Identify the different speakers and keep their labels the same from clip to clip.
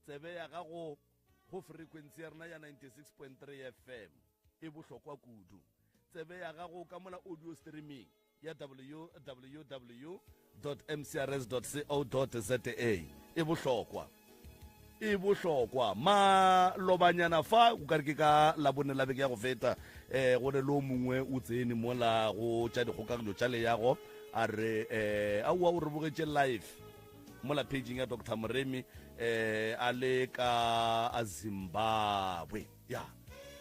Speaker 1: Tsebe ya gago go frequency ya rena ya 96.3 FM e bohlokwa kudu. Tsebe ya gago ka mola audio streaming ya www mcrs co za e bohlokwa e bohlokwa malobanyana fa o ka re ke ka labone la beke ya go feta um go ne le o mongwe o tsene mola go tša dikgokaganyo tša leyago a re um aowa o re bogetše live mola paging ya dr moremi um a le ka a zimbabwe ya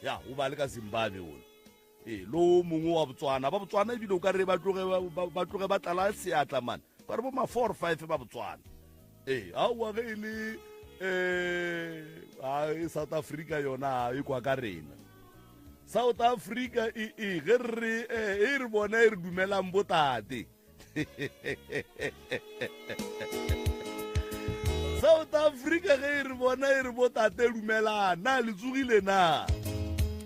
Speaker 1: ya o ba le ka zimbabwe ona ee lo mongwe wa botswana ba botswana ebile o ka re ba tloge ba tloge ba tlala seatla man ba re bo ma four five ba botswana ee aowa ge e le um south africa yona e kwa ka rena south africa e e ge re e re bona e re dumelang botate south africa ge e re bona e re botate dumelang na le tsogile na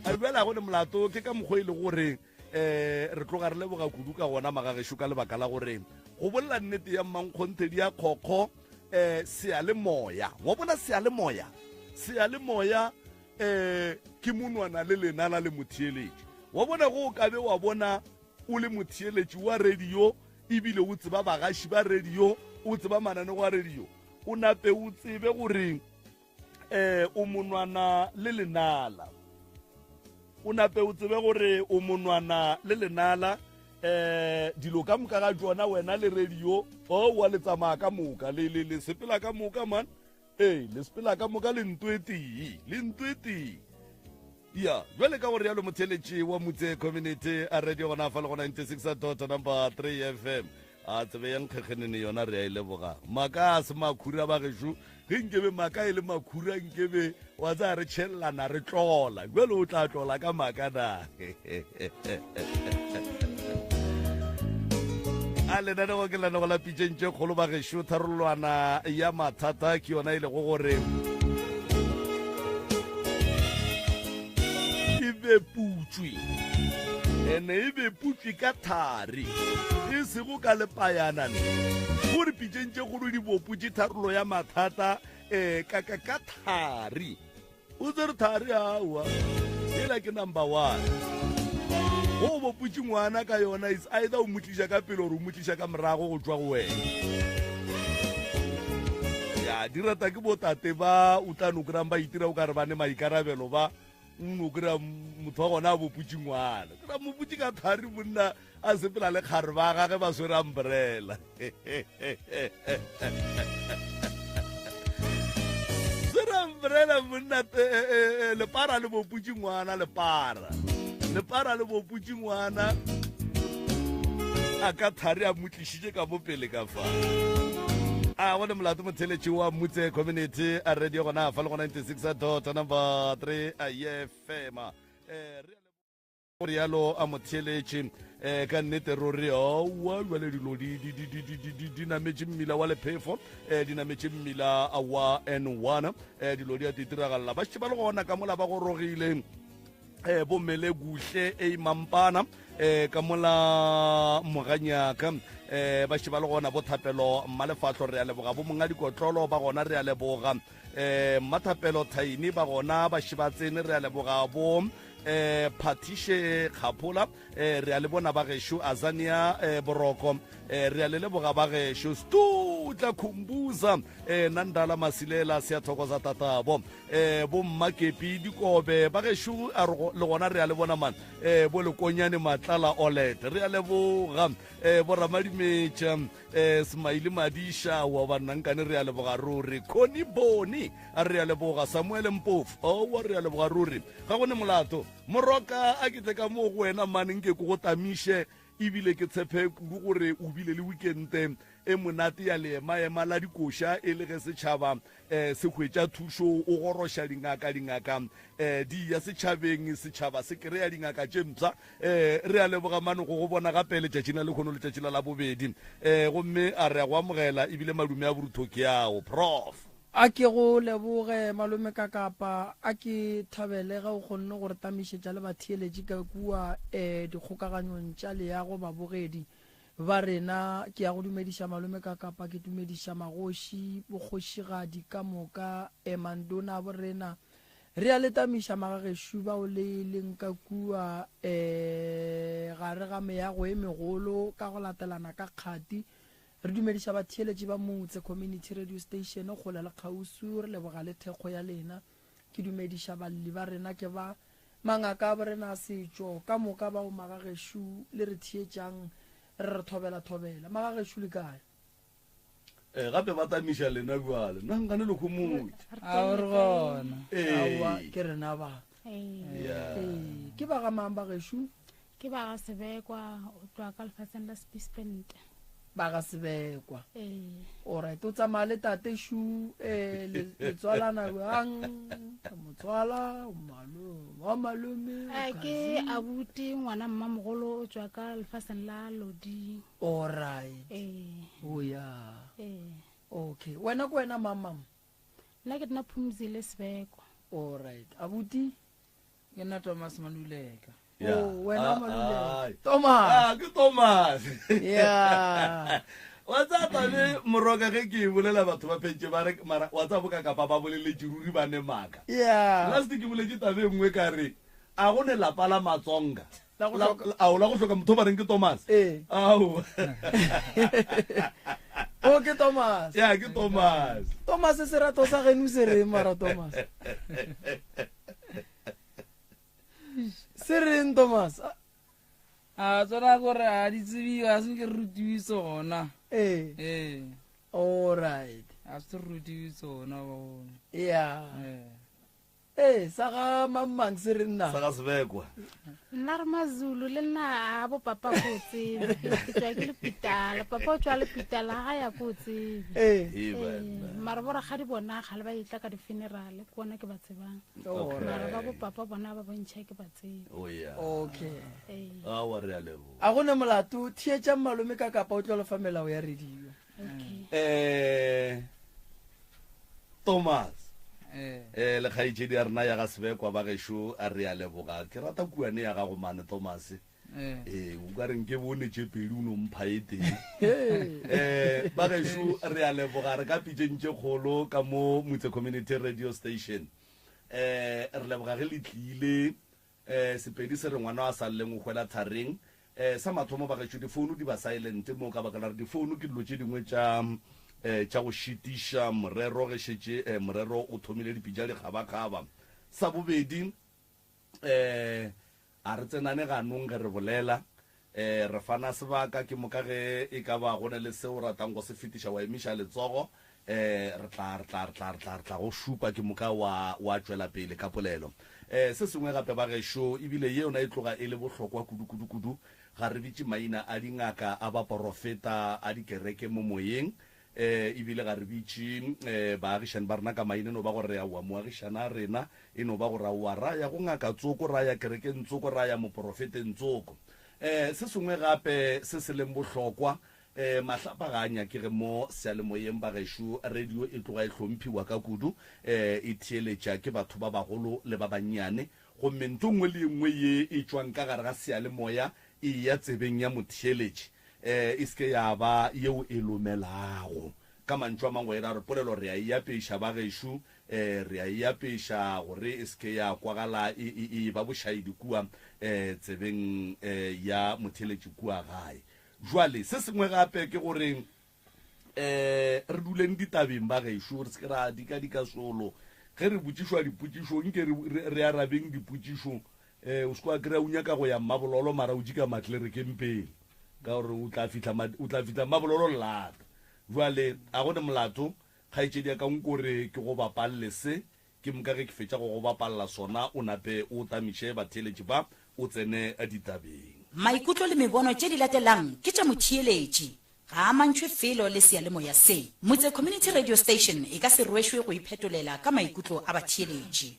Speaker 1: a bjala go ne molato ke ka mokgwa e le gore um re tloga re leboga kudu ka gona magagešo ka lebaka la gore go bolela nnete ya mmankgonthe di ya kgokgo um seyalemoya wa bona seyalemoya seyalemoya um ke monwana le lenala le motheeletši wa bona go o kabe wa bona o le motheeletši wa radio ebile o tseba bagaši ba radio o tseba mananego a radio o nape o tsebe gore um o monwana le lenala o nape o tsebe gore o monwana le lenala eh dilo ka moka ga tsona wena le radio o wa le tsamaya ka moka le le le sepela ka moka man ee le sepela ka moka le nto e tee le nto e tee ya jwale ka gore yalo motheletši wa motse community a radio gona fa le go 96 dot number 3 fm a tsebe ya nkgekgenene yona re a e leboga maka a se makhura ba gešo ge nkebe maka e le makhura nkebe wa tsaya re tšhelelana re tlola jale o tla tlola ka maka na a lenanego ke lenanego la pitšeng tše kgolo ba gešo tharolwana ya mathata ke yona e lego gore e be putswe ene e be putswe ka thari e sego ka lepayana ne gore pitšeng tše kgolo di boputše tharolo ya mathata um ka ka ka thari o tsere thari aowa ela ke number one go boputše ngwana ka yona is either o mo tliša ka pele gore o mo tliša ka morago go tšwa go wena ya di rata ke botate ba o tla no kry-ang ba itira o ka re ba ne maikarabelo ba o no kry-a motho wa gona a boputše ngwana kry-a moputše ka thari monna a sepela le kgare ba gage ba swere umbrella swere umbrella monna eh, eh, eh, lepara le boputše ngwana lepara lepara le boputše ngwana a ka thari a mo tlišitše ka mo pele ka fa a go le molato motheletši wa mutse community a radio gona fa le go 96 dot number 3 a ye fema eh, go rialo a mo theeletše um eh, ka nnete ruri owa jale dilo di nametše mmila wa lephefo um di nametše mmila wa n one um dilo di a titiragalela ba šetše ba le gona ka mola ba gorogile um bommele kuhle e mampana um ka mola moganyaka um ba šetše ba le gona bothapelo mmalefahlo re a leboga bo monga dikotlolo ba gona re a leboga eh mmathapelo thaini ba gona ba šibatsene re a leboga bo eh phathishe kgaphola eh re a le bona ba gešo azania eh boroko eh re a le leboga ba gešo stutla khumbuza eh nandala masilela siyathokoza tatabo eh bo mmakepi dikobe ba gešo a re le gona re a le bona man eh bo lekonyane matlala olet re a leboga eh bo ramadimetša eh semaile madiša wa bannankane re a leboga ruri conny boni a re a leboga samuel mpofu owa re a leboga ruri ga go ne molato moroka a ke tle ka moo go wena mane nke ke go tamiše ebile ke tshephe kudu gore o bile le weekende e monate ya leemaema la dikoša e le ge setšhaba um se hwetša thušo o goroša dingaka dingaka um di ya setšhabeng setšhaba se kry-a dingaka tše mpsha um re a leboga mane go go bona gape letšatšing la lekgono letšatši la labobedi um gomme a re a go amogela ebile madume a borutho ke ao prof
Speaker 2: A ke go leboge malome ka kapa a ke thabele ge o kgonne go re tamišetša le batheeletši ka kua um dikgokaganyong tša leago babogedi. ba rena. Ke ya go dumediša malome ka kapa ke dumediša magoši, bokgošigadi ka moka, emandona a borena. Re a le tamiša magagešu bao le leng ka kua um gare ga meago e megolo ka go latelana ka kgati. Re dumediša batheeletši ba Motse Community Radio Station kgole le kgauswi, re leboga le thekgo ya lena. Ke dumediša balli ba rena ke ba mangaka a borena a setšo ka moka bao magagešo le re theetšang re re thobela thobela. Magagešo le kae?
Speaker 1: Eh, gape ba tamiša lena bjale nna nkane le khomotše.
Speaker 3: A o re gona.
Speaker 2: Aowa
Speaker 1: Ee.
Speaker 2: ke rena ba.
Speaker 4: Ee.
Speaker 1: Yeah.
Speaker 2: Ee, ke ba ga mang bagešo?
Speaker 4: Ke ba ga Sebekwa, o tloga ka lefatsheng la Spispente.
Speaker 2: Ba ga Sebekwa.
Speaker 4: Ee.
Speaker 2: Alright, o tsamaya le tate Shu, eh, le le tswalana bjang? Motswala, malo, wa malome,
Speaker 4: Eh, ke
Speaker 2: cousin.
Speaker 4: abuti ngwana mmamogolo o tswa ka lefatsheng la Loding.
Speaker 2: Alright.
Speaker 4: Ee.
Speaker 2: Oh yeah.
Speaker 4: Ee.
Speaker 2: Okay. Wena ke wena mang mam?
Speaker 4: Nna ke nna Phumzile Sebekwa.
Speaker 2: Alright. Abuti?
Speaker 3: Ke nna Thomas Maluleka.
Speaker 1: Yeah.
Speaker 2: Oh, wena
Speaker 1: Ah,
Speaker 2: Maluleka.
Speaker 1: ai.
Speaker 2: Thomas.
Speaker 1: Ah, ke Thomas.
Speaker 2: Yeah.
Speaker 1: Wa tsaya tabe moroka ge ke e bolela batho ba phentše ba re mara wa tsaya boka kapa ba boleletše ruri ba ne maaka.
Speaker 2: Yeah.
Speaker 1: Last ke boletše tabe e nngwe ka re a go ne lapa la Matsonga.
Speaker 2: La go hloka.
Speaker 1: Ao la go hloka motho ba reng ke Thomas.
Speaker 2: Ee.
Speaker 1: Ao.
Speaker 2: O ke Thomas.
Speaker 1: Ya ke Thomas.
Speaker 2: Thomas serato sa geno se reng mara Thomas? Se reng Thomas?
Speaker 3: A tsona gore a di tsebiwe a se ke re rutiwe tsona.
Speaker 2: Ee.
Speaker 3: Ee.
Speaker 2: All right.
Speaker 3: A se re rutiwe tsona bagolo.
Speaker 2: Yeah.
Speaker 3: Ee.
Speaker 2: Ee, sa ga mang mang se re nna.
Speaker 1: Sa ga Sebekwa.
Speaker 4: Nna re Mazulu le nna a bo papa ko o tsebe. Ke tswa ke Lepitala. Papa o tswa Lepitala ga ya ko o tsebe.
Speaker 2: Ee.
Speaker 1: Ee,
Speaker 4: Ee,
Speaker 1: banna.
Speaker 4: mara bo rakgadi bona kgale ba etla ka di-funeral ke bona ke ba tsebang.
Speaker 1: Okay.
Speaker 4: Mara ba bo papa bona ba bontšha ke ba tsebe.
Speaker 1: Oh yeah.
Speaker 2: Okay.
Speaker 4: Ee.
Speaker 1: Awa re a leboga.
Speaker 2: A go ne molato, theetšang malome ka kapa o tlo le fa melao ya radio.
Speaker 4: Okay.
Speaker 1: Eh Thomas.
Speaker 3: Eh.
Speaker 1: Eh le kgaetšedi ya rena ya ga Sebekwa ba gešo a re a leboga. Ke rata kuane ya gago mane Thomas.
Speaker 3: Eh.
Speaker 1: Eh o ka reng ke bone tše pedi o no mpha e tee. Eh ba gešo re a leboga re ka pitšeng tše kgolo ka mo Motse Community Radio Station. Eh re leboga ge le tlile Eh, Sepedi se re ngwana a sa lleng o hwela thareng. Eh, sa mathomo bagešo difounu di ba silent mo ka baka la gore difounu ke dilo tše dingwe tša eh, tša go šitiša morero ge šetše eh, morero o thomile dipitša dikgabakgaba. Sa bobedi eh, a re tsenane ganong ge re bolela eh, re fana sebaka ke moka ge e ka ba go na le seo o ratang go se fetiša wa emiša letsogo Eh, re tla, re tla, re tla, re tla, re tla go šupa, ke moka wa, wa tšwela pele ka polelo. Eh, se sengwe gape, bagešo, ebile ye yona e tloga e le bohlokwa kudu, kudu, kudu, ga re bitše maina a dingaka, a baporofeta, a dikereke mo moyeng, eh, ebile ga re bitše, eh, baagišani ba rena ka maina, e no ba gore re aowa moagišana a rena, e no ba gore aowa ra ya go ngaka tsoko, ra ya kerekeng tsoko, ra ya moporofeteng tsoko. Eh, se sengwe gape se se leng bohlokwa, E, mahlapa ga a nyakege mo seyalemoyeng bagešo, radio e tloga e hlomphiwa ka kudu, e, e theeletša ke batho ba bagolo le ba bannyane, gomme ntho nngwe le ye nngwe ye e tšwang ka gare ga seyalemoya e eya tsebeng ya motheeletši, e, e se ke ya ba yeo e lomelago. Ka mantšu a mangwe e ra gore polelo re a e apeša bagešo, e, re a e apeša gore e se ke ya kwagala e, e, e eba bošaedi kua, e, tsebeng, e, ya motheeletši kua gae. Jwale, se sengwe gape ke gore um re duleng ditabeng ba gešo, re se ke ra dikadika solo. Ge re botšišwa dipotšišo, nke re, re, re arabeng dipotšišo. Um o se ke wa kry-a o nyaka go ya Mmabololo mara o jika Matlerekeng pele, ka gore o tla fihla, o tla fihla Mmabololo lata. Jwale, a go ne molato, kgaetšedi ya ka, nko re ke go bapalle se, Ke moka ge ke fetša go go bapalla sona, o nape o tamiše batheeletši ba, o tsene ditabeng.
Speaker 5: Maikutlo le mebono tše di latelang ke tša motheeletši, ga a amantšhwe felo le seyalemoya se. Motse Community Radio Station e ka se rwešwe go iphetolela ka maikutlo a batheeletši.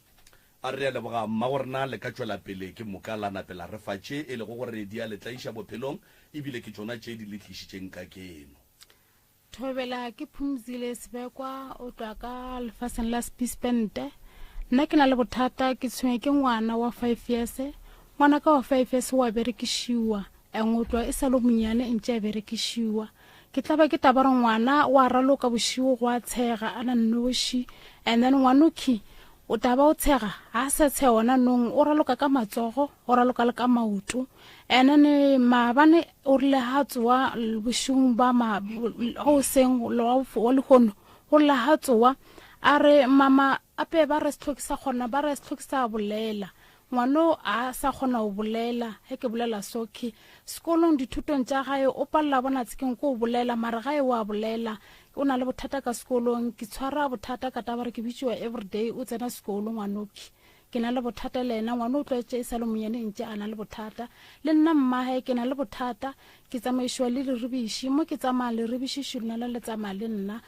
Speaker 1: A re a leboga mmagorena le ka tšwela pele ke moka la nape la re fa tše e lego gore di a le tlaiša bophelong ebile ke tšona tše di le tlišitšeng ka keno.
Speaker 4: Thobela ke Phumzile Sebekwa o tšwa ka lefaseng la Spispente. Nna ke na le bothata ke tshwenywa ke ngwana wa 5 years. Ngwana ka wa 5 years wa berekišiwa. Engwe o tloga e sa le monyane ntše a berekišiwa. Ke tla ba ke taba gore ngwana wa raloka bošego go a tshega a na nnoši and then ngwanokhi o tla ba o tshega ga a sa tshega ona nong o raloka ka matsogo o raloka le ka maoto and then maabane o rile ga tsoa bošegong ba ma go seng wa lehono go rile ga tsoa a re mama ape ba re setlhoki sa kgona ba re setlhoki sa bolela Ngwano a sa kgona go bolela, ge ke bolela so ke, sekolong dithutong tša gae o palela bona tsekeng ko o bolela mara gae o a bolela, o na le bothata ka sekolong, ke tshwara bothata ka taba gore ke bitšiwa everyday o tsena sekolo ngwanoki ke na le bothata le yena, ngwano o tlwaetše e sa le monyane ntše a na le bothata, le nna mmae ke na le bothata, ke tsamaišwa le leribiši, mo ke tsamaya leribiši šulona le tsamaya le nna,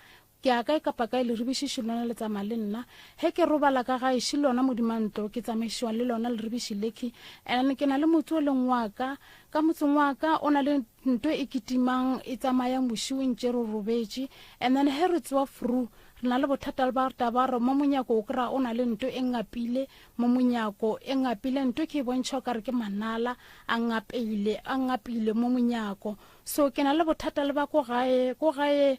Speaker 4: Ke ya kae kapa kae, leribiši lona le tsamaya le nna. Ge ke robala ka gae, še lona modimantlo, ke tsamaišiwa le lona leribiši lekhi. And ke na le motse o leng wa ka. Ka motseng wa ka, o na le nto e kitimang e tsamayang bošiu ntše re robetše. And then ge re tsoa fru, re na le bothata le ba taba gore mo monyako o kry-a o na le nto e ngapile mo monyako, e ngapile nto ke e bontšha o ka re ke manala a ngapeile, a ngapile mo monyako. So ke na le bothata le ba ko gae, ko gae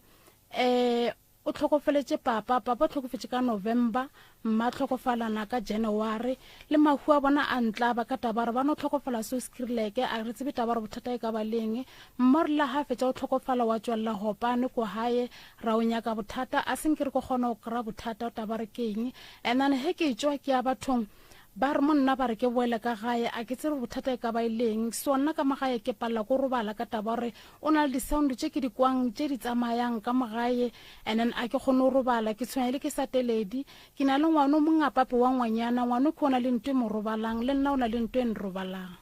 Speaker 4: Eh, o hlokofeletše papa, papa o hlokofetše ka November, mma hlokofalana ka January, le mahu a bona a ntlaba ka taba gore ba no hlokofala so skrileke, a re tsebe taba gore bothata e ka ba leng. Mma o rile ha fetša o hlokofala wa tšwelela hopane ko hae, ra o nyaka bothata, a se nke re ko kgona go kry-a bothata taba gore ke eng. And then he ke tšwa ke ya bathong, Ba re mo nna ba re ke boele ka gae, a ke tsebe bothata e ka ba e leng. So nna ka mo gae ke palela ko robala ka taba gore o na le di-sound tše ke di kwang tše di tsamayang ka mo gae and then a ke kgone go robala, ke tshwenya le ke sa teledi. Ke na le ngwano mongapape wa ngwanyana, ngwano ke o na le nto e mo robalang le nna o na le nto e nrobalang.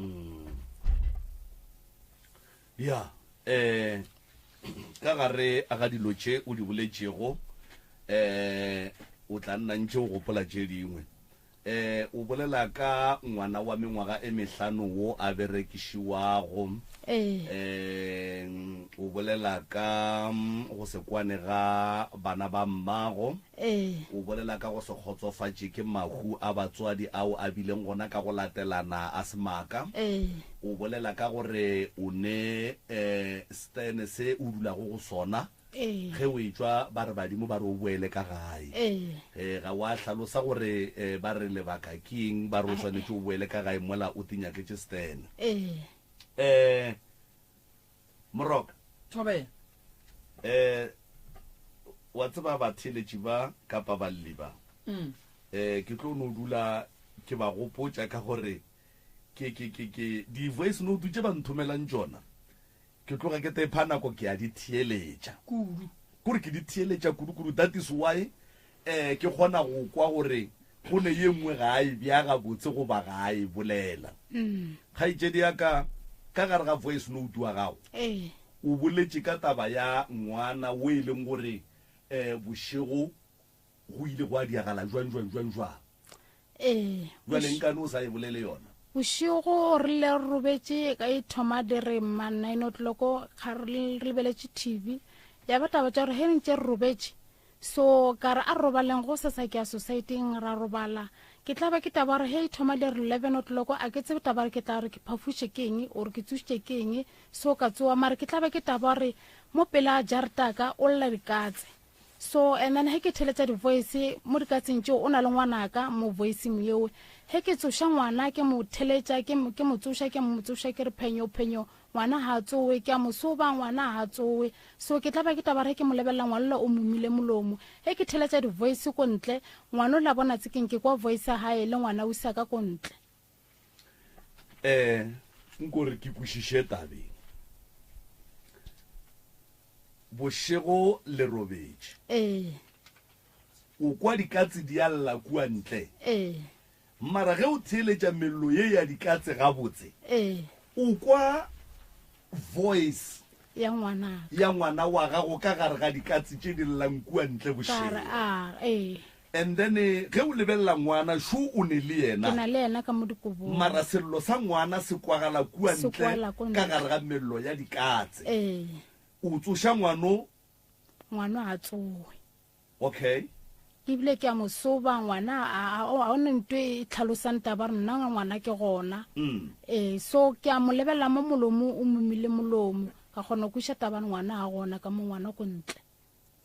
Speaker 1: Mm. Ya, eh ka gare ga dilo tše o di boletšego eh o tla nna ntše o gopola tše dingwe. Eh o bolela ka ngwana wa mengwaga e mehlano wo a berekišiwago.
Speaker 4: Ee.
Speaker 1: Eh o bolela ka mm, go se kwane ga bana ba mmago.
Speaker 4: Ee.
Speaker 1: O bolela ka go se kgotsofatše ke mahu a batswadi ao a bileng gona ka go latelana a semaka.
Speaker 4: Ee.
Speaker 1: O bolela ka gore o ne stene se o dulago go sona.
Speaker 4: Ee.
Speaker 1: Ge o etšwa ba re badimo ba re o boele ka gae.
Speaker 4: Ee.
Speaker 1: Ga wa hlalosa gore ba re lebaka ke eng ba re o swanetše o boele ka gae mola o tinyaketše stene.
Speaker 4: Ee.
Speaker 1: Moroka.
Speaker 2: Thobela.
Speaker 1: Eh, wa tseba batheeletši ba kapa balli ba,
Speaker 2: Mm.
Speaker 1: eh, ke tlo no dula ke ba gopotša ka gore ke, ke, ke, ke, di-voice note tše ba nthomelang tšona, ke tloga ke tepha nako ke a di theeletša.
Speaker 2: Kudu.
Speaker 1: Kore ke di theeletša kudu-kudu, that is why eh, ke kgona go kwa gore go ne ye nngwe ga a e bea gabotse goba ga a e bolela. Kgaetšedi ya ka, ka gare ga voice note wa gago,
Speaker 4: Ee.
Speaker 1: o boletše ka taba ya ngwana wo e leng gore um bošego go ile gwa diagala jwang jwang jwang jwang.
Speaker 4: Ee.
Speaker 1: Bjale nkane o sa e bolele yona?
Speaker 4: Bošego re ile re robetše ka e thoma di re ma 9 o'clock ga re lebeletše TV. Ya ba taba tša gore he ntše re robetše So ka re a re robaleng go sesa ke ya society-ing ra robala. Ke tla ba ke taba gore he e thoma le re 11 o'clock a ke tsebe taba gore ke tla re ke phafuše ke eng or ke tsošitše ke eng so ka tsoa mare ke tla ba ke taba gore mo pele a jarta ka o lla dikatse. So and then he ke theletša di-voice mo dikatseng tšeo o na le ngwanaka mo voiceng yeo he ke tsoša ngwana ke mo theletša ke mo tsoša ke mo tsoša ke re phenyo phenyo Ngwana ga a tsowe, ke a mo soba, ngwana ga a tsowe. So ke tla ba ke taba re ke mo lebelela ngwanola o momile molomo. Ge ke theletša di voice ko ntle, ngwanola bona tsekeng ke kwa voice ya gae le ngwana usaka ko ntle.
Speaker 1: Eh, nko re ke kwešiše tabeng. Bošego le robetše.
Speaker 4: Ee.
Speaker 1: O kwa dikatse di a lla kua ntle.
Speaker 4: Ee.
Speaker 1: Mara ge o theeletša mello ye ya dikatse gabotse,
Speaker 4: Ee.
Speaker 1: o kwa voice
Speaker 4: Ya ngwanaka.
Speaker 1: ya ngwana wa gago ka gare ga dikatse tše di llang kua ntle
Speaker 4: Ka
Speaker 1: bošego.
Speaker 4: re, a, ee.
Speaker 1: And then ge o lebelela ngwana, šo o ne le yena.
Speaker 4: Ke na le yena ka mo dikobong.
Speaker 1: Mara sello sa ngwana se kwagala kua
Speaker 4: Se
Speaker 1: ntle
Speaker 4: kwala ko
Speaker 1: ka
Speaker 4: ntle.
Speaker 1: gare ga mello ya dikatse.
Speaker 4: Ee.
Speaker 1: O tsoša ngwano.
Speaker 4: Ngwano a tsowe.
Speaker 1: Okay.
Speaker 4: Ebile ke a mo soba ngwana a a o ne nto e tlhalosang taba re nna ngwana ke gona. Ee so ke a mo lebelela mo molomo o momile molomo ka kgona go kweša taba re ngwana a gona ka mo ngwana ko ntle.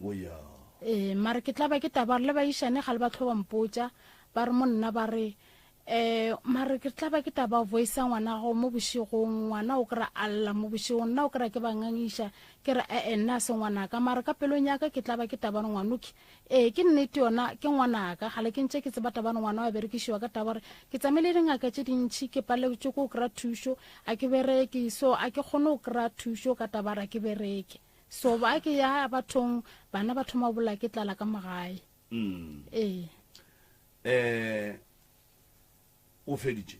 Speaker 1: O ya.
Speaker 4: Ee mare ke tla ba ke taba re le baišane ga le ba tlho ba mpotša ba re mo nna ba re um mare ke tla ba ke taba voice ya ngwana gago mo bošegong ngwana o kry a lla mo bošegong nna o kry ke ba ngangiša ke re ee nna se ngwanaka mare ka pelong ya ka ke tla ba ke taba re ngwanoke ee ke nnete yona ke ngwanaka gale ke ntše ke tseba taba re ngwana wa berekišiwa ka taba gore ke tsamaile dingaka tše dintšhi ke paletswe ko kry-a thušo a ke bereke so a ke kgone go kry-a thušo ka taba gore a ke bereke so ba ke ya bathong bana ba thoma bola ke tlala ka mogae ee
Speaker 1: Eh, o feditše?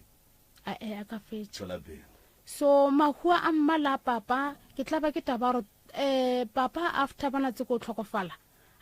Speaker 4: A e a ka fetša.
Speaker 1: Tšwela pele.
Speaker 4: So mahua a mma la papa ke tla ba ke taba gore eh papa after bana tse ko tlhokofala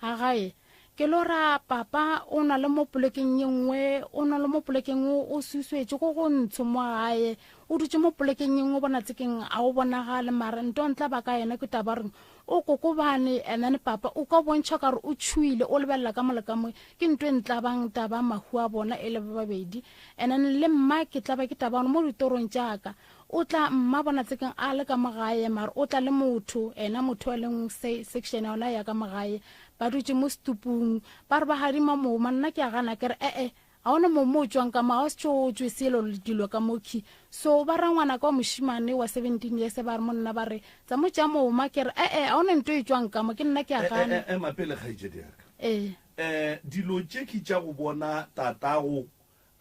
Speaker 4: a gae ke lo ra papa o na le mo polekeng ye nngwe o na le mo polekeng o suswetše go go ntsho mo gae o dutše mo polekeng ye nngwe bona tsekeng a o bonagale mara nto ntla ba ka yena ke taba reng O kokobane and then papa o ka bontšha ka gore o tšhuile o lebelela ka mo le ka mo ke nto e ntlabang taba mahu a bona e le ba babedi and then le mma ke tlaba ke taba gore mo ditorong tša ka o tla mma bona tsekeng a le ka mo gae mare o tla le motho ena motho a leng section ya ona ya ka mo gae ba dutše mo setupung ba re ba gadima moma nna ke a gana ke re ee Ga o na mo mo o tšwang ka mo, ga o se o tšwe selo le dilo ka mo khi. So ba ra ngwana ka wa mošemane wa 17 years ba re mo nna ba re, tsa mo tša moma, ke re e-e, ga o na nto e tšwang ka mo, ke nna ke a gana.
Speaker 1: E, ema pele kgaetšedi ya ka.
Speaker 4: Ee.
Speaker 1: E, dilo tše ke tša go bona tatago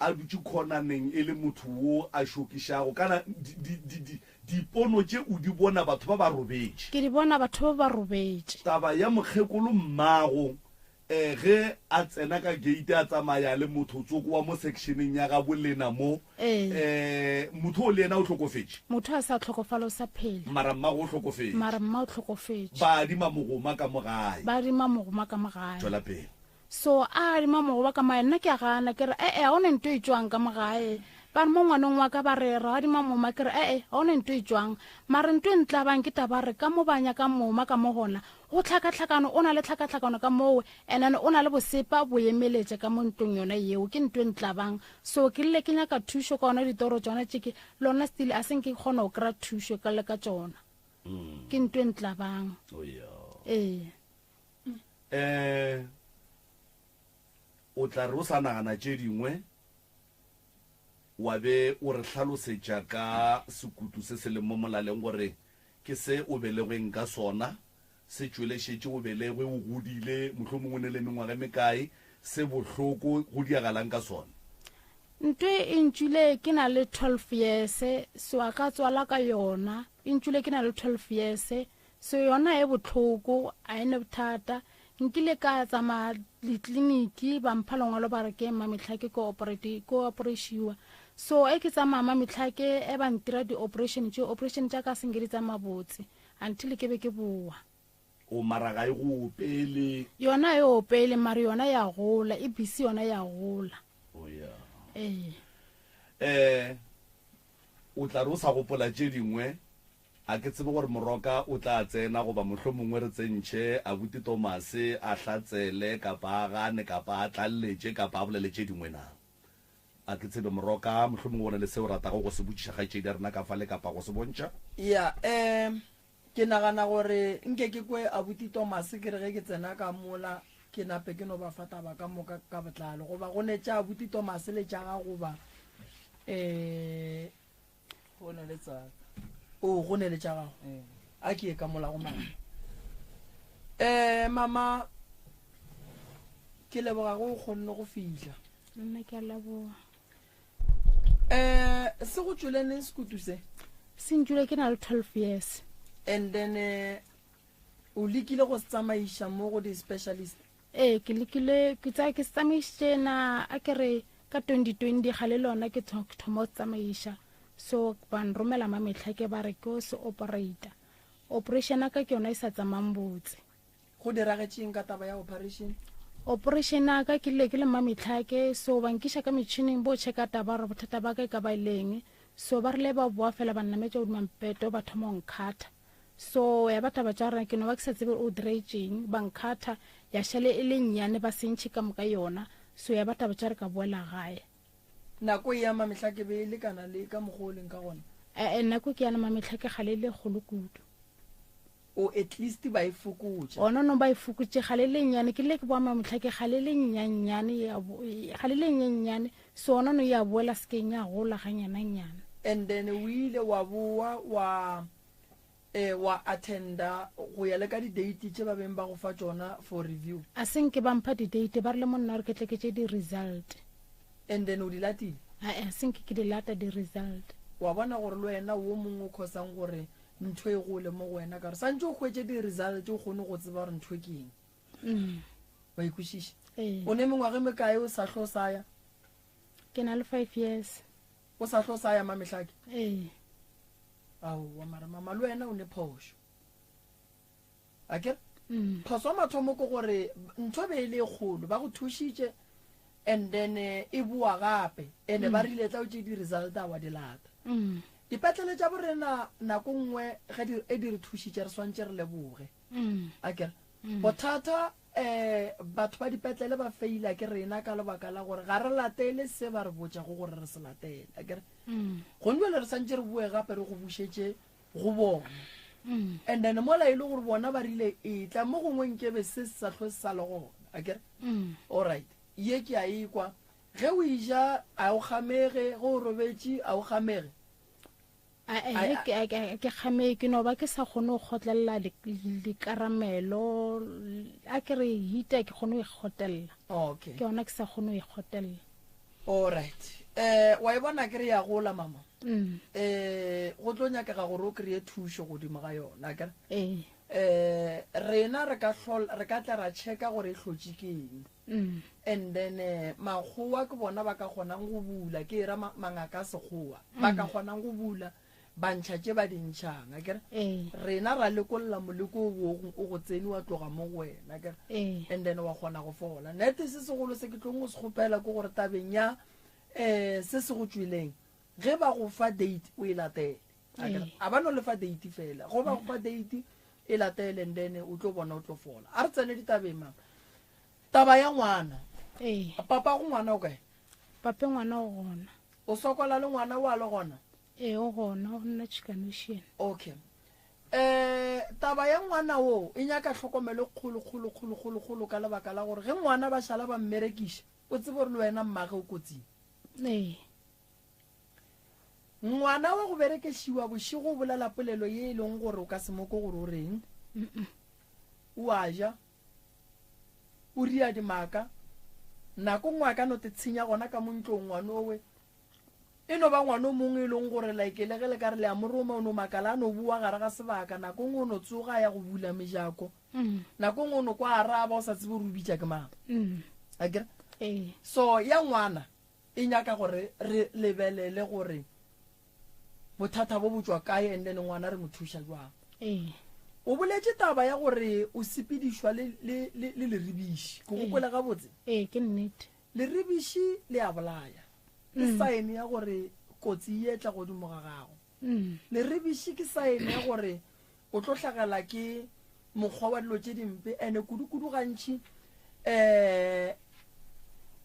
Speaker 1: a dutše khonaneng e le motho wo a šokišago, kana di, di, di, di, dipono tše o di bona batho ba ba robetše.
Speaker 4: Ke di bona batho ba ba robetše.
Speaker 1: Taba ya mokgekolo mmago E, ge a tsena ka gate a tsamaya le motho tsoko wa mo sectioneng ya gabo lena mo,
Speaker 4: Ee.
Speaker 1: e, motho o le yena o hlokofetše?
Speaker 4: Motho a sa hlokofala o sa phela.
Speaker 1: Mara mmago o hlokofetše.
Speaker 4: Mara mma o hlokofetše.
Speaker 1: Ba adima mogoma ka mo gae.
Speaker 4: Ba adima mogoma ka mo gae.
Speaker 1: Tšwela pele.
Speaker 4: So a adima mogoba ka mo gae, nna ke a gana ke re e-e ga gona nto e tšwang ka mo gae. Ba re mo ngwaneng wa ka ba re re adima moma ke re e-e ga gona nto e tšwang. Mara nto e ntlabang ke taba re ka mo ba nyakang moma ka mo gona Go tlhakatlhakano, o na le tlhakatlhakano ka moo, and then o na le bosepa bo emeletše ka mo ntlong yona yeo, ke ntho e ntlabang. So ke rile ke nyaka thušo ka ona ditoro tšona tše ke, lona still a se nke ke kgona go kry-a thušo ka le ka tšona. Ke ntho e ntlabang.
Speaker 1: Oh, yeah.
Speaker 4: Ee.
Speaker 1: Eh, o tla re o sa nagana tše dingwe wa be o re hlalosetša ka sekutu se se leng mo molaleng gore Ke se o belegweng ka sona, se tšwele šetše o belegwe, o godile, mohlomongwe o ne le mengwaga e mekae, se bohloko, go diagalang ka sona?
Speaker 4: Ntwe e ntšwile ke na le 12 years, so a ka tswala ka yona. E ntšwile ke na le 12 years, so yona e bohloko, a e ne bothata. Nkile ka tsamaya ditleliniki ba mpha lengwalo ba re ke Mmametlhake ko operate ko operešiwa. So e ke tsamaya Mmametlhake e ba ntira di-operation tše, operation tša ka se nke di tsamaya botse until ke be ke bowa.
Speaker 1: O mara ga e go opele?
Speaker 4: Yona e opele mare yona ya gola, e busy yona ya gola.
Speaker 1: Oh yeah.
Speaker 4: Ee.
Speaker 1: Eh o tla re o sa gopola tše dingwe A ke tsebe gore Moroka o tla tsena goba mohlomongwe re tsentšhe Abuti Tomase a hlatsele kapa a gane kapa a tlalletše kapa a bolele tše dingwe na? A ke tsebe Moroka, mohlomongwe go na le se o ratago go se botšiša kgaetšedi ya rena ka fale kapa go se bontšha?
Speaker 2: Ya, um ke nagana gore nke ke kwe Abuti Tomase ke re ge ke tsena ka mola ke nape ke no ba fa taba ka moka ka botlalo goba go ne tša Abuti Tomase le tša gago goba um
Speaker 3: Go ne le tsaka.
Speaker 2: O, go ne le tša gago.
Speaker 3: Ee.
Speaker 2: A ke ye ka mola go mama. Eh, mama, ke leboga go o kgonne go fihla.
Speaker 4: Le nna ke a leboga.
Speaker 2: Eh, se go tšwele neng sekutu se?
Speaker 4: Se ntšwele ke na le 12 years.
Speaker 2: And then eh, o lekile go se tsamaiša mo go di-specialist?
Speaker 4: Ee, ke lekile, ke tsaya ke se tsamaišitše na a ke re ka 2020 ga le lona ke thoma go tsamaiša. So ba nromela mamehla ke ba re ke o se operator. Operation ya ka ke yona e sa tsamayng botse.
Speaker 2: Go diragetšeng ka taba ya operation?
Speaker 4: Operation ya ka ke ile ke le mmamehlake, so ba nkiša ka metšhineng bo checka taba gore bothata ba ka e ka ba e leng. So ba rile ba boa fela ba nnametša godimo ga mpeto ba thoma go nkhatha. So ya ba taba tša rena ke no ba ke sa tsebe o diretšeng, ba nkhatha ya šale e le nnyane ba sentšhe ka moka yona. So ya ba taba tša re ka boela gae.
Speaker 2: Nako e ya mamehla ke be e lekana le ka mokgwa o leng ka gona?
Speaker 4: E-e, nako ke yana mamehla ke gale e le kgolo kudu.
Speaker 2: O at least ba e fokotša.
Speaker 4: Ona no ba e fokotše gale e le nnyane, ke rile ke boa mamehla ke gale e le nnyannyane, ya bo, gale e le nyennyane, so ona no ya boela sekeng ya gola ganyananyana.
Speaker 2: And then o ile wa boa wa eh, wa attenda go ya le ka di-date tše ba beng ba go fa tšona for review.
Speaker 4: A se nke ba mpha di-date, ba rile monna gore ke tle ke tše di-result.
Speaker 2: And then o di latile?
Speaker 4: Ae, a se nke ke di lata di-result.
Speaker 2: Wa bona gore le wena wo mongwe o khosang gore ntho e gole mo go wena ka gore santse o hwetše di-result o kgone go tseba gore ntho ke eng.
Speaker 4: Mm.
Speaker 2: Wa ikwešiša?
Speaker 4: Ee.
Speaker 2: O ne mengwaga e mekae o sa hlo sa ya?
Speaker 4: Ke na le 5 years.
Speaker 2: O sa hlo sa ya Mamehlake?
Speaker 4: Ee.
Speaker 2: Aowa mara mama le wena o ne phošo. A kere?
Speaker 4: Mm.
Speaker 2: Phoso ya mathomo ke gore ntho be e le e kgolo ba go thušitše and then eh, e boa gape ene ba rile tla o tše di-result a wa di lata.
Speaker 4: Mm.
Speaker 2: Dipetlele tša borena nako nngwe ge di e di re thušitše re swantše re leboge.
Speaker 4: Mm.
Speaker 2: A kere? Bothata eh batho ba dipetlele ba feila ke rena ka lebaka la gore ga re latele se ba re botšago gore re se latele. A kere?
Speaker 4: Mm.
Speaker 2: Gone bjale re santše re boe gape re go bušetše go bona.
Speaker 4: Mm.
Speaker 2: And then mola e le gore bona ba rile e tla mo gongwe nkebe se se sa hlwe se sa le gona. A kere?
Speaker 4: Mm.
Speaker 2: All right. Ye ke a ekwa. Ge o eja a o kgamege, ge o robetše a o kgamege.
Speaker 4: Ae,
Speaker 2: A-
Speaker 4: ke ke- ke kgamege ke no ba ke sa kgone go kgotlelela dikaramelo a ke re hita ke kgone go e kgotlelela.
Speaker 2: Okay.
Speaker 4: Ke yona ke sa kgone go e kgotlelela.
Speaker 2: All right. Eh wa e bona ke re ya gola mama.
Speaker 4: Mm.
Speaker 2: Eh go tlo nyakega gore o kry-e thušo godimo ga yona akere.
Speaker 4: Ee.
Speaker 2: Eh rena re ka hlol re ka tla ra checka gore e hlotše ke eng.
Speaker 4: Mm.
Speaker 2: And then eh, makgowa ke bona ba ka kgonang go bula ke era mangaka a sekgowa ba ka kgonang go bula ba ntšha tše ba di ntšhang akere.
Speaker 4: Ee.
Speaker 2: Rena ra lekolla moleko o bo o go tsene wa tloga mo go wena akere.
Speaker 4: Ee.
Speaker 2: And then wa kgona go fola. Nete se segolo se ke tlong go se kgopela ke gore tabeng ya eh se se go tšweleng ge ba go fa date o e latele. Akere
Speaker 4: Ee.
Speaker 2: a ba no le fa date fela go ba go fa date e latele and then o tlo bona o tlo fola. A re tsene ditabeng mama. Taba ya ngwana.
Speaker 4: Ee.
Speaker 2: Papa go ngwana o kae?
Speaker 4: Pape ngwana o gona.
Speaker 2: O sokola le ngwana o a le gona?
Speaker 4: Ee, o gona, o nna Chikanoshien.
Speaker 2: Okay. Eh taba ya ngwana o e nyaka tlhokomelo e kgolo kgolo kgolo kgolo kgolo ka lebaka la gore ge ngwana ba šala ba mmerekiša o tsebe gore le wena mmage o kotsing.
Speaker 4: Ee.
Speaker 2: Ngwana wa go berekešiwa bošego o bolela polelo ye e leng gore o ka se mo kwe gore o reng. O a ja. O ria dimaka. Nako nngwe a ka no te tshenya gona ka mo ntlong ngwanowe. E no ba ngwana o mongwe e leng gore like le ge le ka re le a mo roma o no makala a no boa gare ga sebaka. Nako nngwe o no tsoga a ya go bula mejako. Nako nngwe o no kwa a araba o sa tsebe gore o bitša ke mang. Akere?
Speaker 4: Ee.
Speaker 2: So ya ngwana e nyaka gore re lebelele gore bothata bo bo tšwa kae and then ngwana re mo thuša jwang.
Speaker 4: Ee.
Speaker 2: O boletše taba ya gore o sepedišwa le, le, le, le leribiši. Ke go kwele gabotse?
Speaker 4: Ee, ke nnete.
Speaker 2: Leribiši le a bolaya. Ke sign ya gore kotsi e etla godimo ga gago. Leribiši ke sign ya gore o tlo hlagela ke mokgwa wa dilo tše dimpe ene kudu-kudu gantši um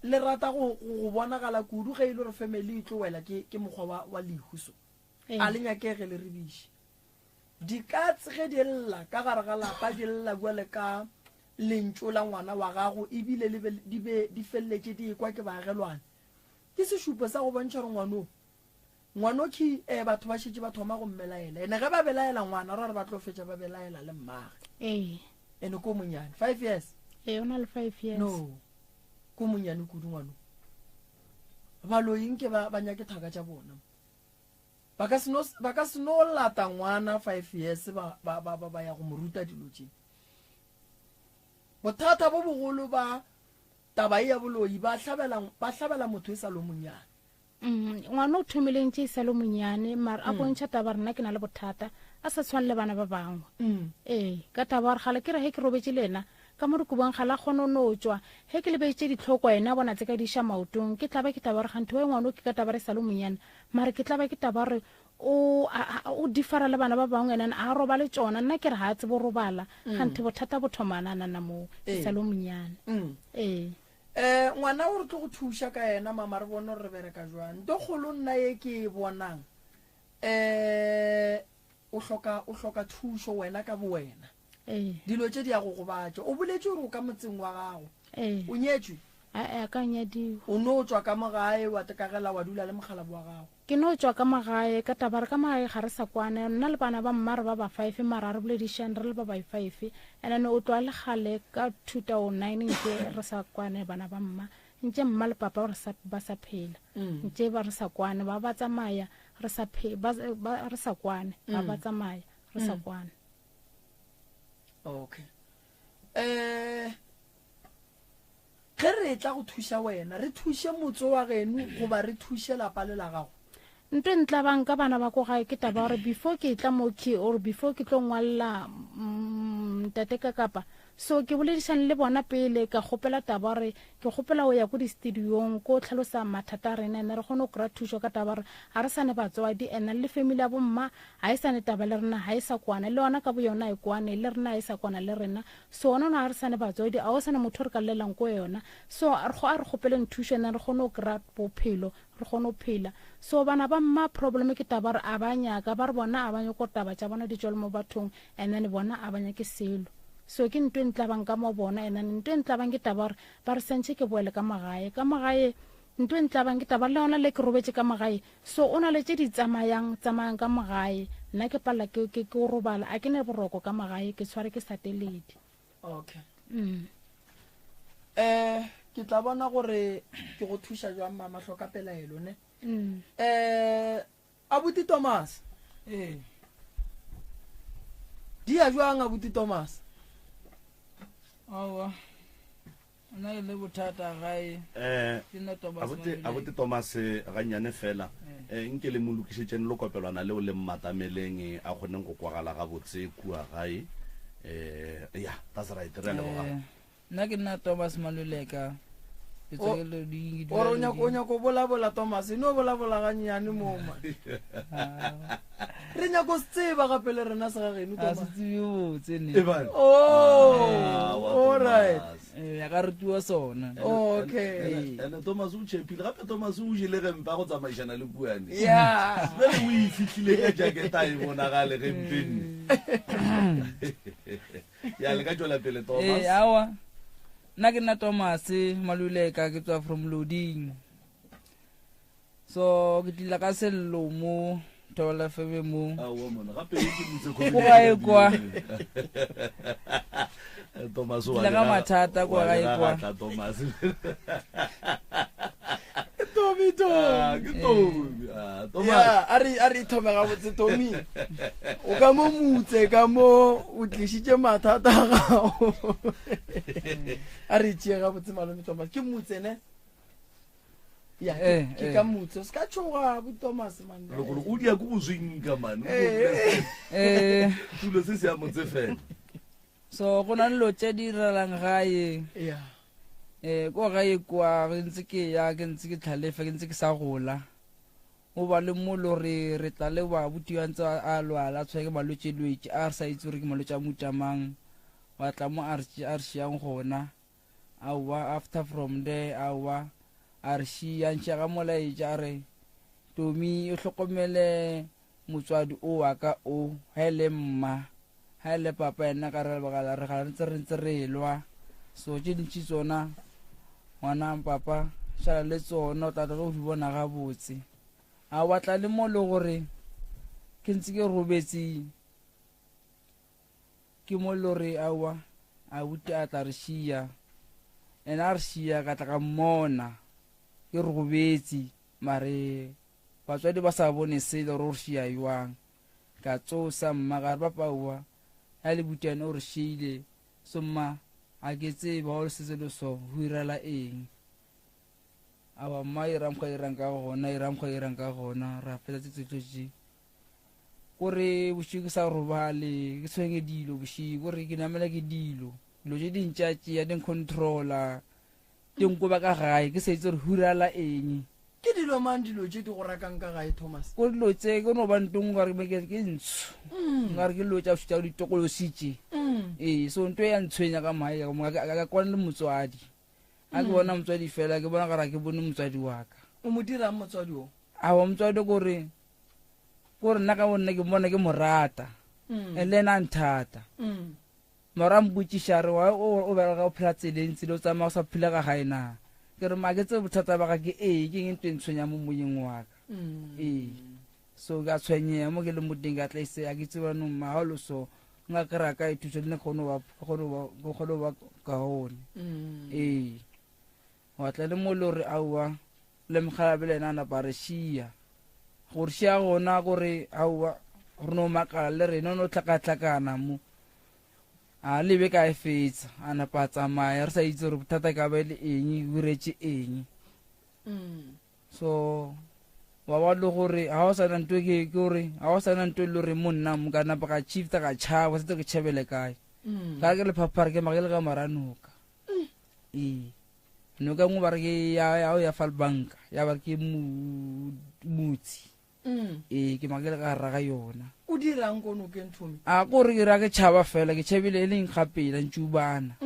Speaker 2: le rata go go bonagala kudu ge e le gore family e tlo wela ke ke mokgwa wa wa lehu so. A le nyakege leribiši. Dikatse ge di lla ka gare ga lapa di lla bjale ka lentšu la ngwana wa gago ebile le be di be di feleletše di ekwa ke baagelwane. Ke sešupo sa go bontšha gore ngwano Ngwanokhi eh batho ba šetše ba thoma go mmelaela. Ene ge ba belaela ngwana ra re ba tlo fetša ba belaela le mmage.
Speaker 4: Ee.
Speaker 2: Ene ko monyane. 5 years.
Speaker 4: Ee, o na le 5 years.
Speaker 2: No. Ko monyane kudu ngwano. Baloi nke ba ba nyake thaka tša bona. Ba ka se no ba ka se no lata ngwana 5 years ba ba ba ba ya go mo ruta dilo tše. Bothata bo bogolo ba taba e ya boloi ba hlabela ba hlabela motho e sa lo monyane.
Speaker 4: Mm, ngwana o thomile ntše e sa le monyane mara a mm. bontšha taba rena ke na le bothata a sa tshwane le bana ba bangwe
Speaker 2: mm.
Speaker 4: ee ka taba gore gale ke re ge ke robetše le ena ka mo dikobong ga la kgone no tšwa ge ke lebeditše ditlhoko ena a bona tse ka di iša maotong ke tla ba ke taba gore ganthe wa ngwana o ke ka taba re sa le monyane mara ke tla ba ke taba gore O a, a, o differa le bana ba bangwe and then a robale tšona. Nna ke re ga a tsebe go robala. Kganthe bothata bo thomana nana moo. Ke sa le o monnyane. Ee.
Speaker 2: Eh, ngwana o re tlo go thuša ka yena mama re bone gore re bereka jwang. Nto kgolo nna ye ke e bonang eh o hloka o hloka thušo wena ka bowena.
Speaker 4: Ee.
Speaker 2: Dilo tše di ya go gobatša. O boletše gore o ka motseng wa gago.
Speaker 4: Ee.
Speaker 2: O nyetšwe?
Speaker 4: Ae, a ka nyadiwa.
Speaker 2: O no tšwa ka mo gae wa tekagela wa dula le mokgalabo wa gago.
Speaker 4: Ke no tšwa ka mo gae ka taba re ka mo gae ga re sa kwane nna le bana ba mma re ba ba five mara ga re boledišane re le ba ba five and then o tloga le kgale ka 2009 ntše re sa kwane bana ba mma ntše mma le papa re sa ba sa phela ntše ba re sa kwane ba ba tsamaya re sa phe ba, ba re sa kwane ba ba tsamaya re sa kwane.
Speaker 2: Okay. Eh Ge re etla go thuša wena, re thuše motse wa geno goba re thuše lapa le la gago?
Speaker 4: Nto e ntlabang ka bana ba ko gae ke taba ya gore before ke etla mo ke or before ke tlo ngwalela ntate ka kapa so ke boledišane le bona pele ka kgopela taba gore ke kgopela o ya ko di-studiong ko tlhalosa mathata a rena ene re kgone go kry-a thušo ka taba gore ga re sa ne batswadi ene le family ya bomma ga e sa ne taba le rena ga e sa kwana le yona ka bo yona e kwane le rena ga e sa kwana le rena So gona no ga re sa ne batswadi, a go sa na motho re ka llelang ko yona. So a re a re kgopeleng thušo and then re kgone go kry-a bophelo, re kgone go phela. So bana ba mma problem ke taba gore a ba nyaka, ba re bona a ba nyake gore taba tša bona di tšwele mo bathong and then bona a ba nyake selo. So ke ntho e ntlabang ka mo bona and then ntho e ntlabang ke taba gore ba re sentše ke boele ka mo gae. Ka mo gae ntho e ntlabang ke taba le gona le ke robetše ka mo gae So o na le tše di tsamayang tsamayang ka mo gae, nna ke palela ke ke ke go robala, a ke ne boroko ka mo gae, ke tshware ke sateledi.
Speaker 2: Okay.
Speaker 4: Mm.
Speaker 2: Eh, ke tla bona gore ke go thuša jwang mama hloka pelaelo ne.
Speaker 4: Mm.
Speaker 2: Eh, abuti Thomas.
Speaker 3: Ee.
Speaker 2: Di ya jwang abuti Thomas?
Speaker 3: Aowa. Nna ke le bothata gae.
Speaker 1: Eh,
Speaker 3: Ke nna Thomas
Speaker 1: abuti
Speaker 3: Mabeleng.
Speaker 1: abuti Thomas gannyane fela eh, nke le mo lokišetšeng lokopelwana leo le mmatameleng eh, a kgoneng go kwagala gabotse kua gae eh, ya that's right re a leboga
Speaker 3: Eh, nna ke nna Thomas Maluleka. Ke tswa
Speaker 2: O-
Speaker 3: ke Loding, ke dula
Speaker 2: Ore o nyako o
Speaker 3: Loding.
Speaker 2: nyako bolabola Thomas, no bolabola gannyane mo man.
Speaker 3: Ah,
Speaker 2: Re nyako se tseba gape le rena segageno
Speaker 3: a se
Speaker 2: Thomas.
Speaker 3: tsebe botse ne.
Speaker 1: Eban.
Speaker 2: Oh,
Speaker 1: Ah, wa
Speaker 2: all right.
Speaker 1: Thomas.
Speaker 3: Eh, ya ka rutiwa sona.
Speaker 2: Okay.
Speaker 1: Ene Thomas o tšhepile gape Thomas o jele gempe a go tsamaišana le kuane.
Speaker 2: Yeah.
Speaker 1: Bjale o e fihlile ka jacket a e bonagale gempenne. Ya le ka tšwela pele Thomas.
Speaker 3: Eh, awa. Nna ke nna Thomas Maluleka ke tswa from Loding. So ke tlile ka sello mo Thobela FM mo.
Speaker 1: Aowa mona gape e ke motse
Speaker 3: Ko gae kwa.
Speaker 1: Thomas wa
Speaker 3: Tlile ka mathata kwa gae kwa.
Speaker 1: Tla Thomas.
Speaker 2: Tommy Tommy.
Speaker 1: Ah, ke Tommy. Ah, Thomas.
Speaker 2: Ya, a re a re ithome gabotse Tommy. O ka mo mutse ka mo o tlišitše mathata a gago. A re tšee gabotse malome Thomas. Ke mutse ne? Ya, ke
Speaker 3: Eh,
Speaker 2: ke
Speaker 3: eh.
Speaker 2: ka mutse. O se ka tšhoga bo Thomas man.
Speaker 1: Le gore o dia ko bozwinka man.
Speaker 2: Eh.
Speaker 3: Eh,
Speaker 1: Tulo se se ya motse fela.
Speaker 3: so go na le dilo tse di diralang gae.
Speaker 2: Ya.
Speaker 3: Eh, ko gae kwa ke ntse ke ya ke ntse ke tlhalefa ke ntse ke sa gola. O ba le mo lo re re tla le ba abuti a ntse a a lwala a tshwere ke malwetse lwetse a re sa itse gore ke malwetse a mutamang. Wa tla mo a re a re šiang gona. Aowa after from there aowa a re šia ntšha ga molaetša a re Tomi o hlokomele motswadi o wa ka o ha e le mma ha e le papa yena ka re lebaka re ga ntse re ntse re lwa so tše dintši tsona ngwana papa šala le tsona o tla tla go di bona gabotse a wa tla le mo le gore ke ntse ke robetse Ke mo le gore aowa abuti a tla re šia. Ena a re šia ka tla ka mmona ke robetše mare batswadi ba sa bone selo gore o re šia jwang. Ka tsosa mma ka re papa aowa ya le buti yena o re šiile so mma a ke tsebe ga o le setse le so go irela eng. Aowa mma ira mokgwa irang ka gona ira mokgwa irang ka gona ra fetsa tse tsotlhe tše. Kore bošego ke sa robale, ke tshwenye dilo bošego, kore ke namela ke dilo. Dilo tše di ntšatšea, di ncontrola, di nkoba ka gae, ke sa itse gore hurala eng.
Speaker 2: Ke dilo mang dilo tše di go rakang ka gae, Thomas?
Speaker 3: Ko dilo tse ke no ba ntong nkare ke ke ntsho. Nkare ke dilo tša tša ditokolosi tše. Ee, so nto ya ntshwenya ka mahe ka ka kwana le motswadi. A ke bona motswadi fela ke bona gore ke bone motswadi wa ka.
Speaker 2: O mo dirang motswadi o?
Speaker 3: Aowa motswadi ko re ko re nna ka bonna ke mmona ke mo rata. And le ena a nthata. Mara a mpotšiša a re, Wa o, o bereka o phela tseleng, tsela o tsamaya o sa phele ga gae na? Ke re, Ma ke tsebe bothata ba ga ke ee, ke eng ntho e ntshwenyang mo moyeng wa ka? Ee. So ke a tshwenyega mo ke leng mo teng, ke a tlaisega, ke tseba no mma ga o le so, nka kry-a kae thuso le nna ke kgone go ba, ke kgone go ba, ke kgone go ba kaone. Ee. Wa tla le mo le gore aowa, le mokgalabje le yena a napa a re šia. Go re šia gona gore aowa, re no makala le rena, o no hlakahlakana mo. A le be ka e fetsa, a napa a tsamaya, re sa itse gore bothata ka ba e le eng, o iretše eng. So wa ba le gore ga o sana nto ke gore ga o sana nto e le gore mo nna mo ka napa ka shifta ka tšhaba, setse ke tšhabele kae. Ka ke lephaphare ke maka ke le ka mara noka. Ee. Noka nngwe ba re ke ya ya ya Falbanka, ya ba re ke motsi. Ee, ke maka ke le ka gare ga yona.
Speaker 2: O dirang ko nokeng, Thomi?
Speaker 3: A ko re ke ra ke tšhaba fela, ke tšhabile e leng ga pela ntšubana.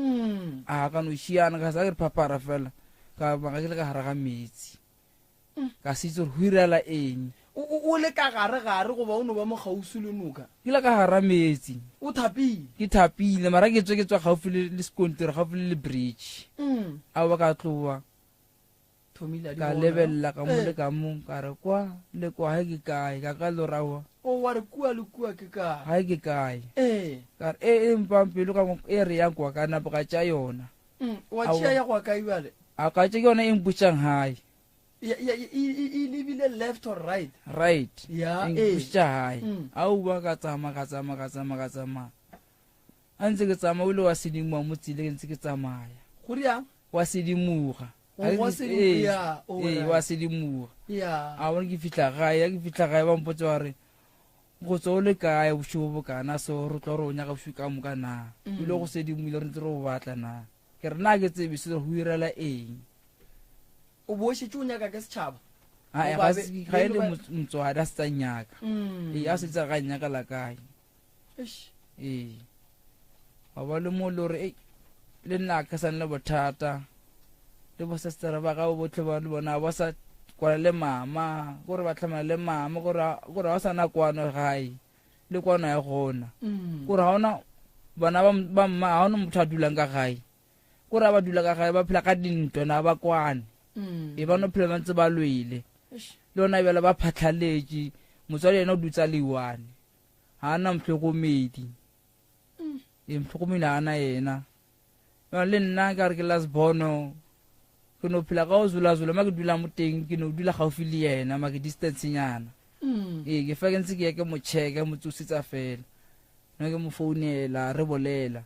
Speaker 3: A ka no šiana ka sa ke re phaphara fela, ka maka ke le ka gare ga metsi. Ka se itse gore go irela eng.
Speaker 2: O, o, o le ka gare-gare goba o no ba mo kgauswi le noka?
Speaker 3: Ke le ka gara metsi.
Speaker 2: O thapile?
Speaker 3: Ke thapile, mara ke tswe ke tswa gaufi le, le sekontiri, gaufi le le bridge. Aowa ka tloa.
Speaker 2: Thomile a di
Speaker 3: Ka
Speaker 2: bona.
Speaker 3: lebelela ka mo
Speaker 2: Eh.
Speaker 3: le ka mo, ka re kwa le kwa ga ke kae, ka ka lora aowa.
Speaker 2: O wa re kua le kua ke kae?
Speaker 3: Ga ke kae.
Speaker 2: Ee.
Speaker 3: Ka re e, e mpang pelo ka mo, e re yang kwa, ka napa ka tšea yona.
Speaker 2: Wa
Speaker 3: Aowa.
Speaker 2: tšea ya go kae bjale?
Speaker 3: A ka tše ke yona e mpotšang gae.
Speaker 2: Ya, ya, e, e, e lebile left or right?
Speaker 3: Right.
Speaker 2: Ya,
Speaker 3: E
Speaker 2: ee.
Speaker 3: mpotšitša gae. Aowa ka tsamaya, ka tsamaya, ka tsamaya, ka tsamaya. A ntse ke tsamaya, o ile wa sedimoga mo tseleng ntse ke tsamaya.
Speaker 2: Go riang?
Speaker 3: Wa sedimoga.
Speaker 2: O,
Speaker 3: A ke
Speaker 2: wa
Speaker 3: ke-
Speaker 2: sedimo-
Speaker 3: ee,
Speaker 2: ya, o
Speaker 3: ee,
Speaker 2: right.
Speaker 3: wa sedimoga.
Speaker 2: Ya.
Speaker 3: A bona ke fihla gae, ya ke fihla gae ba mpotsa ba re, go tswa o le kae bošego bo kana so re tlo re o nyaka bošego ka moka na? O ile go sedimoile re ntse re o batla na? Ke re na ke tsebe se go irela eng.
Speaker 2: O bo o šetše o nyaka ke setšhaba?
Speaker 3: Ae,
Speaker 2: Goba
Speaker 3: ga
Speaker 2: be-
Speaker 3: se- ga e le
Speaker 2: beno ba-
Speaker 3: motswadi a se tsa nyaka. Ee, a setse ga nyaka la kae.
Speaker 2: Eish.
Speaker 3: Ee. Wa ba le mo le gore ei le nna ke sa le bothata. Le bo sister ba ga botlhe ba le bona ba sa kwana le mama, gore ba tlhamana le mama, gore gore ga o sana kwano gae. Le kwano ya gona. Gore ga ona bana ba ba mma ga ona motho a dulang ka gae. Gore ba dula ka gae ba phela ka dintwa na ba kwane. E ba no phela ba ntse ba lwele. Le ona bjale ba phatlhaletše, motswadi yena o dutse a le one. Ga ana mohlokomedi. Ee, mohlokomedi ga ana yena. Jwale le nna ka re ke last born, ke no phela ka go zula-zula, ma ke dula mo teng, ke no dula gaufi le yena, ma ke distance nyana. Ee, ke fa ke ntse ke ya ke mo checka, mo tsosetsa fela. Nna ke mo founela, re bolela.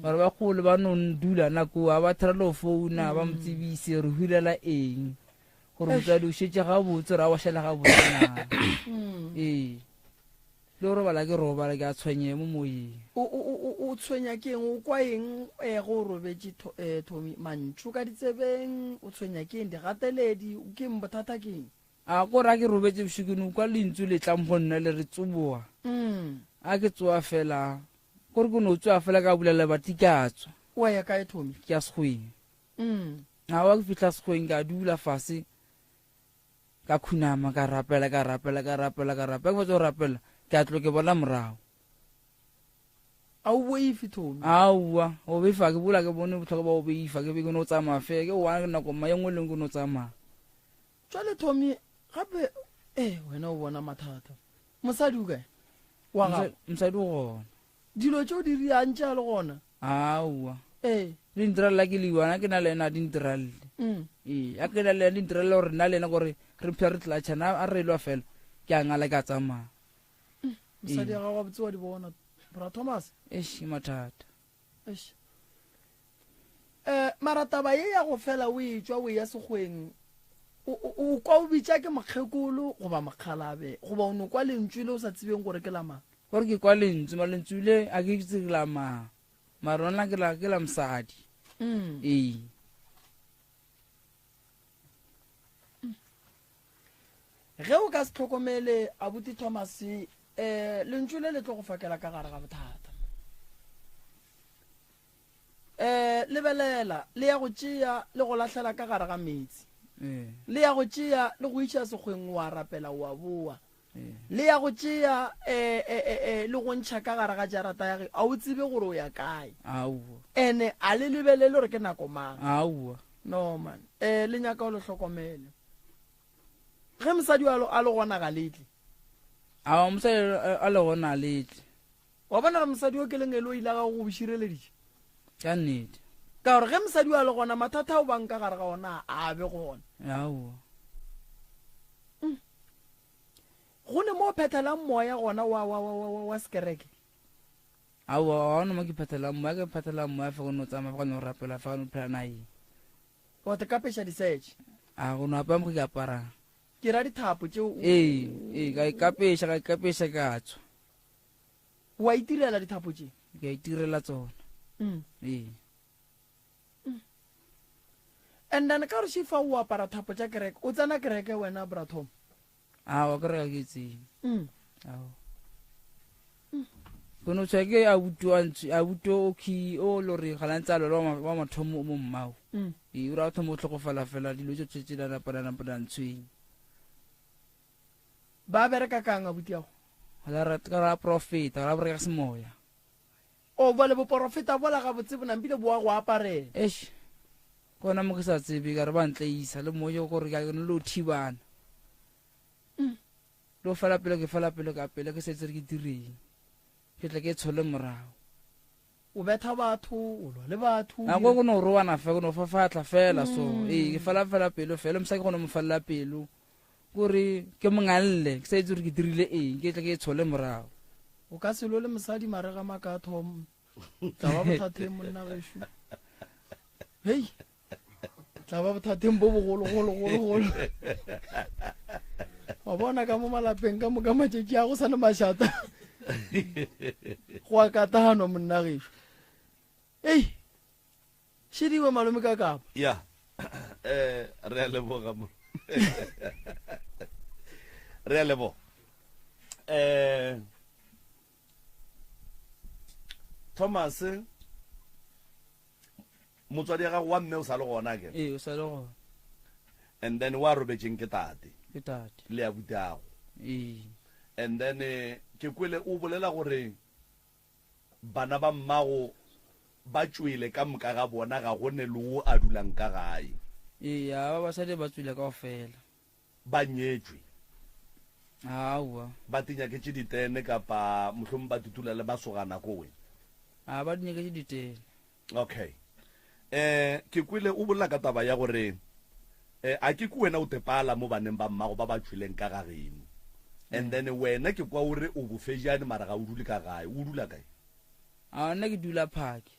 Speaker 3: Mara ba golo ba no dula nako, ga ba try le go founa, ba mo tsebise re hulela eng. Gore motswadi o šetše gabotse, re a wa šala gabotse na. Ee. Le go robala ke robala, ke a tshwenyega mo moyeng.
Speaker 2: O, o, o, o, o tshwenya ke eng? O kwa eng eh, ge o robetše, Tho, eh, Tommy? Mantšu ka ditsebeng, o tshwenya ke eng? Digateledi, ke eng? Bothata ke eng?
Speaker 3: A ko re a ke robetše bošego, ke no kwa lentšu le tlang go nna le re tsoboa. A ke tsoa fela, ko re ke no tsoa fela ka bula lebati ka tswa.
Speaker 2: Wa ya kae, Tommy?
Speaker 3: Ke ya sekgweng. Aowa, ke fihla sekgweng ka dula fase. Ka khunama, ka rapela, ka rapela, ka rapela, ka rapela. Ke fetsa go rapela, ke a tlo ke bona morago.
Speaker 2: A o boife, Tommy?
Speaker 3: Aowa, go boifa ke bola ke bone bohlokwa ba go boifa, ke be ke no tsamaya fela, ke one nako ma ye nngwe le nngwe ke no tsamaya.
Speaker 2: Jwale Tommy, gape eh wena o bona mathata. Mosadi o kae? Wa gago?
Speaker 3: Mosadi o gona.
Speaker 2: Dilo tšeo di riang tša le gona?
Speaker 3: Aowa.
Speaker 2: Ee.
Speaker 3: Di ntirella ke le one, a ke na le ena a di ntirelle. Ee, a ke na le ena di ntirelle gore nna le ena gore re phela re tlatšhana, a re lwa fela, ke a ngala ke a tsamaya.
Speaker 2: Mosadi ya gago gabotse wa di bona, Bra Thomas?
Speaker 3: Eish, ke mathata.
Speaker 2: Eish. Eh, mara taba ye ya go fela o e tšwa o eya sekgweng, o, o, o kwa o bitša ke mokgekolo goba mokgalabe, goba o no kwa lentšu le o sa tsebeng gore ke la mang?
Speaker 3: Gore ke kwa lentšu, mara lentšu le a ke itse ke la mang, mara lona ke la, ke la mosadi. Ee.
Speaker 2: Ge o ka se hlokomele, Abuti Thomas, um lentšu le le tlo go fakela ka gare ga bothata. Um lebelela, le ya go tšea le go lahlela ka gare ga meetse. Le ya go tšea le go iša sekgweng wa rapela wa boa. Le ya go tšea eh, eh, eh, eh, le go ntšha ka gare ga jarata ya ge a o tsebe gore o ya kae.
Speaker 3: Aowa.
Speaker 2: Ene a le lebelele gore ke nako mang.
Speaker 3: Aowa.
Speaker 2: No man. Eh, le nyaka o le hlokomele. Ge mosadi a a le gona ga le tle.
Speaker 3: Aowa, mosadi a le gona a le tle.
Speaker 2: Wa bona gore mosadi o ke lengeloi la gago go bo šireleditše?
Speaker 3: Ka nnete.
Speaker 2: Ka gore ge mosadi o a le gona, mathata ao bang ka gare ga ona a be gona.
Speaker 3: Aowa.
Speaker 2: Go ne mo o phethelang moya gona wa, wa, wa, wa, wa, wa sekereke?
Speaker 3: Aowa, ga gona mo ke phethelang moya, ke phethelang moya fa go no tsamaya, fa go no rapela, fa go no phela nageng.
Speaker 2: Wa te kapeša disetše?
Speaker 3: A go no apaya mo ke aparang.
Speaker 2: Ke ra dithapo tšeo.
Speaker 3: Ee, ee, ka ikapeša, ka ikapeša ka tswa.
Speaker 2: Wa itirela dithapo tše?
Speaker 3: Ke a itirela tsona. Ee.
Speaker 2: And then ka gore šifa o apara thapo tša kereke, o tsena kereke wena bra Tom?
Speaker 3: Aowa, kereke ga ke e tsene. Aowa. Ke no tshwa ke abuti wa ntsho, abuti o khi o lo re ga ntse a lwala wa mathomo o mo mmao. Ee, o ra thoma o tlhokofala fela dilo tse tse la napa la napa la ntshwenya.
Speaker 2: Ba bereka kang abuti yago?
Speaker 3: La ra ka ra profeta, ra bereka semoya.
Speaker 2: O bale boporofeta bola gabotse bo nampile bo a go aparela.
Speaker 3: Eish, kona mo ke sa tsebe ka re ba ntleisa le moyo gore ka no lo thibana. Lo fela pele ke fela pele ka pele ke setse ke direng. Ke tle ke tshole morago.
Speaker 2: O betha batho, o lwa le batho.
Speaker 3: Nako go no roana fa go no fafatla fela so. Ee, ke fela fela pelo fela mosadi ke gone mo fela pelo. Kore ke mongalle, ke sa itse gore ke dirile eng, ke tle ke tshole morago.
Speaker 2: O ka se lwe le mosadi marega maka a thoma. Tla ba bothateng monna gešo. Hei. Tla ba bothateng bo bogolo golo golo golo. Wa bona ka mo malapeng ka moka matšatši a go sa le mašata. Go a katano monna gešo. Ei. Šidiwe malome ka kapa.
Speaker 1: Ya. Eh re a leboga mo. Re a leboga. Eh Thomas motswadi ya gago wa mme o sa le gona ke
Speaker 3: ee o sa le gona
Speaker 1: and then wa robetšeng ke tate
Speaker 3: ke tate
Speaker 1: le ya butago
Speaker 3: ee
Speaker 1: and then eh, ke kwele o bolela gore bana ba mmago ba tšwele ka moka ga bona ga go ne le wo a dulang ka gae
Speaker 3: ee ya ba basadi ba tswile kaofela
Speaker 1: Ba nyetšwe.
Speaker 3: Aowa.
Speaker 1: Ba tinyaketše ditene kapa mohlomong ba tutula le masogana ko wena?
Speaker 3: A ba dinyaketše ditene.
Speaker 1: Okay. Eh, ke kwele o bolela ka taba ya gore eh, a ke ke wena o tepala mo baneng ba mmago ba ba tšweleng ka ga geno. And then wena ke kwa o re o bofejane mara ga o dule ka gae. O dula kae?
Speaker 3: A nna ke dula Phake.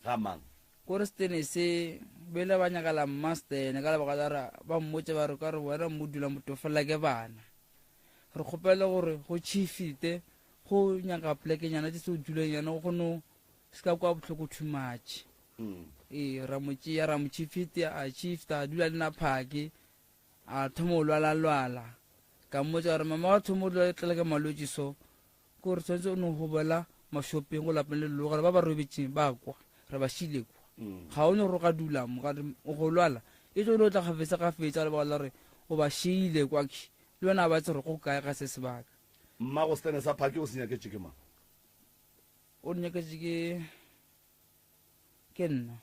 Speaker 1: Ga mang?
Speaker 3: Kore setene se bele ba nyakala mma setene ka lebaka la gore ba mmotse ba re ka re wena mo dula motofela ke bana. Re kgopela gore go chifite go nyaka plekenyana tse se o dulenyana go no se ka kwa bohloko too much. Ee, ra mo tšea ra mo chifite a chifta a dula le na phake a thoma go lwala-lwala. Ka mmotsa gore mama wa thoma o dula tlala ke malwetši so Ke gore tshwanetse o no gobela mashopeng go lapeng le lelo gore ba ba robetšeng ba kwa re ba šile kwa ga o no gore o ka dula mo ka re o go lwala e tlo no tla gafetsa gafetsa lebaka la gore o ba šile kwa ke le wena ba tsere go kae ga se sebaka.
Speaker 1: Mmago setene sa phake o se nyaketše ke mang?
Speaker 3: O nyaketše ke ke nna.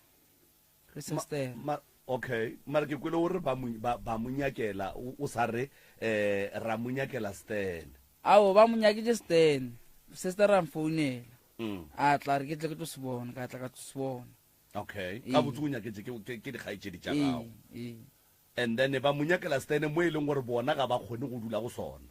Speaker 3: Ke sister.
Speaker 1: Ma, okay, mara ke kwele o re ba mo, ba, ba mo nyakela, o, o sa re, eh, ra mo nyakela Stan.
Speaker 3: Ao, ba mo nyaketše Stan. Sister a mfounela. A tla re ke tle ke tlo se bona, ka tla ka tlo se bona.
Speaker 1: Okay,
Speaker 3: Ee.
Speaker 1: gabotse o nyaketše ke, ke, ke dikgaetšedi tša gago.
Speaker 3: Ee, ee.
Speaker 1: And then ba mo nyakela Stan mo e leng gore bona ga ba kgone go dula go sona.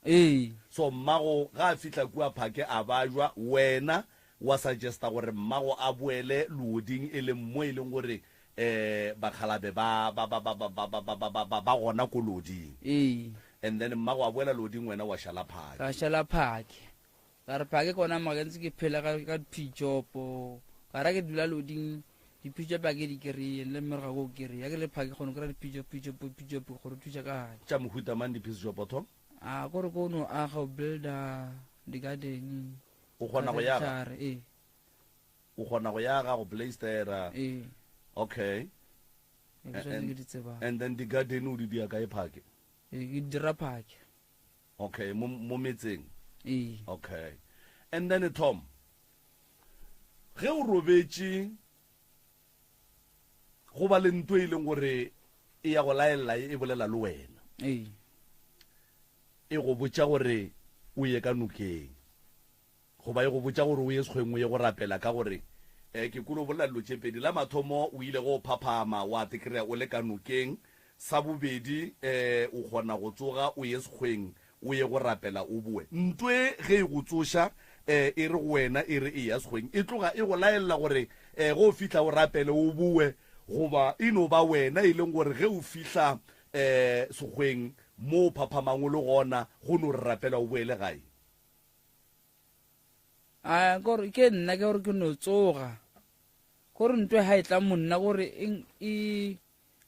Speaker 3: Ee.
Speaker 1: So mmago ga a fihla kua phake a bajwa, wena wa suggesta gore mmago a boele looding e leng mo e leng gore um bakgalabe ba ba ba ba ba ba ba ba ba ba ba gona ko looding.
Speaker 3: Ee.
Speaker 1: And then mmago a boela looding wena wa šala phake.
Speaker 3: Ka šala phake. Ka re phake kona maka ntse ke phela ka ka diphijopo. Ka ra ke dula looding. Di-piece job a ke di kry-e le mmereko ga ko o kry-e. A ke le phake ke kgona go kry-a di-piece job, piece job, piece job gore o thuša ka gae.
Speaker 1: Tša mohuta mang di-piece job Tom?
Speaker 3: A kore ko no aga o builder di-garden.
Speaker 1: O kgona go yaga?
Speaker 3: Dihlare, ee.
Speaker 1: O kgona go yaga, go plaistera?
Speaker 3: Ee.
Speaker 1: Okay.
Speaker 3: Ee, ke tšona tse ke di tsebang.
Speaker 1: And then di-garden o di dia kae phake?
Speaker 3: Ee, ke di dira phake.
Speaker 1: Okay, mo, mo metseng?
Speaker 3: Ee.
Speaker 1: Okay. And then Tom, ge o robetše go ba le nto e leng gore e ya go laelela e bolela le wena.
Speaker 3: Ee.
Speaker 1: E go botša gore o ye ka nokeng. Goba e go botša gore o ye sekgweng o ye go rapela ka gore eh, ke kwele o bolela dilo tše pedi. La mathomo o ile go phaphama wa te kry-a o le ka nokeng. Sa bobedi eh, o kgona go tsoga o ye sekgweng o ye go rapela o boe. Ntwe ge e go tsoša eh, e re go wena e re eya sekgweng, e tloga e go laelela gore eh, ge o fihla o rapele o boe, goba e no ba wena e leng gore ge o fihla eh, sekgweng mo o phaphamang o le gona go no re rapela o boele gae.
Speaker 3: A kore ke nna ke gore ke no tsoga kore ntwe ha e tla monna kore e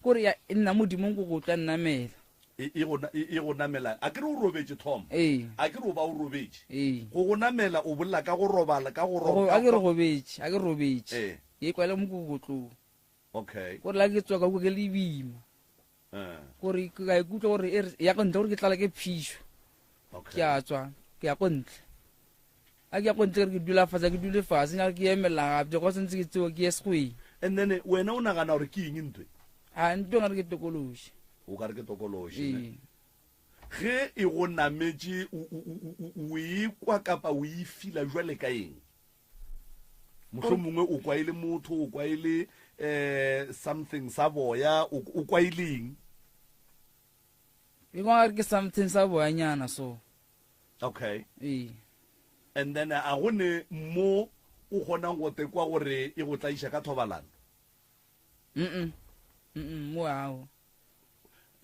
Speaker 3: kore ya e nna modimong ko go tla nnamela.
Speaker 1: E, e go, e, e go namela. A ke re o robetše, Tom?
Speaker 3: Ee.
Speaker 1: A ke re o ba o robetše?
Speaker 3: Ee.
Speaker 1: Go go namela o bolela ka go robala, ka go ro-,
Speaker 3: A ke re robetše, a ke robetše.
Speaker 1: Ee.
Speaker 3: Ke kwele mokokotlong.
Speaker 1: Okay.
Speaker 3: Kore la ke tswa ka kwa ke le boima. Gore ke ka ikutlwa gore e re ya ko ntle gore ke tlala ke phišo.
Speaker 1: Okay.
Speaker 3: Ke a tswa, ke ya ko ntle. A ke ya ko ntle ke re ke dula fatshe, ke dule fatshe, nka ke emela gape, go sentse ke tsewa ke ye sekgweng.
Speaker 1: And then wena o nagana gore ke eng ntwe?
Speaker 3: A ntwe nkare ke tokološi.
Speaker 1: O ka re ke tokološi, ne?
Speaker 3: Ee.
Speaker 1: Ge e go nametše o, o, o, o, o e kwa kapa o e fila jwale ka eng? Mohlomongwe o kwa e le motho, o kwa e le um something sa boya, o, o kwa e le eng?
Speaker 3: Ke kwa ke something sa boyanyana so.
Speaker 1: Okay.
Speaker 3: Ee.
Speaker 1: And then a go ne mo o kgonang go tekwa gore e go tlaiša ka thobalano?
Speaker 3: Mm-mm. Mm-mm, mo ao.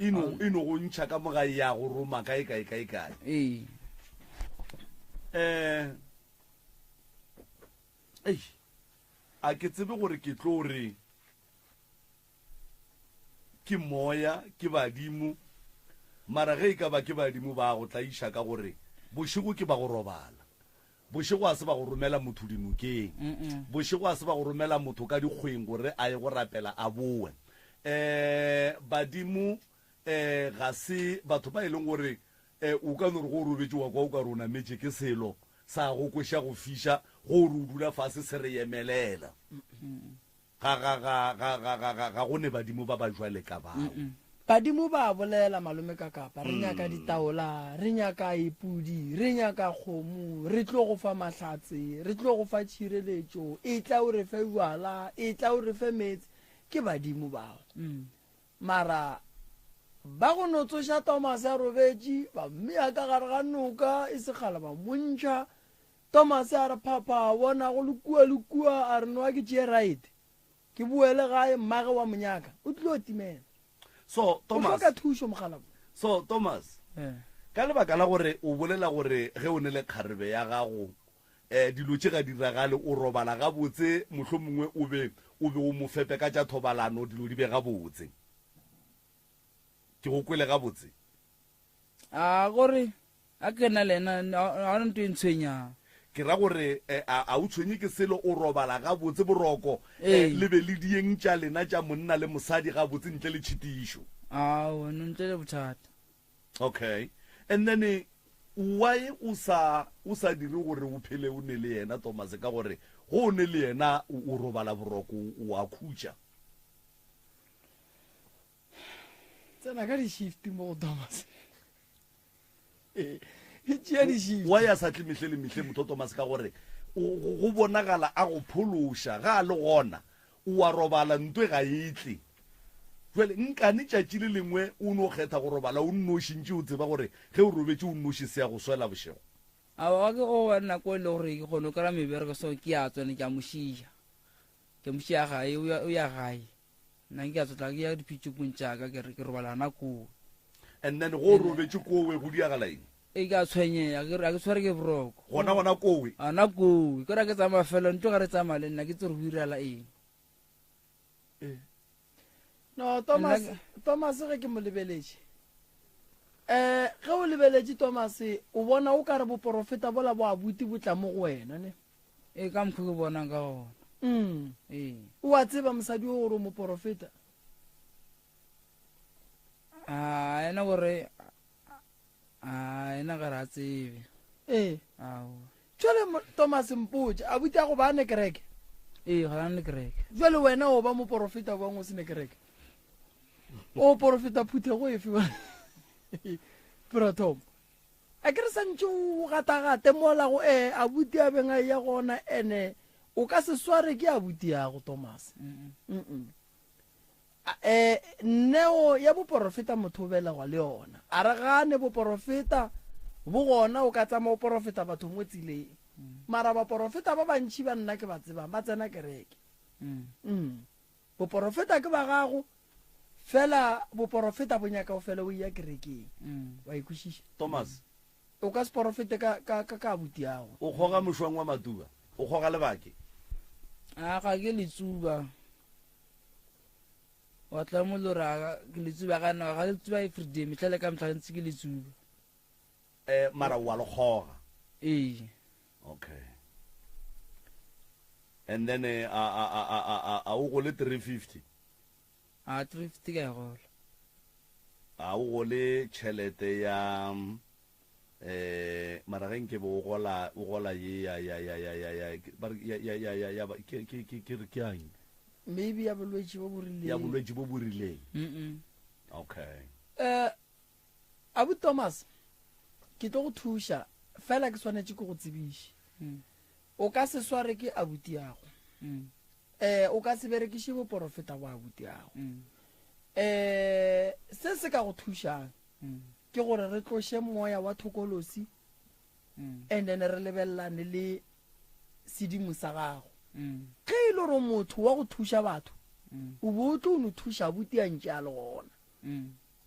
Speaker 1: E no, e no go ntšha ka moga ya go roma kae kae kae kae.
Speaker 3: Ee.
Speaker 1: Eh, ei, a ke tsebe gore ke tlo re ke moya, ke badimo, mara ge e ka ba ke badimo ba go tlaiša ka gore bošego ke ba go robala. Bošego a se ba go romela motho dinokeng. Bošego a se ba go romela motho ka dikgweng gore a ye go rapela a bowe. Um badimo um ga se batho ba e leng gore um o ka no re go o robetše wa kwa o ka re o nametše ke selo sa go kweša go fiša go re o dula fase se re emelela. Ga, ga, ga, ga, ga, ga, ga, ga go ne badimo ba ba jwale ka bao.
Speaker 2: Badimo ba a bolela, Malome Kakapa, re nyaka ditaola, re nyaka epudi, re nyaka kgomo, re tlo go fa mahlatse, re tlo go fa tšhireletšo, etla o re fe bjala, etla o re fe meetse. Ke badimo bao. Mara ba go no tsoša Tomase a robetše, ba mmea ka gare ga noka, e se kgale ba mo ntšha. Tomase a re, Phapha, bona go le kua le kua, a re, Noa ke tšee raete, ke boele gae, mmage wa mo nyaka, o tlilo timela.
Speaker 1: So,
Speaker 2: O
Speaker 1: Thomas,
Speaker 2: hloka thušo, mokgalabje.
Speaker 1: So, Thomas, ka lebaka la gore o bolela gore ge o ne le kgarebe ya gago, eh, dilo tše ga di diragale, o robala gabotse, mohlomongwe o be, o be o mo fepe ka tša thobalano, dilo di be gabotse. Ke go kwele gabotse?
Speaker 3: A gore a ke na le yena, ga gona ntho e ntshwenyang.
Speaker 1: Ke ra gore a, a o tshwenye ke selo, o robala gabotse boroko,
Speaker 3: Ee.
Speaker 1: le be le dieng tša lena tša monna le mosadi gabotse ntle le tšhitišo.
Speaker 3: Aowa, no ntle le bothata.
Speaker 1: Okay. And then why o sa, o sa dire gore o phele o ne le yena, Thomas, ka gore go o ne le yena o, o robala boroko, o a khutša.
Speaker 2: Tsena ka di-shift mo go Thomas. E tšea di-shift.
Speaker 1: Why a sa tle mehle le mehle motho Thomas ka gore go bonagala a go phološa ga a le gona o a robala ntwe ga e tle. Jwale nkane tšatši le lengwe o no kgetha go robala o nnoši ntše o tseba gore ge o robetše o nnoši se ya go swela bošego.
Speaker 3: Aowa ke go ba nako e le gore ke kgone go kry-a mebereko so ke a tswa ne ke a mo šiya. Ke mo šiya gae o ya gae. Nna ke a tsotla ke ya dipitšopong tša ka ke re ke robala gona koo.
Speaker 1: And then go o robetše kowe go diagala eng?
Speaker 3: E ke a tshwenyega ke re a ke tshware ke boroko.
Speaker 1: Gona gona kowe?
Speaker 3: Gona kowe ke re a ke tsamaya fela ntlo ga re tsamaya le nna ke tse gore go irala eng.
Speaker 1: Eh.
Speaker 2: No, Thomas, Thomas ge ke mo lebeletše. Eh, ge o lebeletše Thomas, o bona o ka re boporofeta bola bo abuti bo tla mo go wena, ne?
Speaker 3: Ee, ka mokgwa ke bonang ka gona. Ee.
Speaker 2: O a tseba mosadi o gore o moporofeta?
Speaker 3: A ena gore a ena ga re a tsebe.
Speaker 2: Ee.
Speaker 3: Aowa.
Speaker 2: Jwale Thomas mpotše, abuti a go ba ne kereke?
Speaker 3: Ee, ga ne kereke.
Speaker 2: Jwale wena o ba moporofeta bjang o se ne kereke? O porofeta phuthego efe wena? Bra Tom. A ke re santše o gatagate mola go ee abuti a beng a eya gona ene o ka se sware ke abuti yago Thomas. Mm. E, neo ya boporofeta motho o belegwa le yona. A re gane boporofeta bo gona o ka tsamaya o porofeta batho mo tseleng. Mara baporofeta ba bantši ba nna ke ba tsebang ba tsena kereke. Mm. Boporofeta ke ba gago fela boporofeta bo nyaka o fele o eya kerekeng. Wa e kwešiša?
Speaker 1: Thomas.
Speaker 2: O ka se porofete ka, ka, ka, ka abuti yago.
Speaker 1: O kgoga mošwang wa matuba? O kgoga lebake?
Speaker 3: A ga ke letsuba. Wa tla mo lora ke letsuba ga na ga letsuba everyday mehla le ka mehla ntse ke letsuba.
Speaker 1: Eh mara wa le kgoga.
Speaker 3: Ee.
Speaker 1: Okay. And then eh, a a a a a a o gole 350.
Speaker 3: A 350 ka e gola.
Speaker 1: A o gole tšhelete ya eh mara ge nke be o gola o gola ye ya ya ya ya ya ya ba re ya ya ya ya ya ke ke ke ke re ke yang
Speaker 2: maybe ya bolwetši bo bo rileng
Speaker 1: ya bolwetši bo bo rileng
Speaker 3: mm
Speaker 1: okay
Speaker 2: eh abu Thomas ke tlo go thuša fela ke swanetše ke go tsebiše mm. o ka se sware ke abuti yago mm. eh o ka se berekiše boporofeta bo abuti yago mm. eh se se ka go thušang mm. Ke gore re tloše moya wa thokolosi and then re lebelelane le sedimo sa gago. Ge e le gore o motho wa go thuša batho, o bo o tlo no thuša abuti a ntše a le gona.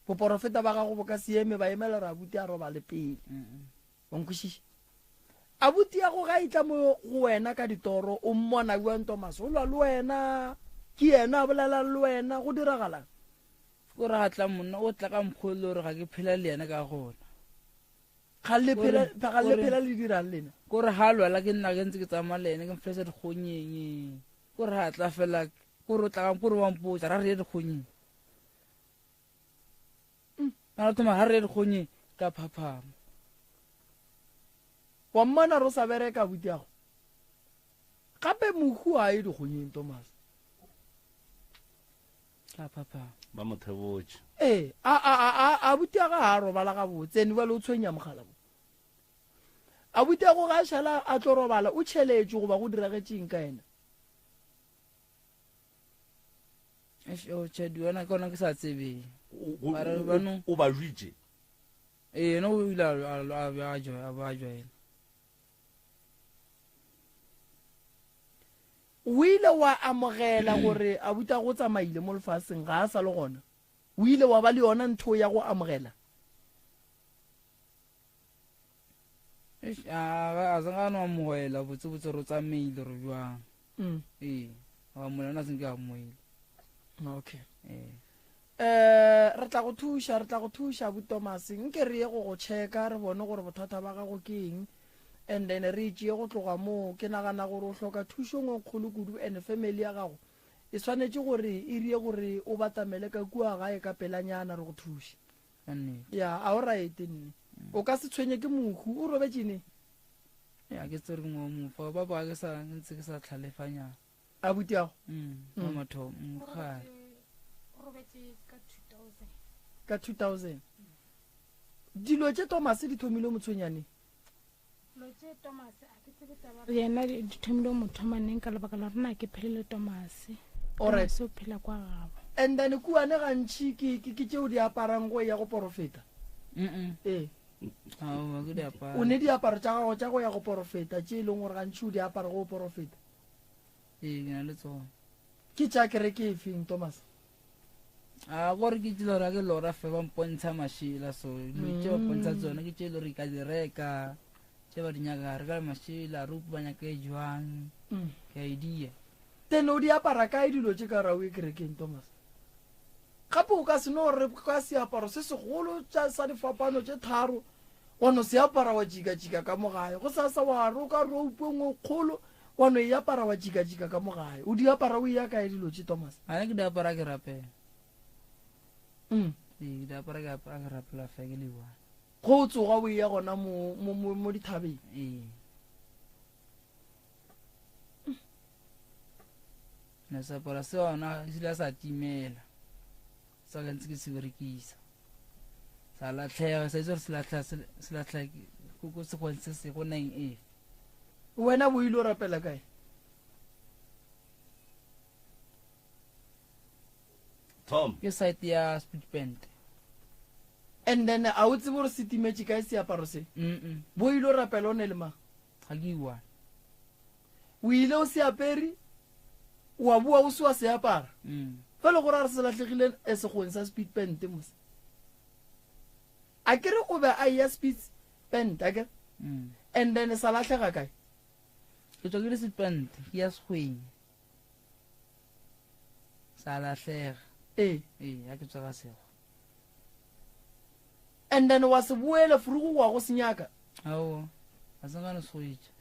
Speaker 2: Boporofeta ba gago bo ka se eme ba emela gore abuti a robale pele. Wa nkwešiša? Abuti ya go ga e tla mo go wena ka ditoro, o mmona bjang Thomas? O lwa le wena, ke yena a bolelang le wena, go diragalang?
Speaker 3: Ko re ga tla monna o tla ka mokgwa o le gore ga ke phela le yena ka gona.
Speaker 2: Ga le phela ga le phela le dirang lena?
Speaker 3: Ko re ga lwala ke nna ke ntse ke tsamaya le ene ke mfesa dikgonyeng. Ko re ga tla fela ko re o tla ka ko re wa mpotsa ra re ye dikgonyeng. Mara thoma ga re ye dikgonyeng ka phaphama.
Speaker 2: Wa mmona re o sa bereka abuti yago. Gape mohu a ye dikgonyeng Thomas.
Speaker 3: Ka phaphama.
Speaker 1: Ba mo thebotše.
Speaker 2: Ee, a, a, a, a, abuti ya ga a robala gabotse, ene bjale o tshwenya mogala bo. Abuti ya go ga a šala a tlo robala, o tšheletšwe goba go diragetšeng ka yena?
Speaker 3: Eish, o tšhedi wena ke gona ke sa tsebeng.
Speaker 1: O- o-
Speaker 3: Mara
Speaker 1: o-
Speaker 3: bano-
Speaker 1: o ba jwitše
Speaker 3: Ee, yena o ile a- a- a- a- a joina, a ba joina.
Speaker 2: O ile wa amogela gore abutago o tsamaile mo lefaseng, ga a sa le gona? O ile wa ba le yona ntho ya go amogela?
Speaker 3: Eish, a a se ka no amogela botsebotse gore o tsamaile gore bjang.
Speaker 2: Mm.
Speaker 3: Ee, go amogela nna se ke amohele.
Speaker 2: Okay.
Speaker 3: Ee.
Speaker 2: Eh, re tla go thuša, re tla go thuša abu Thomas. Nke re ye go go checka re bone gore bothata ba gago ke eng. And then re e tšee go tloga moo. Ke nagana gore o hloka thušo ngwe kgolo kudu and family ya gago e swanetše gore e rie gore o batamele ka kua gae ka pelanyana re go thuše.
Speaker 3: Ka nnete.
Speaker 2: Ya, a o right nne. O ka se tshwenye ke mohu, o robetše neng?
Speaker 3: Ya ke tsere ngwe mofa ba ba ke sa ntse ke sa tlhalefanya.
Speaker 2: Abuti ago?
Speaker 3: Mm, mathomo, kgale.
Speaker 4: O robetše ka 2000.
Speaker 2: Ka 2000. Dilo tše Thomas di thomile mo tshwenyaneng?
Speaker 4: Dilo tše Thomas a ke tsebe taba yena di thomile mo thoma neng ka lebaka la rena ke phele le Thomas.
Speaker 2: Alright.
Speaker 4: Thomas o phela kwa gabo.
Speaker 2: And then kuane gantši ke ke ke tšeo di aparang go ya go porofeta.
Speaker 3: Mm.
Speaker 2: Ee.
Speaker 3: Aowa ke di apara.
Speaker 2: O ne diaparo tša gago tša go ya go porofeta tše e leng gore gantši o di apara go porofeta.
Speaker 3: Ee, ke na le tsona.
Speaker 2: Ke tša kereke e feng, Thomas?
Speaker 3: A gore ke tsile gore ke lora fe ba mpontsha mašela so dilo tše ba mpontsha tsona ke tše e le gore ka di reka tše ba di nyaka re ka mašela rope ba nyaka e jwang
Speaker 2: Mm.
Speaker 3: ke a e dia.
Speaker 2: Then o di apara kae dilo tše ka ra o ye kerekeng, Thomas? Gape o ka se no re ka seaparo se segolo tša sa difapano tše tharo wa no se apara wa tšikatšika ka mo gae. Gosasa wa roka roupu e nngwe kgolo wa no e apara wa tšikatšika ka mo gae. O di apara o eya kae dilo tše, Thomas?
Speaker 3: Gane ke di apara ke rapela. Ee, ke di apara ke apara ke rapela fa ke le one.
Speaker 2: Go o tsoga o eya gona mo, mo, mo, mo dithabeng.
Speaker 3: Ee. Ne seaparo se ona se ile sa timela. Sa ke ntse ke se berekisa. Sa latlhega, sa itse gore se latlhega, se latlhega ko ko sekgweng se se go neng efe.
Speaker 2: Wena bo ile o rapela kae?
Speaker 1: Tom.
Speaker 3: Ke site ya Speed Paint.
Speaker 2: And then a o tsebe gore se timetše kae seaparo se?
Speaker 3: Mm.
Speaker 2: Bo ile o rapela o ne le mang?
Speaker 3: Ga ke iwane.
Speaker 2: O ile o se apere, wa boa o se wa se apara. Fela gore a re se latlhegile eh, sekgweng sa Speed Paint mose. A kere o be a eya Speed Paint, a kere? And then sa lahlega kae?
Speaker 3: Ke tswa ke le Speed Paint, ke ya sekgweng. Sa lahlega.
Speaker 2: Ee.
Speaker 3: Ee, ya ke tswa ka sekgwa.
Speaker 2: And then wa se boele frugu wa go se nyaka.
Speaker 3: Aowa, ga se nkane se go etša.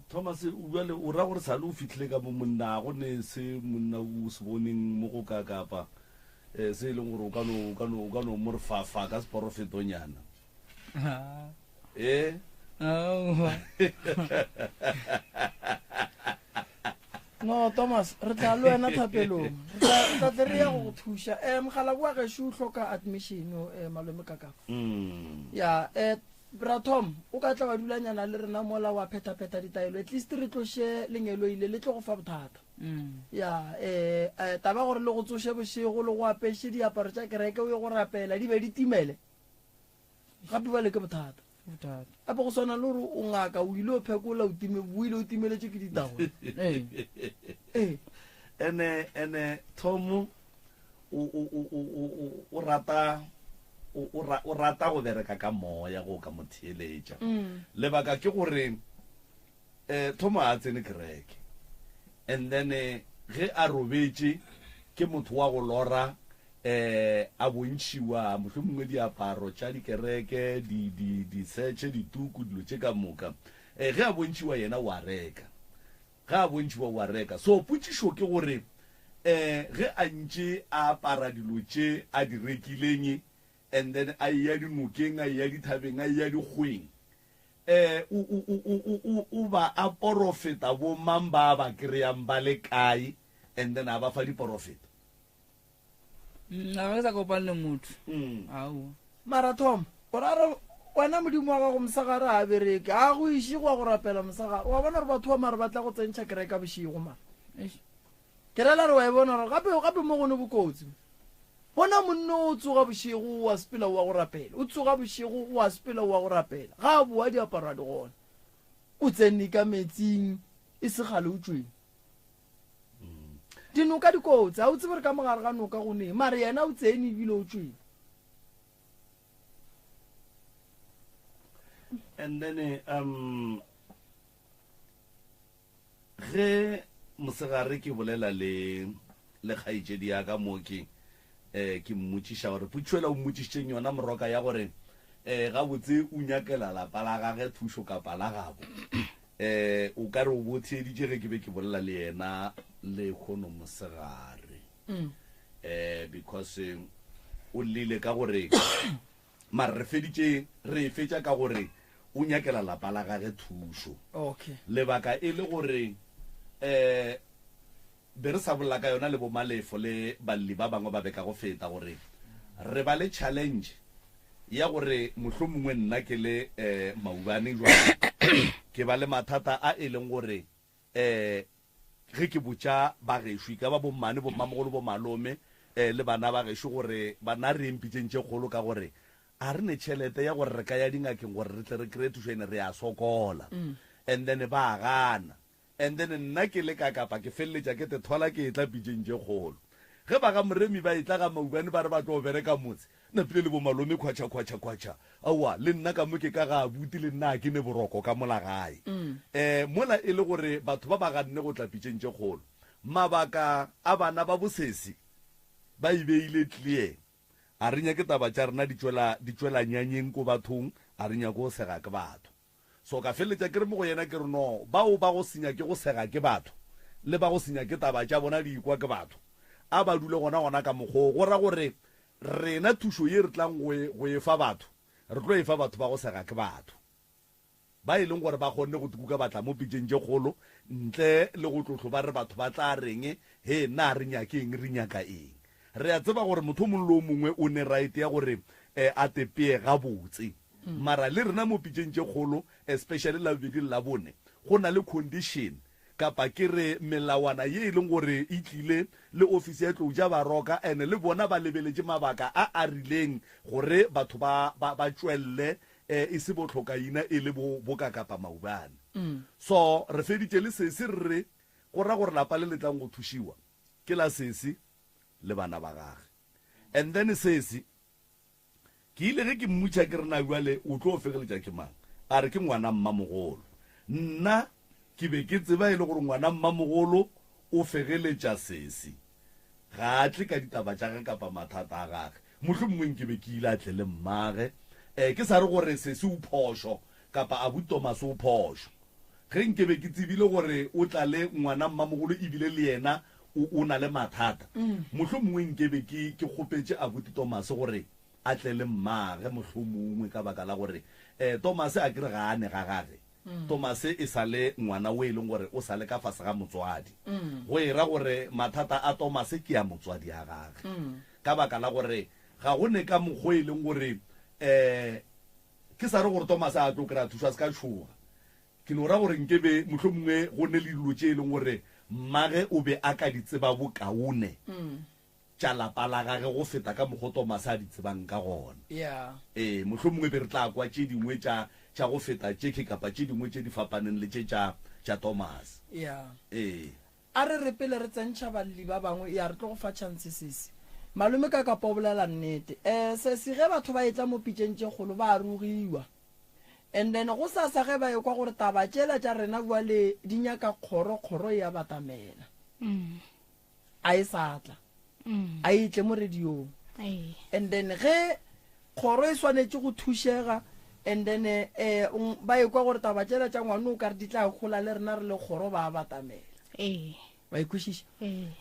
Speaker 1: Thomas, o bjale o ra gore sale o fihlile ka mo monna go ne se monna o se boneng mo go ka kapa eh, se e leng gore o ka no o ka no o ka no mo re fa fa ka seporofetonyana. Eh?
Speaker 3: Aowa.
Speaker 2: No, Thomas, re tla le wena thapelong. Re tla re tla tle re ya go go thuša. Eh, mogala wa gešo o hloka admission, eh, malome Kakafa. Ya, eh, Bra Tom, o ka tla wa dulanyana le rena mola wa phethaphetha ditaelo. At least re tloše lengeloi le le tlo go fa bothata. Ya, eh, eh, taba gore le go tsoše bošego le go apeše diaparo tša kereke o ye go rapela di be di timele. Gape bjale ke bothata. Gape go swana le gore o ngaka o ile o phekola o time o ile o timeletše ke ditaola.
Speaker 1: Ee. Ene ene Tom o o o o o rata o o rata go bereka ka moya go ka mo theeletša. Lebaka ke gore eh Tom a tsene kereke. And then ge a robetše ke motho wa go lora eh a bontšhiwa mohlomongwe diaparo tša dikereke, di, di, disetšhe, dituku, dilo tše ka moka. Eh, ge a bontšhiwa yena o a reka. Ge a bontšhiwa o a reka. So potšišo ke gore, eh, ge a ntše a apara dilo tše a di rekileng, and then a eya dinokeng, a eya dithabeng, a eya dikgweng, eh, o, o, o, o, o, o, o ba a porofeta bo mang ba a ba kry-ang ba le kae, and then a ba fa diporofeto?
Speaker 3: Ga ke sa kopane le motho. Aowa.
Speaker 2: Mara Tom, o ra re wena Modimo wa gago mosegare ga a bereke, ga a go iše go ya go rapela mosegare. Wa bona gore batho ba mare ba tla go tsentšha kereka bošego mara.
Speaker 3: Eish.
Speaker 2: Ke rela re wa e bona gore gape gape mo go ne bokotsi. Bona monna o tsoga bošego o a sepela o wa go rapela. O tsoga bošego o a sepela o wa go rapela. Ga a boa diaparo a di gona. O tsene ka metsing e se kgale o tšwele. Dinoka di kotsi, ga o tsebe gore ka mogare ga noka go neng, mare yena o tsene ebile o tšwele.
Speaker 1: And then um ge mosegare ke bolela le le kgaetšedi ya ka mo ke eh ke mmotšiša gore potšišo ela o mmotšišitšeng yona moroka ya gore eh gabotse o nyakela lapa la gage thušo kapa la gabo eh o ka re o bo theeditše ge ke be ke bolela le yena lehono mosegare eh because eh, o llile ka gore mara re feditše re e fetša ka gore o nyakela lapa la gage thušo
Speaker 2: Okay.
Speaker 1: lebaka e le gore eh Be re sa bolela ka yona le bo Malefo le balli ba bangwe ba be ka go feta gore re ba le challenge ya gore mohlomongwe nna ke le Maubane jwale ke ba le mathata a e leng gore ge ke botša ba gešo e ka ba bo mmane, bo mmamogolo, bo malome le bana ba gešo gore bana re yeng pitšeng tše kgolo ka gore a re ne tšhelete ya gore re ka ya dingakeng gore re tle re kry-e thušo ene re a sokola and then ba gana. And then nna ke le ka kapa ke feleletša ke te thola ke etla pitšeng tše kgolo. Ge ba ga Moremi ba etla ga Maubane ba re ba tlo bereka motse, Napile le bomalome khwatšha khwatšha khwatšha. Aowa, le nna ka mo ke ka ga abuti le nna a ke ne boroko ka mola gae. Um mola e le gore batho ba ba ganne go tla pitšeng tše kgolo. Mabaka a bana ba bosesi ba e beile clear. A re nyake taba tša rena di tšwela di tšwela nyanyeng ko bathong, a re nyake go sega ke batho. So ka feleletša ke re mo go yena ke re no, bao ba go se nyake go sega ke batho le ba go se nyake taba tša bona di ekwa ke batho, a ba dule gona gona ka mokgwa wo. Go ra gore rena thušo ye re tlang go e, go e fa batho, re tlo e fa batho ba go sega ke batho. Ba e leng gore ba kgonne go tukuka ba tla mo pitšeng tše kgolo ntle le go tlotlo ba re batho ba tla reng, he na re nyake eng, re nyaka eng. Re a tseba gore motho o mongwe le o mongwe o ne right ya gore a tepee gabotse. Mara le rena mo pitšeng tše kgolo especially Labobedi le Labone go na le condition kapa ke re melawana ye e leng gore e tlile le ofisi ya Tlou ja Baroka and le bona ba lebeletše mabaka a a rileng gore batho ba ba ba tšwelle e se bo hlokaina e le bo boka kapa maubane. So re feditše le sesi re re go ra gore lapa le le tlang go thušiwa ke la sesi le bana ba gage and then sesi Ke ile ge ke mmutša ke re na bjale o tlo fegeletša ke mang? A re ke ngwana mmamogolo. Nna ke be ke tseba e le gore ngwana mmamogolo o fegeletša sesi. Ga a tle ka ditaba tša gage kapa mathata a gage. Mohlomongwe nke be ke ile a tle le mmage. Eh, ke sa re gore sesi o phošo kapa abuti Thomas o phošo. Ge nke be ke tsebile gore o tla le ngwana mmamogolo ebile le yena o, o na le mathata, mohlomongwe nke be ke, ke kgopetše abuti Tomase gore a tle le mmage, mohlomongwe, ka baka la gore, eh, Tomase a ke re ga a ne ga gage. Tomase e sa le ngwana o e leng gore o sa le ka fase ga motswadi. Go e ra gore mathata a Tomase ke a motswadi a gage. Ka baka la gore ga go ne ka mokgwa e leng gore, eh, ke sa re gore Tomase a tlo kry-a thušo, a se ka tšhoga. Ke no ra gore nke be mohlomongwe go ne le dilo tše e leng gore mmage o be a ka di tseba bokaone tša lapa la gage go feta ka mokgo Tomase a di tsebang ka gona. Ee, mohlomongwe be re tla kwa tše dingwe tša, tša go feta tšekhe kapa tše dingwe tše di fapaneng le tše tša, tša Tomase. Ee.
Speaker 2: A re re pele re tsentšha balli ba bangwe, ya, re tlo go fa chance sesi. Malome ka kapa o bolela nnete. Eh, sesi ge batho ba etla mo pitšeng tše kgolo ba a rogiwa. And then gosasa ge ba ekwa gore taba tšela tša rena bjale di nyaka kgoro, kgoro e a batamela. A e sa tla. A e tle mo radiong. And then ge kgoro e swanetše go thušega and then eh, ba ekwa gore taba tšela tša ngwane o ka re di tla gola le rena re le kgoro ba a batamela. Wa e kwešiša?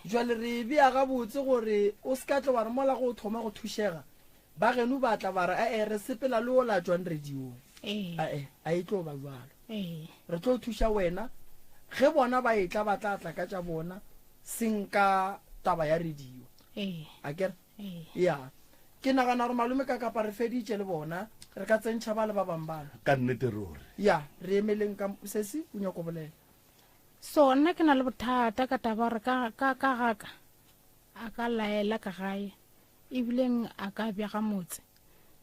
Speaker 2: Jwale re e bea gabotse gore o se ka tlo wa re mola go o thoma go thušega Ba geno ba tla ba re, E-e, re sepela le wola a tšwang radiong. E-e, a e tlo ba bjalo. Re tlo thuša wena. Ge bona ba etla, ba tla tla ka tša bona, seng ka taba ya radio. A ke re? Ya. Ke nagana gore malome ka kapa re feditše le bona, re ka tsentšha ba le ba bang bana.
Speaker 1: Ka nnete ruri.
Speaker 2: Ya, re emeleng ka, sesi, o nyako bolela.
Speaker 4: So, nna ke na le bothata ka taba gore ka, ka, ka gaka, a ka laela ka gae. Ebileng a ka bega motse.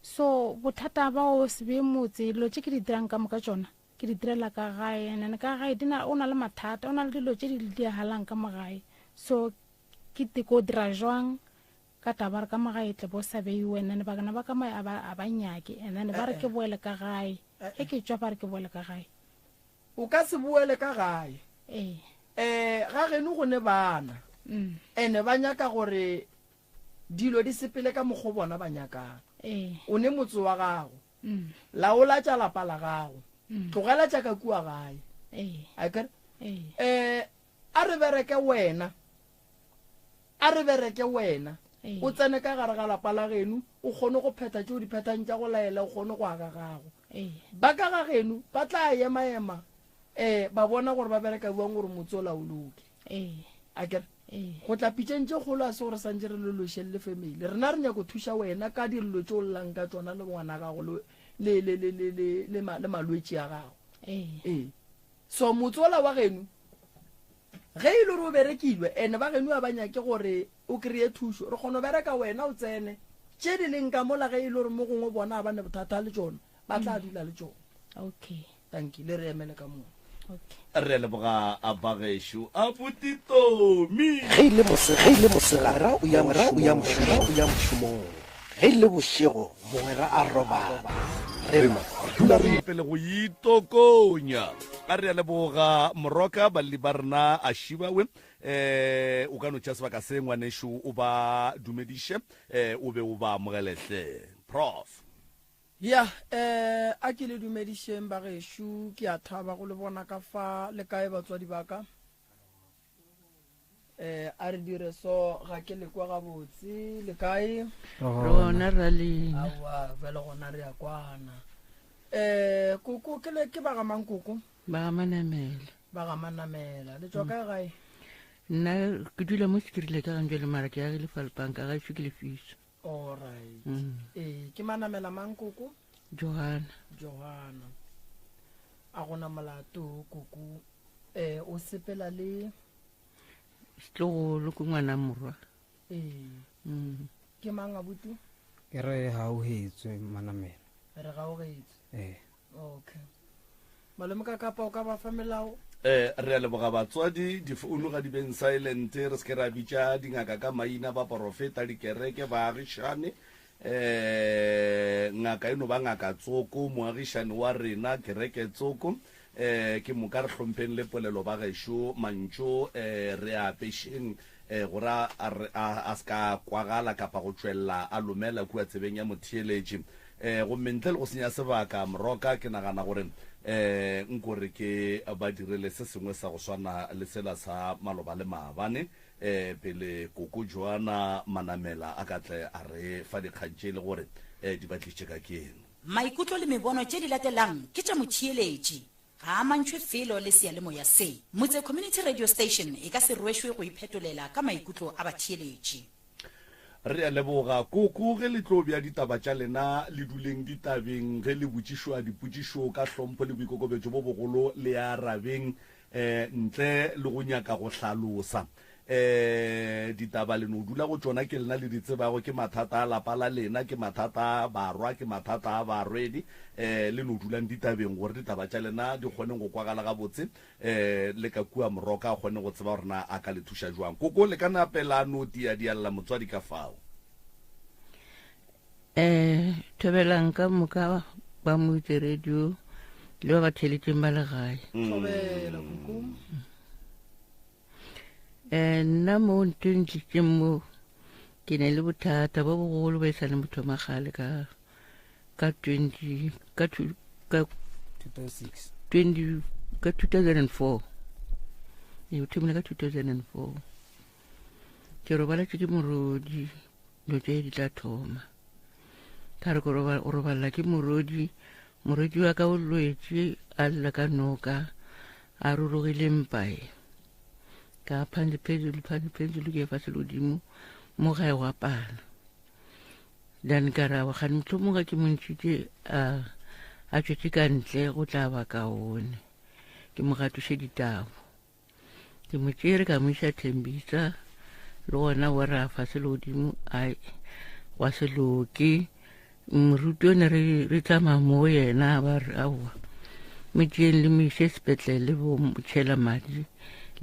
Speaker 4: So bothata ba o se bee motse, dilo tše ke di dirang ka moka tšona ke di direla ka gae, and then ka gae di na, o na le mathata, o na le dilo tše di diagalang ka mo gae. So ke teko dira jwang ka taba gore ka mo gae tle bo sa beiwe, and then bana ba ka mo a ba, a ba nyake, and then ba re ke boele ka gae. Ge ke tšwa ba re ke boele ka gae.
Speaker 2: O ka se boele ka gae.
Speaker 4: Ee.
Speaker 2: Eh, ga geno go ne bana. Ene ba nyaka gore dilo di sepele ka mokgo bona ba nyakang.
Speaker 4: Ee.
Speaker 2: O ne motse wa gago.
Speaker 4: Mm.
Speaker 2: Laola tša lapa la gago.
Speaker 4: Mm.
Speaker 2: Tlogela tša ka kua gae.
Speaker 4: Ee.
Speaker 2: Akere?
Speaker 4: Ee.
Speaker 2: Eh, a re bereke wena. A re bereke wena.
Speaker 4: Ee.
Speaker 2: O tsene ka gare ga lapa la geno, o kgone go phetha tše o di phethang tša go laela, o kgone go aga gago.
Speaker 4: Ee.
Speaker 2: Ba ka ga geno ba tla ema-ema, eh, ba bona gore ba bereka bjang gore motse o laoloke.
Speaker 4: Ee.
Speaker 2: Akere?
Speaker 4: Ee.
Speaker 2: Go tla pitšeng tše kgolo a se gore santše re lološeng le family. Rena re nyako thuša wena ka dillo tše o llang ka tšona le ngwana gago le, le, le, le, le, le, le, le malwetši a gago.
Speaker 4: Ee.
Speaker 2: Ee. So motse ola wa geno ge e le gore o berekilwe ene ba geno a ba nyake gore o kry-e thušo, re kgona go bereka wena o tsene. Tše di leng ka mola ge e le gore mo gongwe bona ga ba ne bothata le tšona, ba tla dula le tšona.
Speaker 4: Okay.
Speaker 2: Dankie, le re emele ka moo.
Speaker 4: Okay.
Speaker 1: Re a leboga a bagešo abuti Tomi.
Speaker 6: Ge e le mosegare, o ya mošomong. Ge e le bošego mogwera a robala, rena re dula re.
Speaker 1: Pele go itokonya. A re a leboga Moroka balli ba rena a Šibawe. Eh o ka no tšea sebaka se ngwanešu o ba dumediše eh o be o ba amogele hle. Prof.
Speaker 2: Ya eh a ke le dumedišeng bagešo ke a thaba go le bona ka fa le kae batswadi ba ka? Eh, a re dire so ga ke lekwa gabotse le kae
Speaker 7: rona ra lena
Speaker 2: aowa bjale gona re a kwana um koko ke le ke ba ga mang koko
Speaker 7: ba ga manamela
Speaker 2: ba ga manamela le tswa kae gae
Speaker 7: nna ke dula mo sekirile ka gang jale mara ke agile falpang ka gaešo ke lefiso
Speaker 2: allright mm. ee ke manamela mang koko
Speaker 7: johana
Speaker 2: johana a gona molato koko um o sepela le
Speaker 7: setlogolo ke ngwana morwa
Speaker 2: ee mm. ke mang abuti
Speaker 8: ke re gaogetswe manamela
Speaker 2: re gaogetswe
Speaker 8: ee
Speaker 2: okay malome ka kapa o ka ba fa melao
Speaker 1: Eh, re a leboga batswadi difounu ga di beng silent re se ke ra bitša dingaka ka maina baporofeta dikereke baagišane eh ngaka e no ba ngaka tsoko moagišane wa rena kereke tsoko eh ke moka re hlompheng le polelo ba gešo mantšu eh re a apešeng eh gore a a a se ka kwagala kapa go tšwelela a lomela kua tsebeng ya motheeletši eh gomme ntle le go senya sebaka moroka ke nagana gore eh nko re ke ba direle se sengwe sa go swana le sela sa maloba le maabane eh pele koko Joana Manamela a ka tle a re fa dikgang tše e le gore eh di ba tlišitše ka keno.
Speaker 5: Maikutlo le mebono tše di latelang ke tša motheeletši, ga a mantšhwe felo le seyalemoya se. Motse Community Radio Station e ka se rwešwe go iphetolela ka maikutlo a batheeletši.
Speaker 1: Re a leboga koko ge le tlo bea ditaba tša lena le duleng ditabeng ge le botšišwa dipotšišo ka hlompho le boikokobetšo bo bogolo le arabeng um ntle le go nyaka go hlalosa um ditaba le no dula go tšona ke lena le di tsebago ke mathata a lapa la lena ke mathata a barwa ke mathata a barwedi um le no dulang ditabeng gore ditaba tša lena di kgone go kwagala gabotse um le ka kua moroka a kgone go tseba gore na a ka le thuša jwang koko le ka nape la no tia dialla motswadi ka fao
Speaker 7: um thobelang ka moka ba motse radio le ba ba theletšeng ba le gae
Speaker 2: thobela koko
Speaker 7: um nna mo nto ntlišitseng mo ke ne le bothata bo bogolo bo e sa le motho magale ka ka 20 ka ka
Speaker 8: 2006
Speaker 7: 20 ka 2004 ee o thomile ka 2004 ke robaletše ke morodi dilo tše di tla thoma ka re ko robalela ke morodi morodi wa ka o lwetše a lla ka noka a rurugile mpae ka phantse phezulu phantse phezulu ke fa selodimo mo gae wa pala then ka ra gane mohlomong ga ke mo ntšhitše a a tšwetše ka ntle go tla ba kaone ke mo gatoše ditabo Ke mo tšere ka mo iša Thembisa le gona wa ra fase le godimo ai gwa se loke moruti o ne re re tsamaya mo yena ba re aowa mo tšeeng le mo iše sepetlele bo mo tšhela madi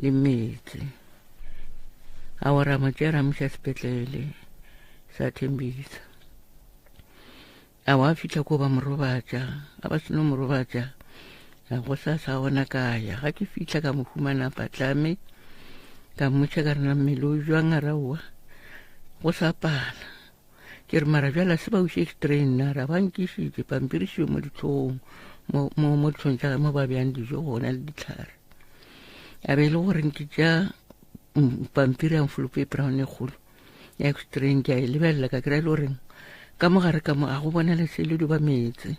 Speaker 7: le meetse aowa ra mo tšea ra mo iša sepetlele sa Thembisa. A wa fihla ko ba mo robatša, a ba seno mo robatša, a go sa sa gona ka ya. Ga ke fihla ka mo humana a patlame, ka mmotša ka rena mmele o jwang a raowa, go sa pala. Ke re mara bjala se ba uše x-train na ra ba nkišitše pampiri šio mo ditlhong mo mo mo ditlhong tša mo ba bjang dijo gona le ditlhare. A be e le gore nke tša pampiri ya mfolopo e brown e kgolo. ya extrain ke a e lebelela ka kry-a e le goreng ka mo gare ka mo a go bona lesele di ba meetse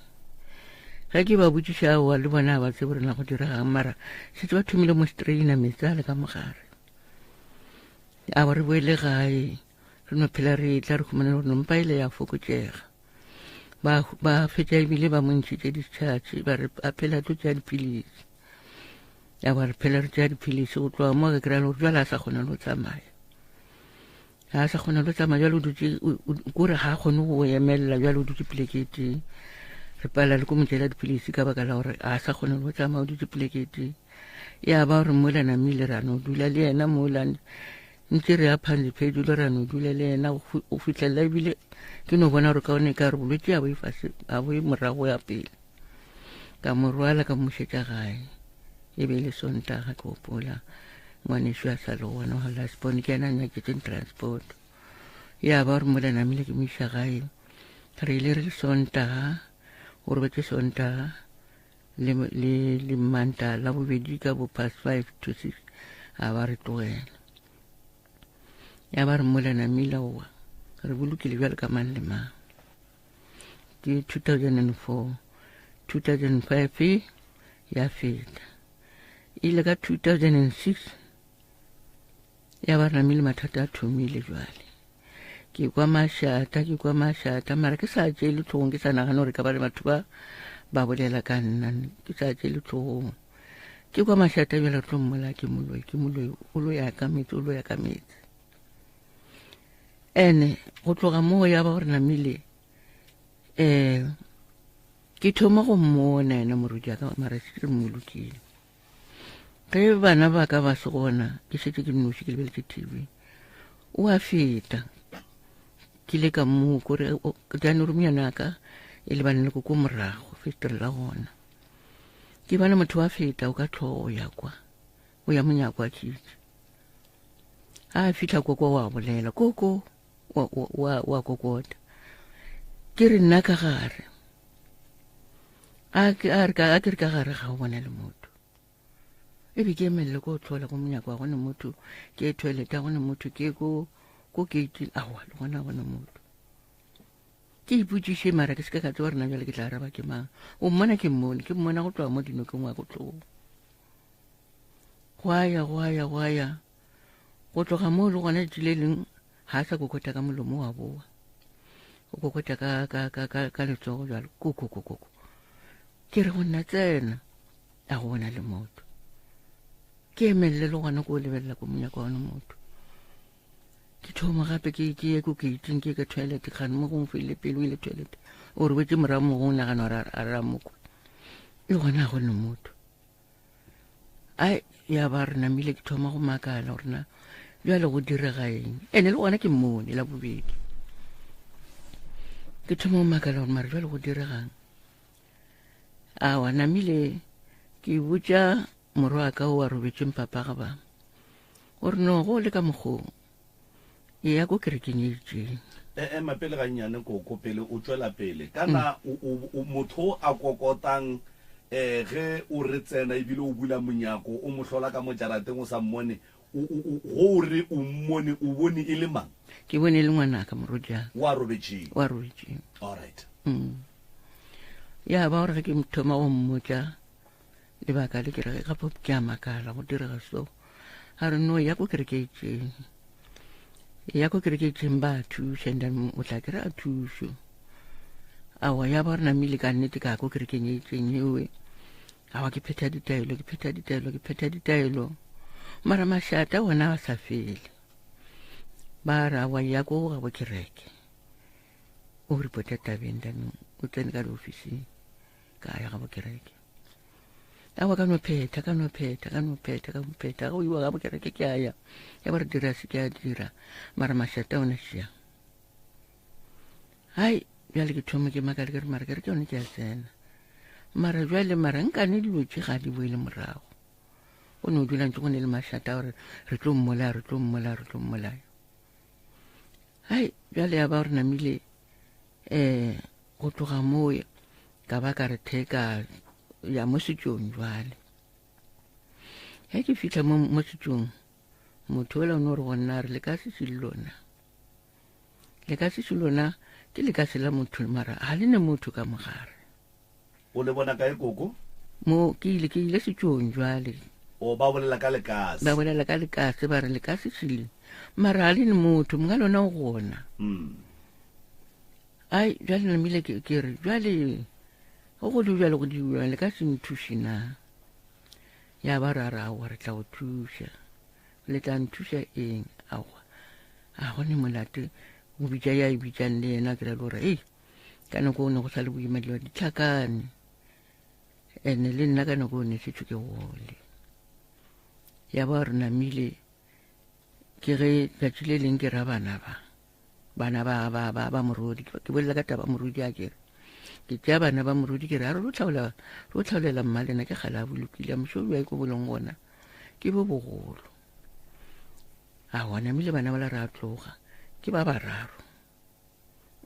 Speaker 7: ge ke ba botšiša aowa le bona ba tsebe rena go diregang mara setse ba thomile mo straina meetse a le ka mogare a ba re boele gae re no phela re tla re humane gore nompa ile ya fokotšega ba ba fetša ebile ba mo ntšhitše discharge ba re a phela tlo tšea dipilisi ya ba re phela re tšea dipilisi go tloga mo ke kry-a le gore jale a sa kgone le go tsamaya ga a sa kgona le tsamaya jalo o dutse kore ga a kgone go emelela jalo o dutse poleke e tee re palela le ko motšela dipilisi ka baka la gore ga a sa kgone le go tsamaya o dutse poleke e tee ya ba gore mola namile ra no dula le yena mola Ntse re ya phanse phedule ra no dula le yena go fitlhelela ebile ke no bona gore kaone ka re bolwetse a bo fase a bo morago ya pele. Ka mo rwala ka mmušetša gae. E be e le Sontaga ke gopola ngwanešu a sa le gona wa last born ke yena a nyaketseng transport. Ya ba gore mola namile ke mo iša gae. Re ile re le Sontaga, o robetše Sontaga. Le, le, le manta la bobedi ka bo past 5 to 6 a ba re tlogela. Ya ba re mola namile owa re bolokile bjalo ka mang le mang. Ke 2004, 2005 ya feta. Ile ka 2006 ya ba re namile mathata a thomile jwale. Ke kwa mašata, ke kwa mašata, mara ke sa tšeele tlhogong, ke sa nagane gore ka ba le batho ba ba bolela ka nna, ke sa tšeele tlhogong. Ke kwa mašata bjale re tlo mmolaya, ke moloi, ke moloi, o loya ka meetse, o loya ka meetse. Ene go tloga moo ya ba gore namile ke thoma go mmona ena moruti wa ka, mara se ke re mmolokile. Ge bana ba ka ba se gona, ke šetše ke nnoši ke lebeletše TV, o a feta. Ke ile ka mo kore dining room yona ka e lebane le ko morago fetere la gona. Ke bona motho wa feta o ka tlhogo ya kwa, o ya monyako wa tšitše. A fitlha koko wa bolela, koko wa kokota. Ke re nna ka gare. A ke a re ka a ke re ka gare ga o bona le motho. E be ke emelele ko tlhola ko monyako wa gone motho, ke toilet ya gone motho, ke ko ko gate aowa le gona gone motho. Ke ipotšiše mara ke se ka tseba rena bjale ke tla araba ke mang. O mmona ke mmone, ke mmona go tloga mo dinokeng wa go tloga. Gwa ya, gwa ya, gwa ya. Go tloga moo le gona letšatši le leng ga a sa kokota ka molomo wa boa. O kokota ka, ka, ka, ka, ka letsogo jalo, koko, koko, koko. Ke re go nna tsena, a go bona le motho. Ke emelele le gona ko lebelela ko monyako wa one motho. Ke thoma gape ke, ke ye ko gate-ing, ke ye ka toilet, kgane mo gongwe fele pele o ile toilet. O robetše morago mo gongwe nagana gore a re a mokwe. Le gona ga go ne motho. Ai, ya ba re namile ke thoma go makala gore na bjale go direga eng. Ene le gona ke mmone la bobedi. Ke thoma go makala gore mara bjale go diregang. Awa, namile ke botša morwa wa ka o a robetšeng papa ga ba. Gore no go le ka mokgong. E ya ko kerekeng e itseng.
Speaker 1: E ema pele gannyane koko pele o tšwela pele. Kana o motho a kokotang eh ge o re tsena ebile o bula monyako o mo hlola ka mo jarateng o sa mmone, go o re o mmone o bone e le mang?
Speaker 7: Ke bone e le ngwanaka morwediaka.
Speaker 1: Wa robetšeng?
Speaker 7: Wa robetšeng.
Speaker 1: All right.
Speaker 7: Ya ba gore ge ke thoma go mmotša lebaka le ke re gape ke a makala go direga so. A re no ya ko kereke e itseng. Ya ko kereke e itseng ba thuša and then o tla kry-a thušo. Aowa ya ba re namile ka nnete ka ko kerekeng e itseng ewe. Aowa ke phetha ditaelo, ke phetha ditaelo, ke phetha ditaelo. Mara mašata ona a sa fele. Ba re aowa ya ko ga bo kereke. O reporta tabeng then o tsene ka diofising ka ya ga bo kereke. Aowa ka no phetha, ka no phetha, ka no phetha, ka no phetha. Ga o iwa ga bo kereke ke a ya. Ya ba re dira se ke a dira. Mara mašata ona šia. Hai, bjale ke thoma ke makale ke re mara kereke yone ke a tsena. Mara bjale mara nkane dilo tše ga di boele morago. Go no dula ntse go ne le mašata gore re tlo mmolaya, re tlo mmolaya, re tlo mmolaya. Hai, bjale ya ba gore namile go tloga moo ka ba ka re theka ya mo setšong jwale. Ge ke fihla mo setšong, motho ola o no re go nna re le ka se se lona. Le ka se se lona ke le ka se la motho mara ga le ne motho ka mogare.
Speaker 1: O le bona kae koko?
Speaker 7: Mo ke ile, ke ile setšong jwale.
Speaker 1: O ba bolela ka lekase.
Speaker 7: Ba bolela ka lekase ba re le ka se se le. Mara ga le ne motho, monga lona o gona. Ai, jwale namile ke, ke re, jwale, go go le bjalo go di bjang, le ka se nthuše na? Ya ba ra re, aowa, re tla go thuša. Le tla nthuša eng? Aowa, a go ne molato, go bitša ya e bitšang le yena, ke ra le gore, ei, ka nako o ne go sa le boima dilo di tlhakane. Ene le nna ka nako o ne setsho ke gole. Ya ba re namile, Ke ge tšatši le leng ke ra bana ba bana ba ba ba ba morodi ke bolela ka taba morodi a kere ke tšea bana ba morodi ke re a re ro tlhaola ro tlhaolela mma lena ke kgale a bolokile a mošo bja ko boleng gona ke bo bogolo a wa namile bana ba la re a tloga ke ba bararo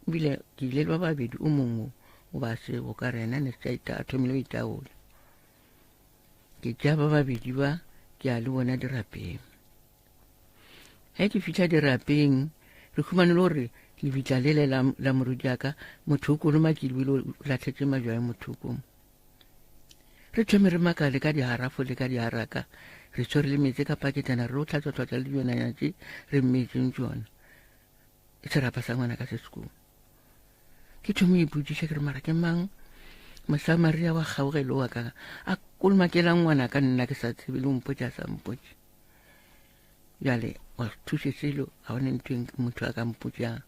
Speaker 7: ebile ke ile le ba babedi o mongwe o ba sego ka rena ne se a thomile o itaola Ke tša ba babedi ba ke a le bona dirapeng. Ge ke fitlha dirapeng re humane le gore lebitla lele la, la morudi aka motho o kolomakile o ile o latlhetse majwae mothokong. Re thome re makale ka diharafo le ka diharaka re tshwere le meetse ka paketana re o tlhatswa-tlhatswa le dijonanya tše re mmetseng tsona serapa sa ngwana ka se sekolo. Ke thome ipotšiša ke re mara ke mang Mosamaria wa kgaugelo wa ka a kolomakelang ngwana ka nna ke sa tsebe le mpotša sa mpotše. Bjale wa thuše selo ga one ntho e motho a ka mpotšang.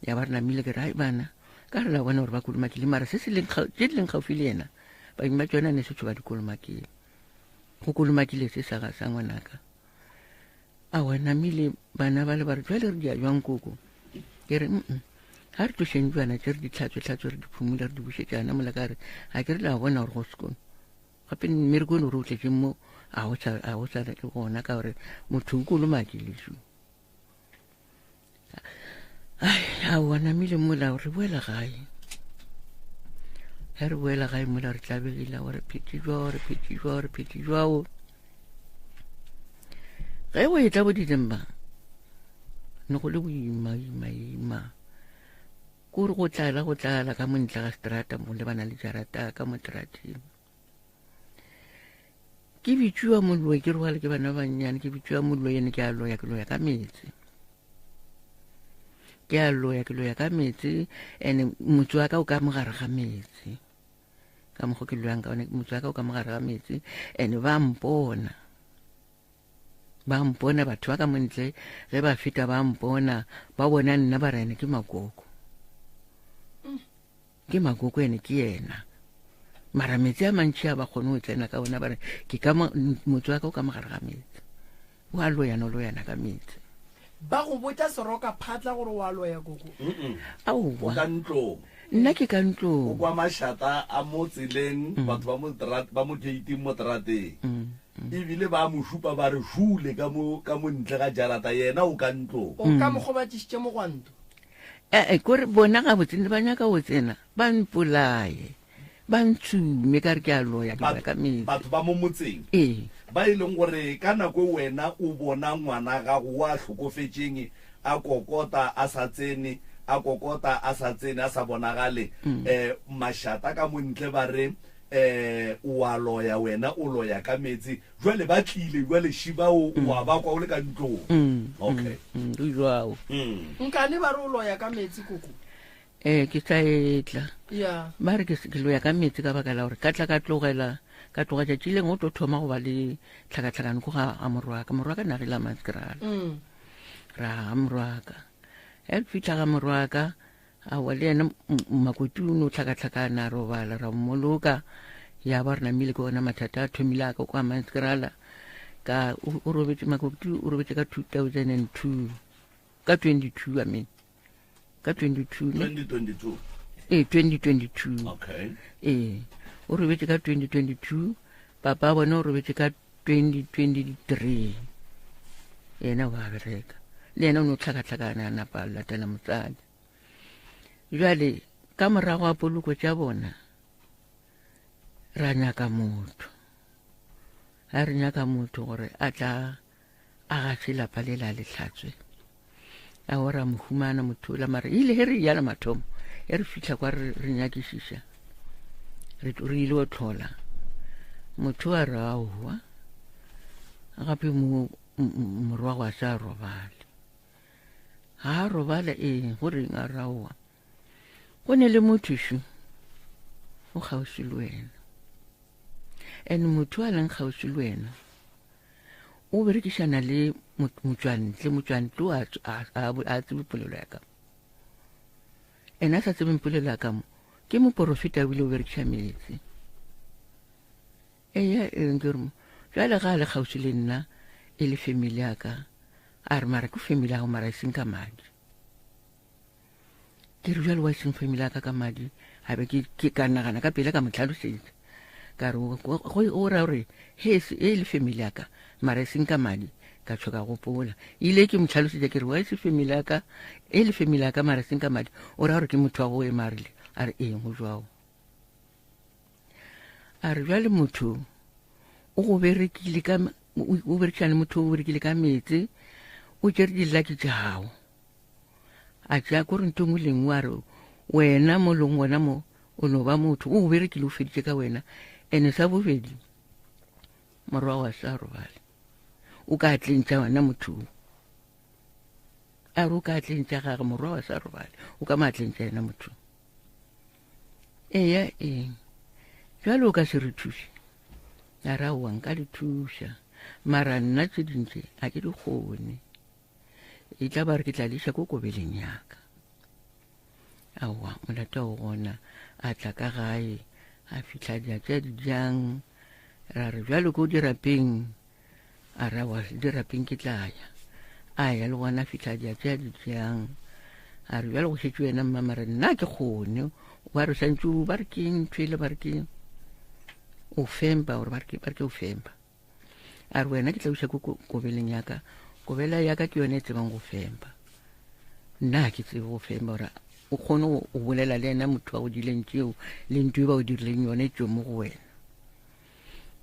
Speaker 7: Ya ba re namile ke re ai bana ka re la bona gore ba kolomakile mara se se leng tše di leng gaufi le yena beng ba tšona ne setšo ba di kolomakile. Go kolomakile se sa sa ngwanaka. Aowa namile bana ba le ba re jwale re dia jwang koko ke re mm ga re tlošeng jwana tse re di tlhatswe tlhatswe re di phumole re di bušetšana mola ka re ga ke re la bona gore go sekolo gape mmereko o ne gore o tletseng mo a go sa le gona ka gore motho o kolomake leso ai aowa namile mola re boela gae ge re boela gae mola re tlabegile gore phete jwao re phete jwao re phete jwao ge o etla bo December ne go le boima ima ima kore go tlala go tlala ka montle ga strata mo lebana le jarata ka mo terateng ke bitšiwa moloi ke rwale ke bana ba bannyane ke bitšiwa moloi ene ke a loya ke loya ka meetse ke a loya ke loya ka meetse ene motse wa ka o ka mogare ga meetse ka mokgwa ke loyang ka one motse wa ka o ka mogare ga meetse ene ba mpona ba mpona batho ba ka montle ge ba feta ba mpona ba bona nna ba re ene ke makoko Ke makoko ene ke yena mara metsi a mantši a ba kgone go tsena ka ona ba re ke ka motse wa ka o ka mogare ga metsi o a loyana o loyana ka metsi
Speaker 2: ba go botša seroka phatla gore o a loya koko
Speaker 7: aowa
Speaker 1: ka ntlong
Speaker 7: nna ke ka ntlong
Speaker 1: o kwa mašata a mo tseleng mm. batho ba mo ba mo gating mo terateng mm, mm. ebile ba mo šupa ba re jule ka mo ka mo ntle ga jarata yena o ka ntlong
Speaker 2: o ka mo gobatšišitše mogwanto
Speaker 7: Ee, kore bona gabotse ne ba nyaka go tsena ba mpolaye ba ntsume ka re ke a loya ke loya ka metsi
Speaker 1: batho ba mo motseng
Speaker 7: ee
Speaker 1: ba e leng gore ka nako e wena o bona ngwana gago wa hlokofetšeng a kokota a sa tsene a kokota a sa tsene a sa bonagale um mašata ka mo ntle ba re um o a loya wena o loya ka meetse Jwale ba tlile, jwale Shiba o, o a ba kwa o le ka ntlong.
Speaker 7: Mm,
Speaker 1: Okay.
Speaker 7: mm, mm, go jwao.
Speaker 1: Mm.
Speaker 2: Nkane ba re o loya ka meetse koko.
Speaker 7: Ee, ke tla etla.
Speaker 2: Ya.
Speaker 7: Ba re ke se- ke loya ka meetse ka baka la gore ka tla ka tlogela ka tloga tšatši lengwe o tlo thoma go ba le tlhakatlhakano ko ga ga morwaka. Morwaka nagile a maskerala.
Speaker 2: Mm.
Speaker 7: Ra ga morwaka. Ge re fitlha ga morwaka, Aowa, le yena Makoti o no tlhakatlhakana, a robala, ra mmoloka. Ya ba re namile ke ona mathata a thomile a ka kwa Manskrala. Ka o o robetše Makoti o robetše ka 2002 ka 22 I mean ka 22 ne?
Speaker 1: 2022.
Speaker 7: Ee, 2022.
Speaker 1: Okay.
Speaker 7: Ee, o robetše ka 2022, papa bona o robetše ka 2023. Yena wa bereka. Le yena o no tlhakatlhakana a napa a latela motsadi. Jwale ka morago ga poloko tša bona ra nyaka motho. A re nyaka motho gore a tla a gaše lapa le la lehlatswe. A o ra mo humana motho ola mara ile he re ya la mathomo e re fitlha kwa re re nyakišiša re re ile go tlhola motho a re aowa gape mo morwa wa sa robale ga a robale ee go reng a raowa go ne le motho šu o kgauswi le wena and motho a leng kgauswi le wena o berekišana le motšwantle motšwantle a tsebe polelo ya ka ene a sa tsebeng polelo ya ka mo ke moporofeta o bile o berekiša meetse eya e ke re jale ga a le kgauswi le nna e le family ya ka. A re mara ke family ya gago mara e seng ka madi. Ke re bjale wa e seng family ya ka ka madi, a be ke ka nagana ka pele ka mo tlhalosetsa. Ka re o ra gore he e le family ya ka mara e seng ka madi, ka tsho ka gopola. Ile ke mo tlhalosetsa ke re wa e se family ya ka, e le family ya ka mara e seng ka madi, o ra gore ke motho wa go ema a rile, a re eng go jwao. A re bjale motho o go berekile ka o berekisane motho o berekile ka meetse, o tšere dilaki tša gago. A tšea ko re ntho nngwe le nngwe a re wena mo leng gona mo o no ba motho o go berekile o feditše ka wena. Ene sa bobedi morwa wa sa robale o ka tleng tša wena motho o. A re o ka tleng tša gage morwa wa sa robale o ka maatleng tša yena motho. Eya eng jwale o ka se re thuše? A re aowa nka le thuša mara nna tše dintši a ke di kgone, e tla ba re ke tla leša ko kobeleng yaka. Aowa molato o gona. A tla ka gae a fihla dia tša dijang, ra re bjalo ko dirapeng, a re aowa dirapeng ke tla ya. A ya le gona a fihla dia tša dijang, a re bjalo go šetše wena mma, mara nna ke kgone. Ba re santse ba re ke ntho ele ba re ke o fempa, gore ba re ke o fempa. A re wena ke tla uša ko kobeleng ya ka, kobela ya ka ke yone e tsebang go fempa, nna ga ke tsebe go fempa. Gore o kgone go bolela le yena motho wa go dileng tšeo le ntho e ba o dirileng yone e tšwe mo go wena.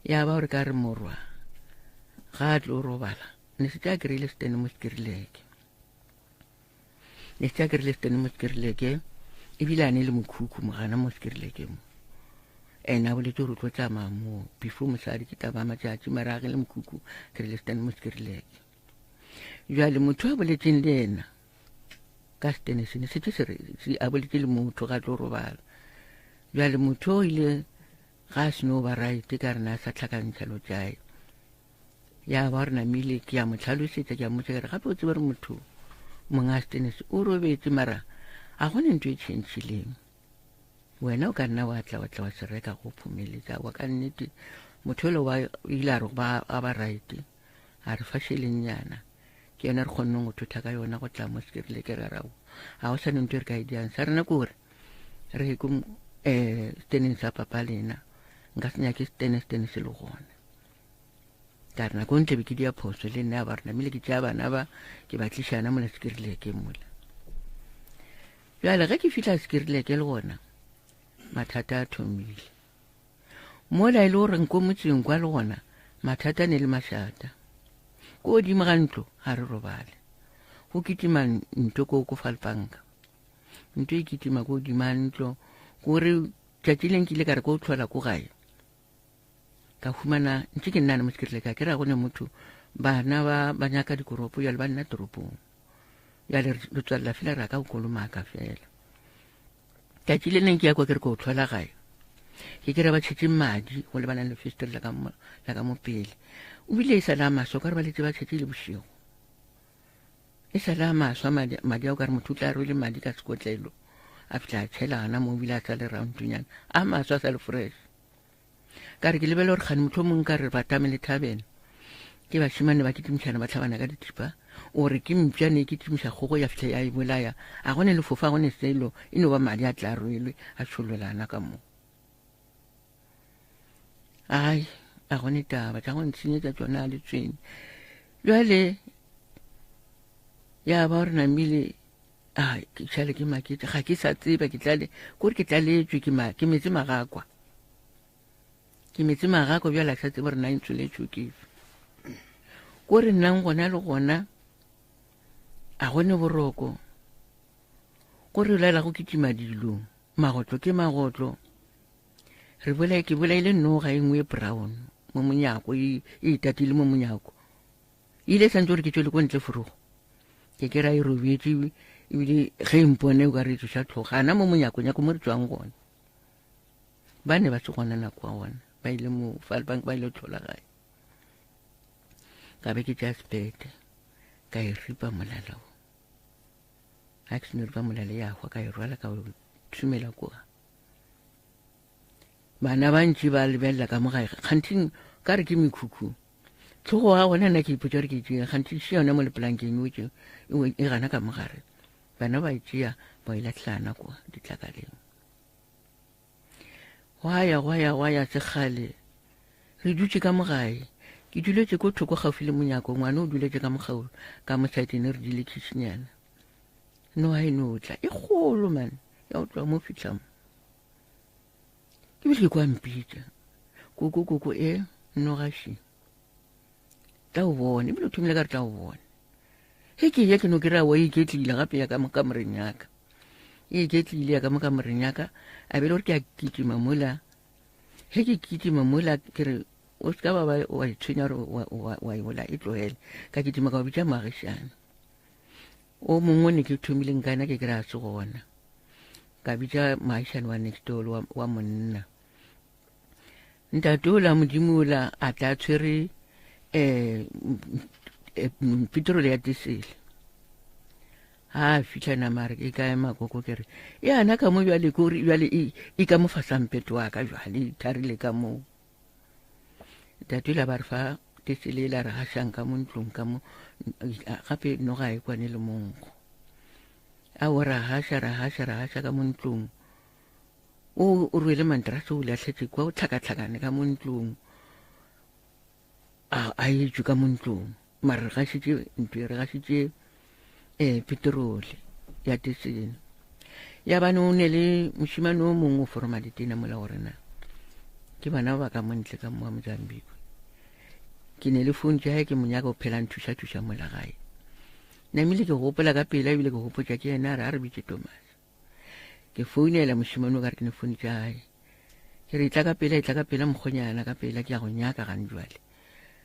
Speaker 7: Ya ba gore ka re morwa ga a tlo robala, ne se tša kry-ile setene mo sekerileke, ne se tša kry-ile setene mo sekerileke, ebile a ne le mokhukhu mogana mo sekerileke mo. Ene a boletse gore o tlo tsamaya moo before mosadi ke taba matšatši, mara a ge le mokhukhu kry-ile setene mo sekerileke. Jwale motho a boletseng le yena ka setene sene se se re a boletse le motho ga tlo robala. Jwale motho o ile ga a seno ba right ka rena a sa tlhakantšha lo tšae. Ya ba re namile ke ya mo tlhalosetsa, ke ya mmotsa ke re gape o tsebe re motho monga setene se o robetse mara a gone ntho e tšhentšhileng. Wena o ka nna wa tla wa tla wa se reka go phomeletsa wa ka nnete. Motho ole wa ile a re ba a ba right, a re fa šeleng nyana ke yona re kgonneng go thotha ka yona go tla mo se ke rile ke re rao ga go sane ntho e re ka e diang sa rena ke gore re ko seteneng sa papa lena, nka se nyake setene, setene se le gona. Ka re nako ntle be ke dia phoso le nna ba re namile ke tšea bana ba ke ba tlišana mola sekerileke mola. Bjale ge ke fihla sekerileke le gona mathata a thomile mola e le gore nko motseng kwa le gona mathata ne le mašata. Ko godimo ga ntlo ga re robale, go kitima ntlo ko ko falpanka, ntlo e kitima ko godimo ga ntlo. Kore tšatši leng ke ile ka re ko tlhola ko gae ka humana ntse ke nnane mo sekerile ka ke ra go ne motho bana ba ba nyaka dikoropo jale ba nna toropong jale re tswelela fela ra ka go kolomaka fela. Tšatši le leng ke ya kwa ke re ko tlhola gae ke kry ba tšhetše madi go lebana le festere la ka mo pele, o bile e sa le a maswa ka re ba letse ba tšhetše le bošego e sa le a maswa madi ao ka re motho o tla rwele madi ka sekotlelo a fitlha a tšhela gana mo, o bile a sa le roundnyana a maswa a sa le fresh. Ka re ke lebele gore kgane motho o mongwe ka re batame le thabene ke bašemane ba kitimišana ba tlhabana ka dithipa, o re ke mpša ne ke kitimiša kgogo ya fitlha ya e bolaya, a gone lefofa a gone selo, e no ba madi a tla rwelwe a tšhololana ka moo. Ai a gone taba tša go ntshenyetša tšona a le tswene. Bjale ya ba gore namile a ke šale ke maketse ga ke sa tseba ke tlale kore ke tlaletswe ke ma ke metse magakwa ke metse magakwa bjale a sa tsebe gore na ntsoletšwe ke efe. Ko re nnang gona le gona a gone boroko, ko re laela go kitima dilo magotlo ke magotlo. Re bolae ke bolaile noga e nngwe e brown mo monyako e itatile mo monyako, ile santse gore ke tswele ko ntle forogo ke ke ra e robetse ebile ge e mpone o ka re tsoša tlhoga ana mo monyako nyako mo re tswang gona. Ba ne ba se gona nako ya gona ba ile mo Falbank ba ile tlhola gae. Ka be ke tšea sepete ka e ripa molala o, ga ke seno ripa molala ya hwa ka e rwala ka o thumela kua. Bana ba ntši ba lebelela ka mo gae kganting ka re ke mekhukhu. Tlhogo ga gona nna ke ipotsa gore ke tšea gantsi še yona mo lepolankeng o tšeo e gana ka mogare. Bana ba e tšea ba e latlhana kwa ditlakaleng. Gwa ya gwa ya gwa ya sekgale re dutše ka mogae. Ke duletše ko thoko gaufi le monyako, ngwana o duletše ka mogau ka mo saetene re dile kitchenyana. No ha e no tla e kgolo man ya o tloga mo fihla mo. Ke bile ke kwa mpitša koko koko e nogaši tla o bone ebile o thomile ka re tla o bone ge ke ya ke no ke ra wa iketlile gape ya ka mo kamoreng yaka e iketlile ya ka mo kamoreng yaka a be le gore ke a kitima mola ge ke kitima mola ke re o se ka ba wa itshwenya gore wa e bola e tlogele ka kitima ka ba bitša moagišane o mongwe ne ke thomileng ka ena ke kry-a se gona ka bitša moagišane wa next door wa, wa monna ntate ola modimo ola a tla tshwere um petrole ya diesel ha a fitlha nama re ke kae makoko ke re yana ka mo jale kore jale e, e ka mo fasampeto wa ka jale e tharile ka moo ntate ola ba re fa diesel e la re gašang ka mo ntlong ka mo gape noga e kwane le monkgo a o ra gaša ra gaša ra gaša ka mo ntlong o o rwele mantrase o latlhetse kwa o tlhakatlhakane ka mo ntlong a a etswe ka mo ntlong mara re gašitše ntlo e re gašitše um peterole ya tesene ya bane o ne le mošimane o mongwe o foroma ditena mola go rena ke bana ba ka montle ka moa mozambique ke ne le foune tša ke monyaka o phela nthuša-thuša mola gae namile ke gopola ka pela ebile ke gopotša ke yena a re a re bitše thomas ke founela mošemane o ka re ke ne foune tša gae ke re e tla ka pela e tla ka pela mokgonyana ka pela ke ya go nyaka gane jwale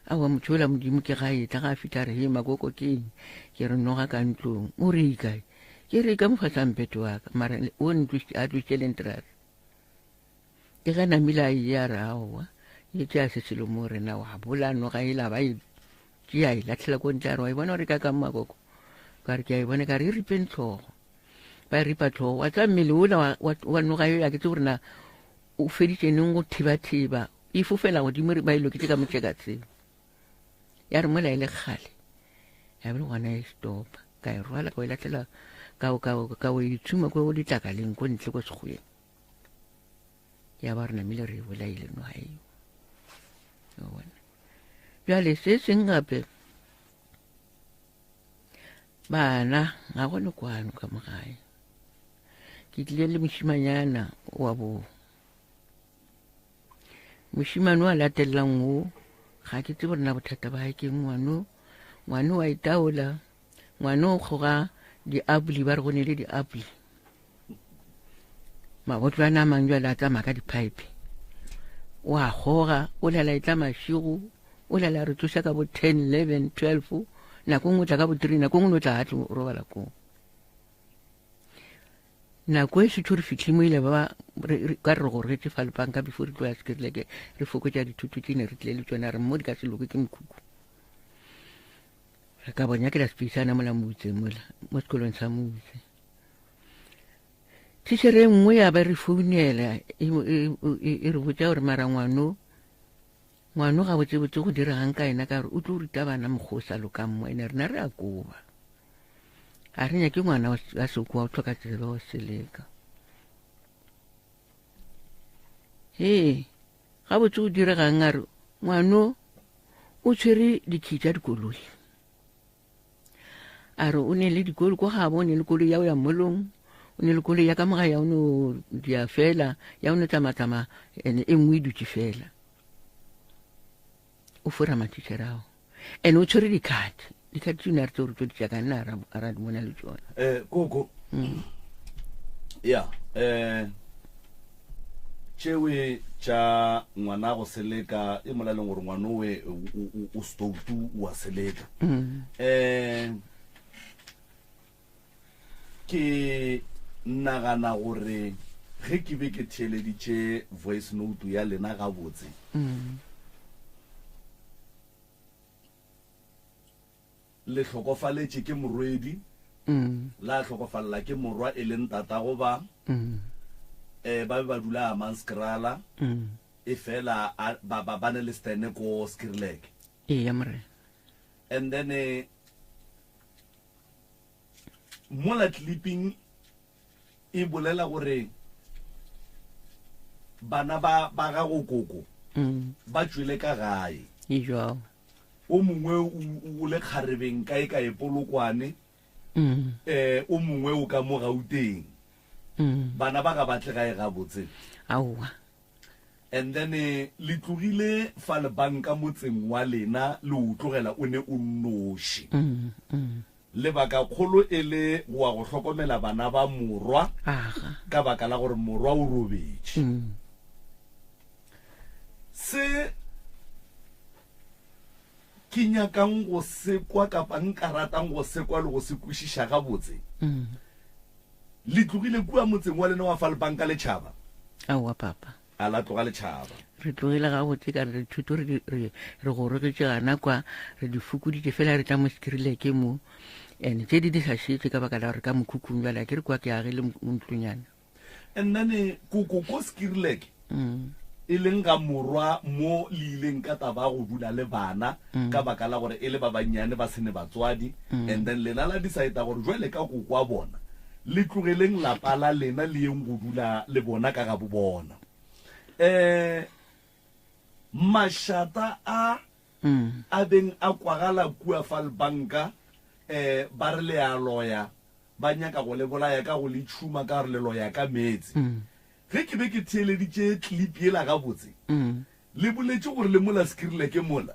Speaker 7: aowa motho ola modimo ke gae tla ga a fitlha re he makoko ke eng ke re noga ka ntlong o re ikae ke re ka mofasampeto wa ka mara o a tlositše lentrase ke ge namile a ye a re aowa e tšea se selo mo rena wa bola noga e la ba e tšea e latlhela ko ntle a re wa e bona gore ka ka makoko ka re ke a e bona ka re e ripeng tlhogo ba e ripa tlhogo wa tsa mmele ola wa noga eo ya ke tse gore na o feditše neng go thiba-thiba e fofela godimo ba e loketse ka motšeka tseo ya re mola e le kgale ya be le gona e stopa ka e rwala ka o e latlhela ka o e tshuma ko ditlakaleng ko ntle ko sekgweng ya ba re namile re e bolaile noga eo bona bjale se seng gape bana ga go le kwano ka mo gae ke tlile le mošimanyana wa bo mošimane wa latelelang o ga ke tsebe rena bothata ba gae ke ngwano ngwano wa itaola ngwano o kgoga diapole ba re go ne le diapole mabotlwana a mang jale a tsamaya ka di-pipe o a goga o lela e tla mašigo o lela re tsoša ka bo 10 11 12 nako nngwe tla ka bo 3 nako nngwe o tla a tlo robala koo nako e sutho re fitlhe mo ile ba ka re go retse fa lepanka before re tlo ya sekerileke re fokotša dithuto tse ne re tlile le tsone re mo di ka se loke ke mokhukhu re ka bonya ke la sepeisana mola motse mola mo sekolong sa motse Tichere e nngwe ya ba re founela e, e, e, e re botša gore mara ngwano ngwano ga botsebotse go diregang ka ena ka gore o tlo ruta bana mokgwa o sa lokang mo ene rena re a koba a re nyake ngwana a sekoa o tlhoka tsebe o seleka ee gabotse go diregang a re ngwano o tshwere dikhi tša dikoloi a re o ne le dikolo ko gabo o ne le koloi ya o ya molong o ne le koloi ya ka moga ya o no dia fela ya o no tlamatama ene e nngwe e dutše fela o fora matšitšhere ao ene o tshwere dikgati dikgati tse o ne a re tse gore tso di tša ka nna a ra di bona le tsone
Speaker 1: um koko mm. ya um tšewe tša ngwana go seleka e molaleng gore ngwanowe o stoutu wa seleka um ke nagana gore ge ke be ke theeleditše voice note ya lena gabotse mm. Le hlokofaletše ke morwedi, la hlokofalela ke morwa e leng tatago ba, eh, ba be ba dula Amanskrala, efela a, ba, ba, ba ne le stene ko Skirlek.
Speaker 7: Ee ya morena.
Speaker 1: And then eh, mola clipping e bolela gore bana ba ba gago koko
Speaker 7: mm.
Speaker 1: ba tšwele ka gae.
Speaker 7: E jwalo.
Speaker 1: O mongwe o le kgarebeng kae kae Polokwane,
Speaker 7: mm.
Speaker 1: eh o mongwe o ka mo Gauteng.
Speaker 7: Mm.
Speaker 1: Bana ba ga ba tle gae gabotse.
Speaker 7: Aowa.
Speaker 1: And then eh, le tlogile fa lebanka motseng wa lena le o tlogela o ne o nnoši.
Speaker 7: Mm, mm.
Speaker 1: Lebaka kgolo e le go wa go hlokomela bana ba morwa
Speaker 7: Aga.
Speaker 1: ka baka la gore morwa o robetše.
Speaker 7: Mm.
Speaker 1: Se ke nyakang go se kwa kapa nka ratang go se kwa le go se kwešiša gabotse,
Speaker 7: Mm.
Speaker 1: le tlogile kua motseng wa lena wa Falbanka letšhaba?
Speaker 7: Aowa, papa.
Speaker 1: A la tloga letšhaba.
Speaker 7: Re tlogile gabotse ka re dithuto re di- re re gorogetše gana kwa re di fokoditše fela re tla mo Skrileke mo and tše di di sa šetše ka baka la gore ka mokhukhung bjale a ke re kwa ke agile mo ntlonyana.
Speaker 1: And then eh, koko ko Skrileke
Speaker 7: Mm.
Speaker 1: e leng ga morwa mo le ileng ka taba ya go dula le bana
Speaker 7: Mm.
Speaker 1: ka baka la gore e le ba bannyane ba se ne batswadi
Speaker 7: Mm.
Speaker 1: and then lena la decide gore jwale ka koko wa bona le tlogeleng lapa la lena le yeng go dula le bona ka gabo bona. Um mašata a
Speaker 7: Mm.
Speaker 1: a beng a kwagala kua Falbanka um ba re le a loya, ba nyaka go le bolaya ka go le tšhuma ka gore le loya ka meetse.
Speaker 7: Mm.
Speaker 1: Ge ke be ke theeleditše clip yela gabotse,
Speaker 7: Mm.
Speaker 1: le boletše gore le mola Skrileke mola,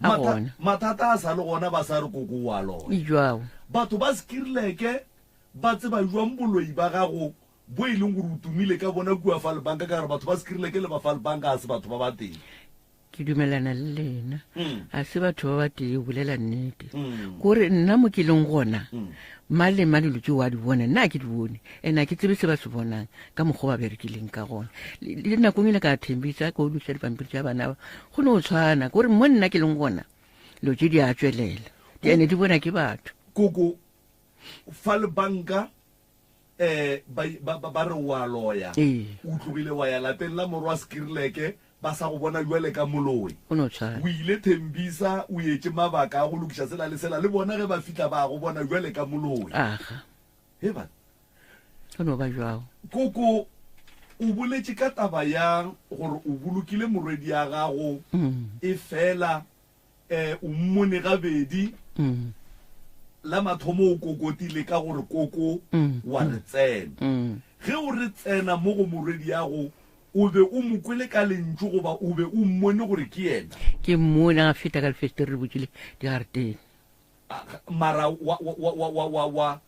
Speaker 7: A
Speaker 1: matha-
Speaker 7: gona.
Speaker 1: mathata a sa le gona ba sa re koko o a loya.
Speaker 7: E jwao.
Speaker 1: Batho ba Skrileke Ba tseba bjang boloi ba gago bo e leng gore o tumile ka bona kua Falbanka ka gore batho ba Skrileke le ba Falbanka ga se batho ba batee?
Speaker 7: Ke dumelana le lena. Ga se batho ba batee, o bolela nnete. Kore nna mo ke leng gona, ma le ma dilo tšeo wa di bona, nna ga ke di bone, and ga ke tsebe se ba se bonang ka mokgwa o ba berekileng ka gona. Le nakong e le ka thembisa ka o lokiša dipampiri tša bana ba, go no tshwana. Kore mo nna ke leng gona, dilo tše di a tšwelela, and di bona ke batho.
Speaker 1: Koko, Fa le banka eh ba ba ba re wa loya.
Speaker 7: Ee.
Speaker 1: O tlogile wa ya lapeng la morwa Skirleke ba sa go bona jwale ka moloi.
Speaker 7: O no tshwana.
Speaker 1: O ile Thembisa o etše mabaka a go lokiša sela le sela le bona ge ba fihla ba go bona jwale ka moloi.
Speaker 7: Aga.
Speaker 1: He bana.
Speaker 7: Go no ba jwao.
Speaker 1: Koko o boletše ka taba ya gore o bolokile morwedi ya gago e fela Eh, o mmone gabedi.
Speaker 7: Mm.
Speaker 1: La mathomo o kokotile ka gore koko
Speaker 7: mm.
Speaker 1: wa re tsena.
Speaker 7: Mm.
Speaker 1: Ge o re tsena mo go morwediago, o be o mo kwele ka lentšu goba o be o mmone gore ke yena?
Speaker 7: Ke mmone a feta ka lefestere re butšile digaretene.
Speaker 1: Mara wa, wa, wa, wa, wa, wa,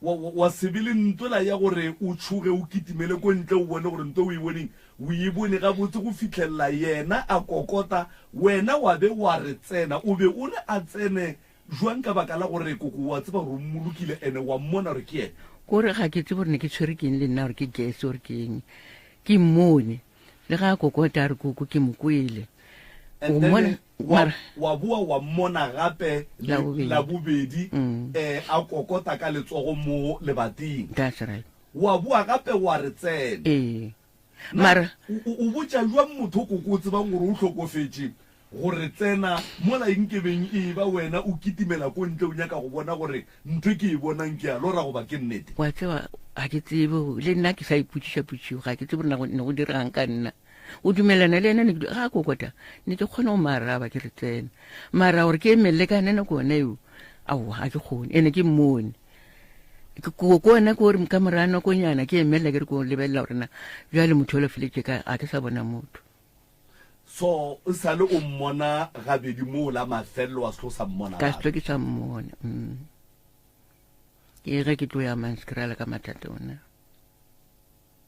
Speaker 1: Wa, wa, wa se be le ntwela ya gore o tšhoge o kitimele ko ntle o bone gore nto o e boneng o e bone gabotse go fihlelela yena a kokota, wena wa be wa re tsena. O be o re a tsene jwang ka baka la gore koko wa tseba gore o mmolokile ene wa mmona gore ke yena?
Speaker 7: Kore ga ke tsebe gore ne ke tshwere ke eng le nna gore ke gas gore ke eng. Ke mmone le ga a kokota a re koko ke mo kwele.
Speaker 1: And
Speaker 7: O
Speaker 1: then
Speaker 7: mmona
Speaker 1: wa,
Speaker 7: mara
Speaker 1: wa boa wa mmona gape
Speaker 7: La bobedi.
Speaker 1: la bobedi
Speaker 7: Mm.
Speaker 1: eh, a kokota ka letsogo mo lebating.
Speaker 7: That's right.
Speaker 1: Wa boa gape wa re tsena.
Speaker 7: Ee.
Speaker 1: Na
Speaker 7: Mara
Speaker 1: o, o, o botša jwang motho koko o tsebang gore o hlokofetše gore tsena mola eng ke beng e eba wena o kitimela ko ntle o nyaka go bona gore ntho e ke e bonang ke a lora goba ke nnete?
Speaker 7: Wa tseba ga ke tsebe le nna ke sa ipotšiša potšišo ga ke tsebe gore na go ne go diregang ka nna. O dumelana le yena ne ke ga a kokota ne ke kgone go mo araba ke re tsena mara gore ke emelele ka yena nako yona eo aowa ga ke kgone ene ke mmone ko ona ke gore ka mora nakonyana ke emelela ke re ko lebelela gore na bjale motho o feletše ka ga ke sa bona motho
Speaker 1: so o sale o mmona gabedi moo la mafelelo wa se tlo sa mmona
Speaker 7: ka se tlo ke sa mmona mm. ke ge ke tlo ya manskrala ka mathata ona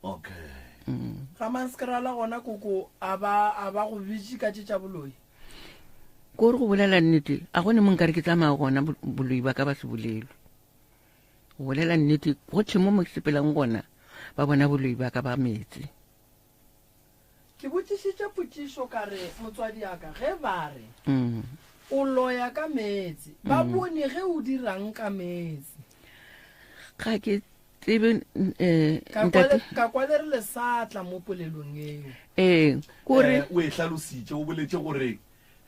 Speaker 1: okay
Speaker 7: mm.
Speaker 2: Ga manskrala gona koko a ba a ba go bitše ka tše tša boloi.
Speaker 7: Ko re go bolela nnete a gone mo nkare ke tsamaya gona boloi ba ka ba se bolelwe. Go bolela nnete gotlhe mo mo ke sepelang gona ba bona boloi ba ka ba metse.
Speaker 2: Ke botšišitše potšišo ka re motswadi ya ka ge ba re
Speaker 7: mm.
Speaker 2: o loya ka meetse ba
Speaker 7: mm.
Speaker 2: bone ge o dirang ka meetse.
Speaker 7: Ga ke tsebe eh,
Speaker 2: Ka kwa
Speaker 7: ntate
Speaker 2: le- ka kwa le re le sa tla mo polelong eo.
Speaker 7: ee kore
Speaker 1: Eh, o e hlalositše o boletše gore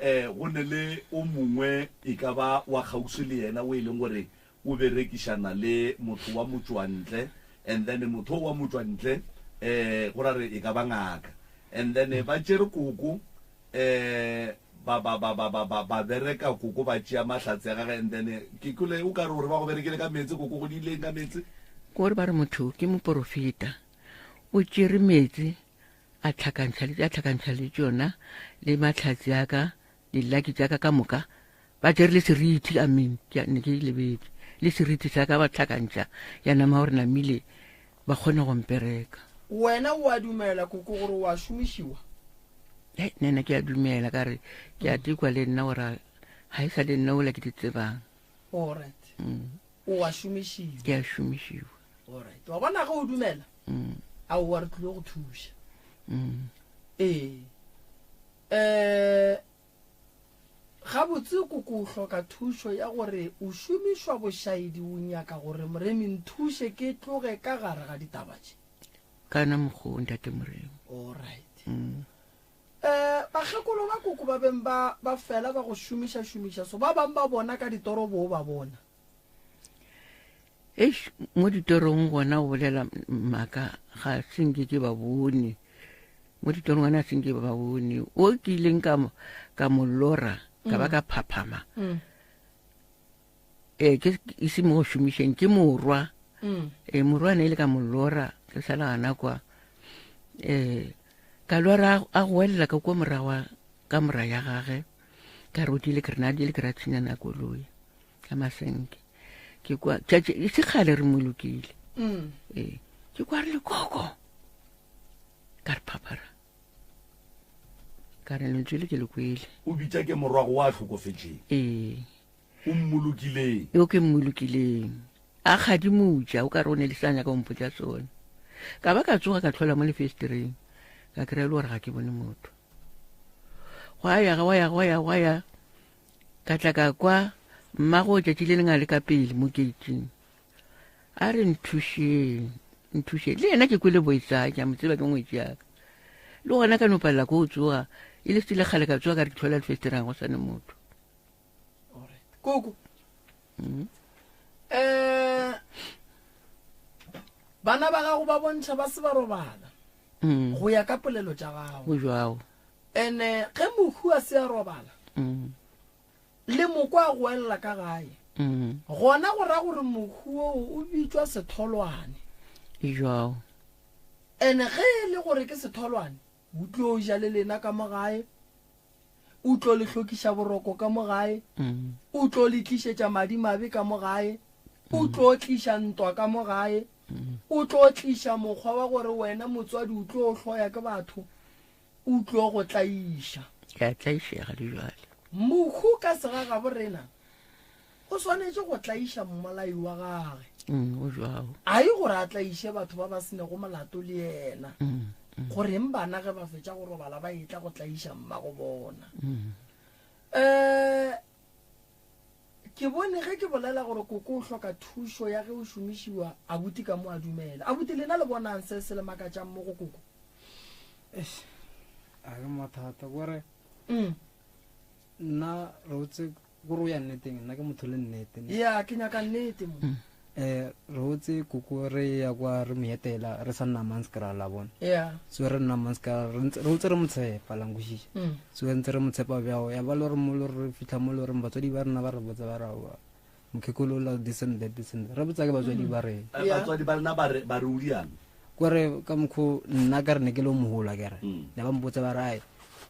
Speaker 1: um go ne le o mongwe e ka ba wa kgauswi le yena o e leng gore o berekišana le motho wa motšwantle and then motho o wa motšwantle um go ra re e ka ba ngaka and then ba tšere koko um ba ba ba ba ba ba ba bereka koko ba tšea mahlatse a gage and then ke kwele o ka re gore ba go berekile ka meetse koko go diileng ka meetse.
Speaker 7: Kore ba re motho ke moporofeta o tšere meetse a tlhakantšha le a tlhakantšha le tšona le mahlatse a ka dilaki tša ka ka moka ba tšere le seriti I mean ke ne ke lebetse le seriti sa ka ba tlhakantšha ya nama gore namile ba kgone go mpereka.
Speaker 2: Wena o a dumela koko gore o a šomišiwa?
Speaker 7: Hei, nna ke a dumela ka re ke a tekwa le nna gore ga e sa le nna ola ke di tsebang.
Speaker 2: Alright. O a šomišiwa.
Speaker 7: Ke a šomišiwa.
Speaker 2: Alright. Wa bona ge o dumela? Aowa re tlile go thuša. Ee. Eh gabotse koko o hloka thušo ya gore o šomišwa bošaedi o nyaka gore Moremi nthuše ke tloge ka gare ga ditaba tše.
Speaker 7: Kana mokgwa o ntate Moremi.
Speaker 2: Alright. Eh bakgekolo ba koko ba beng ba ba fela ba go šomiša šomiša so ba bang ba bona ka ditoro bo ba bona.
Speaker 7: Eish mo ditorong gona go bolela maaka ga se nke ke ba bone. Mo ditorong gona se nke ba bone. O ke ileng ka mo ka mo lora ka ba ka phaphama. Ee ke e se mo go šomišeng ke morwa. Ee morwa ne ile ka mo lora ke sa le gana kwa. Ee ka lora a goelela ka kwa morago ka mora ya gage ka re o dile ke re na dile ke ra tshinyana koloi. Ka masenke ke kwa tšatši e se kgale re molokile. Ee ke kwa re lekoko ka re phaphara ka re lentswe le ke le kwele.
Speaker 1: O bitša ke morwago wa hlokofetšeng.
Speaker 7: Ee.
Speaker 1: O mmolokileng.
Speaker 7: Yo ke mmolokileng. A kgadimutša o ka re o ne le sa nyaka go mpotša sona. Ka ba ka tsoga ka tlhola mo lefestereng ka kry-a le gore ga ke bone motho. Gwa ya gwa ya gwa ya gwa ya ka tla ka kwa mmago tšatši le lengwe a le ka pele mo keiting a re nthušeng nthušeng le yena ke kwele boitsa ke a mo tseba ke ngwetši yaka le gona ka no palela ko o tsoga e le setile kgale ka tsoga ka re ke tlhola lefesterang go sane motho.
Speaker 2: Koko um bana ba gago ba bontšha ba se ba robala go ya ka polelo tša gago.
Speaker 7: Go jwao.
Speaker 2: Ene ge mohu a se a robala le moko a goelela ka gae, gona go ra gore mohu oo o bitšwa setholwane.
Speaker 7: Jwao.
Speaker 2: Ene ge e le gore ke setholwane, o tlo ja le lena ka mo gae, o tlo le hlokiša boroko ka mo gae, o tlo le tlišetša madimabe ka mo gae, o tlo tliša ntwa ka mo gae, o tlo tliša mokgwa wa gore wena motswadi o tlo hloya ke batho. O tlo go tlaiša.
Speaker 7: Ke a tlaišega le bjale.
Speaker 2: Mohu ka segagabo rena o swanetše go tlaiša mmolai wa gage.
Speaker 7: O jwalo.
Speaker 2: A e gore a tlaiše batho ba ba senego molato le yena. Goreng bana ge ba fetša go robala ba etla go tlaiša mmago bona? Um ke bone ge ke bolela gore koko o hloka thušo ya ge o šomišiwa, abuti ka mo a dumela. Abuti lena le bonang se se le makatšang mo go koko?
Speaker 8: Eish, a ke mathata kore nna re otse kore o ya nneteng nna ke motho le nnete ne.
Speaker 2: Ya ke nyaka nnete mo.
Speaker 8: Eh re otse koko re ya kwa re mo etela re sa nna Manskraal la bona.
Speaker 2: Ya.
Speaker 8: So re nna Manskraal re ntse re otse re mo tshepa la nkwešiša. So re ntse re mo tshepa bjao ya ba le gore mo le re fitlha mo le gore batswadi ba rena ba re botsa ba re aowa mokhekolo la this and that this and that. Re botsa ke batswadi ba rena.
Speaker 1: Batswadi ba lena ba re ba re o diang?
Speaker 8: Kore ka mokgo nna ka re ne ke le o mogolo akere. Ne ba mpotsa ba re ai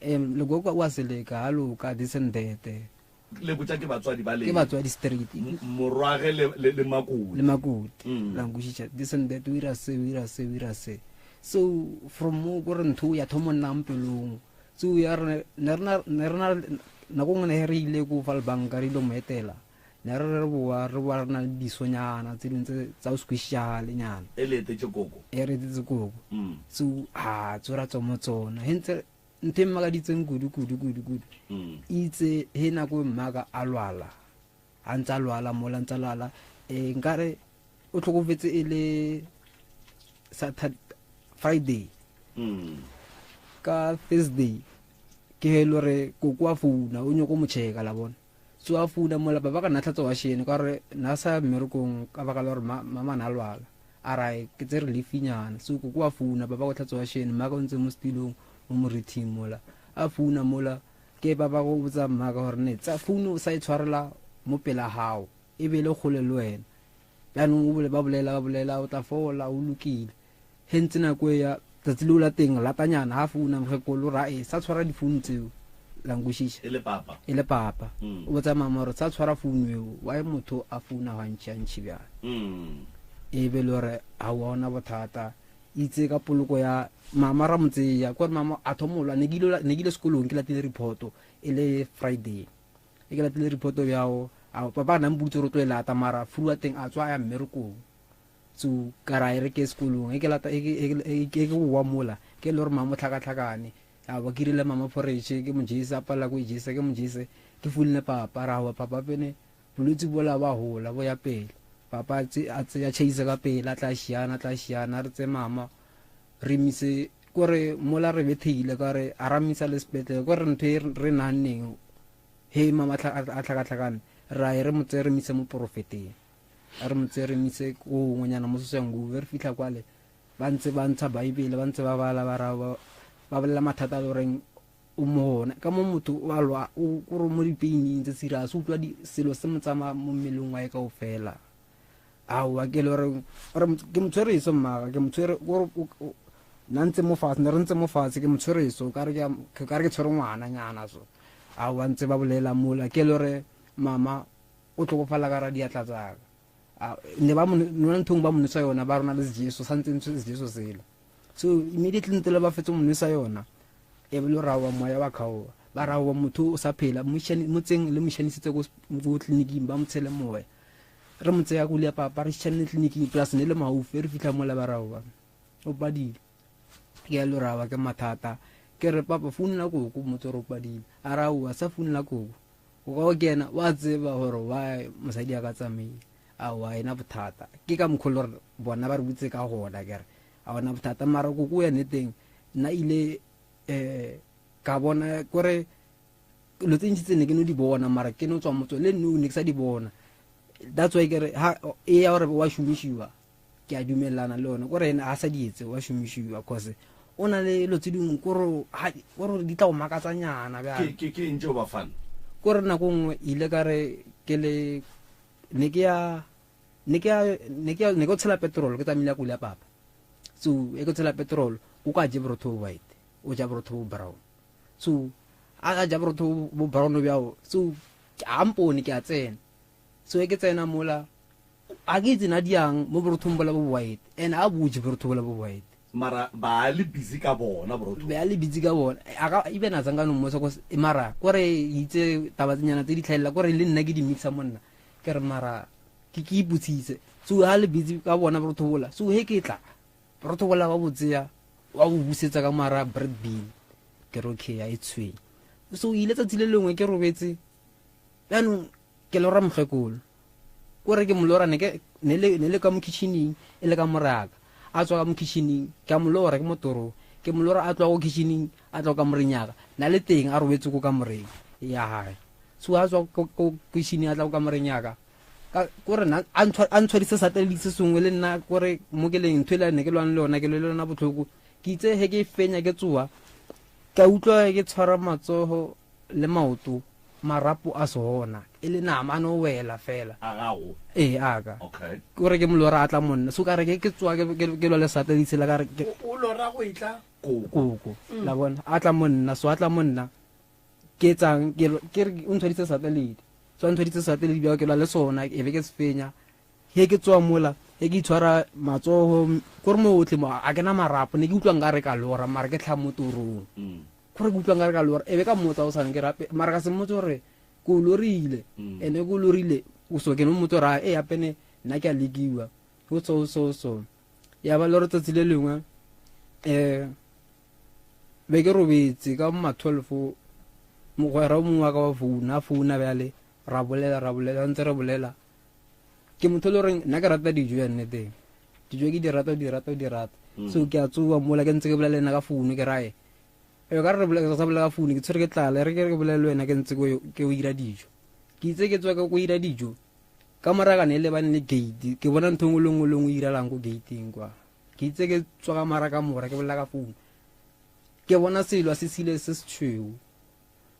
Speaker 8: em legogo wa seleka ha loka this and that.
Speaker 1: Le botša ke batswadi ba
Speaker 8: lena. Ke batswadi straight.
Speaker 1: Morwage le le le Makoti.
Speaker 8: Le Makoti. La nkwešiša this and that o ira se o ira se o ira se. So from mo kore ntho ya thomo nna mpelong. So ya re ne re na ne re na nako nngwe ne re ile ko Vaalbank re ile mo etela. Ne re re boa re boa re na le disonyana tse dingwe tse tsa go se kwešišagale nyana.
Speaker 1: E le etetše koko.
Speaker 8: E re etetse koko. So ha tso ra tswa mo tsona. He ntse ntho e mmakaditseng kudu kudu kudu kudu itse he nako e mmaka a lwala a ntse a lwala mola ntse a lwala um nkare o tlhokofetse e le Saturday, Friday ka Thursday. Ke he le gore koko a founa o nyoko mo checka la bona. So a founa mola papa ka nna tlhatsa wa shene ka gore na sa mmerekong ka baka la gore mama na lwala. A ra ke tse relief-nyana. So koko a founa papa go tlhatsa wa shene maka o ntse mo setilong mo morithing mola. A founa mola ke papa go botsa mmaka gore ne tsa founu o sa e tshwarela mo pela gago e be le kgole le wena. Jaanong o bole ba bolela ba bolela o tla fola o lokile. He ntse nako e ya tsatsi leo la teng latanyana ha founa mokgekolo ra e sa tshwara difounu tseo la nkwešiša
Speaker 1: e le papa
Speaker 8: e le papa mm. o botsa mama gore sa tshwara founu eo why motho a founa gantši gantši bjale mm. e be le gore ga wa ona bothata itse ka poloko ya mama ra motseya kore mama a thomolwa ne ke ile sekolong ke latile reporto e le friday e ke latile reporto bjao papa a nang butse gore o tlo e lata mara furu wa teng a tswa a ya mmerekong So ka ra e re ke sekolong e ke lata e ke e ke e ke boa mola ke le gore mama tlhakatlhakane a ba ke rile mama porridge ke mo jese a palela ko e jese ke mo jese ke founile papa ra wa papa pene bolwetse bola ba hola bo ya pele papa a tseya chase ka pele a tla šiana tla šiana re tse mama re mise kore mola re bethile ka re a ramisa le sepetlele kore ntho e re nahanneng he mama a tlhakatlhakane ra e re mo tseye re mise mo porofeteng A re mo tseye re mo ise ko gongwenyana mo Soshanguve. Re fitlha kwale ba ntse ba ntsha Baebele, ba ntse ba bala ba ra ba ba bolela mathata a le goreng o mo ona. Ka mo motho o a lwa o kore mo dipeining tse serious, o utlwa selo se mo tsamaya mo mmeleng wa e kaofela. Aowa ke le gore ore ke mo tshwere so mmaga ke mo tshwere kore nna ntse mo fatshe ne re ntse mo fatshe ke mo tshwere so ka re ke ka re ke tshwere ngwana nyana so. Aowa ntse ba bolela mola ke le gore mama o tlhokofala ka ra diatla tsaka ne ba nona nthong ba mo nwesa yona ba rona le sejeso sa ntse ntse sejeso sela so immediately ntse le ba fetse mo nwesa yona e be le rawa moya wa khaoa ba rawa motho o sa phela motseng le moshanisitse ko tleliniking ba mo tshele moya re mo tseya kuli ya papa re shanne tleliniking plus ne le maufi re fitlha mola ba rawa o padile ke a lo rawa ke mathata ke re papa founela koko motse re o padile a raowa sa founela koko O ka o kena wa tseba gore why mosadi a ka tsamaile a wa ena bothata ke ka mokgwa le gore bona ba re butse ka gona kere a ona bothata mara koko ya neteng nna ile um ka bona kore lo tse ntsi tse ne ke no di bona mara ke no tswa motso le nno ne ke sa di bona that's why kere ha e ya gore wa šomišiwa ke a dumelelana le one kore ene a sa di etse wa šomišiwa cause o na le lo tse dingwe kore kore di tla go makatsanyana bjale
Speaker 1: ke ke eng tšeo bafana
Speaker 8: kore nako nngwe ile ka re ke le ne ke ya ne ke ya ne ke ya ne ke tshela petrol ke tsamaile koloi ya papa so e ke tshela petrol o ka je borotho bo white o ja borotho bo brown so a ja borotho bo brown bjao so a mpone ke a tsena so e ke tsena mola A ke itse na diang mo borothong bola bo white and a boje borotho bola bo white.
Speaker 1: Mara ba le busy ka bona borotho.
Speaker 8: Ba le busy ka bona. A ka even a tsanga no motsa ko mara kore itse taba tsenyana tse di tlhaella kore le nna ke di mixa monna. Ke re mara ke ke ipotsitse. So ha le busy ka bona borotho bola. So he ke tla borotho bola ba botseya wa bo busetsa ka mara bread bin. Ke re okay ya e tshwenya. So ile tsatsi le lengwe ke robetse. Jaanong ke lora mokgekolo kore ke molora ne ke ne le ne le ka mo kitchening e le ka moraka a tswa ka mo kitchening ke a molora ke motoro ke molora a tswa go kitchening a tswa ka moreng yaka na le teng a robetse ko ka moreng ya hae so a tswa ko kitchening a tla ko ka moreng yaka ka kore na a ntshwadise satellite se sengwe le nna kore mo ke leng ntho e le ne ke lwane le yona ke le lona botlhoko ke itse he ke fenya ke tsoa ka utlwa ke tshwara matsogo le maoto marapo a sona e le nama a no wela fela
Speaker 1: a gago
Speaker 8: ee aka
Speaker 1: okay
Speaker 8: kore ke molora a tla monna so kare ke ke tsoa ke ke- ke lwa le satellite la kare ke
Speaker 2: o lora go etla
Speaker 1: koko
Speaker 8: koko la bona a tla monna so a tla monna ke tsang ke lo- ke re o ntshwaditse satellite so a ntshwaditse satellite bjao ke lwa le sona e be ke se fenya he ke tsoa mola he ke itshwara matsogo kore mo otlhe mo a ke na marapo ne ke utlwa nka re ka lora mara ke tlha mo torong Gore ke utlwa nkare ka lora, e be ka mmotsa o sane ke rape, mara ka se mmotse gore ke o lorile, mm. ene ke o lorile, o so ke no mmotse gore e apene nna ke a lekiwa, o so so so. Ya ba lore tsatsi le lengwe eh be ke robetse ka ma 12 mogwera o mongwe wa ka wa founa, a founa bjale ra bolela ra bolela ntse re bolela ke motho le goreng nna ke rata dijo ya nneteng dijo ke di rata di rata di rata mm. so ke a tsoa mola ke ntse ke bolela le nna ka founu ke rae. E ka re re sa bolela ka founu ke tshwere ke tlala re ke re ke bolele le wena ke ntse ke o ira dijo. Ke itse ke tswa ke go ira dijo ka morakane e lebane le gate ke bona ntho engwe le nngwe le nngwe e iralang ko gateng kwa. Ke itse ke tswa ka mara ka mora ke bolela ka founu ke bona selo se sile se se tshweu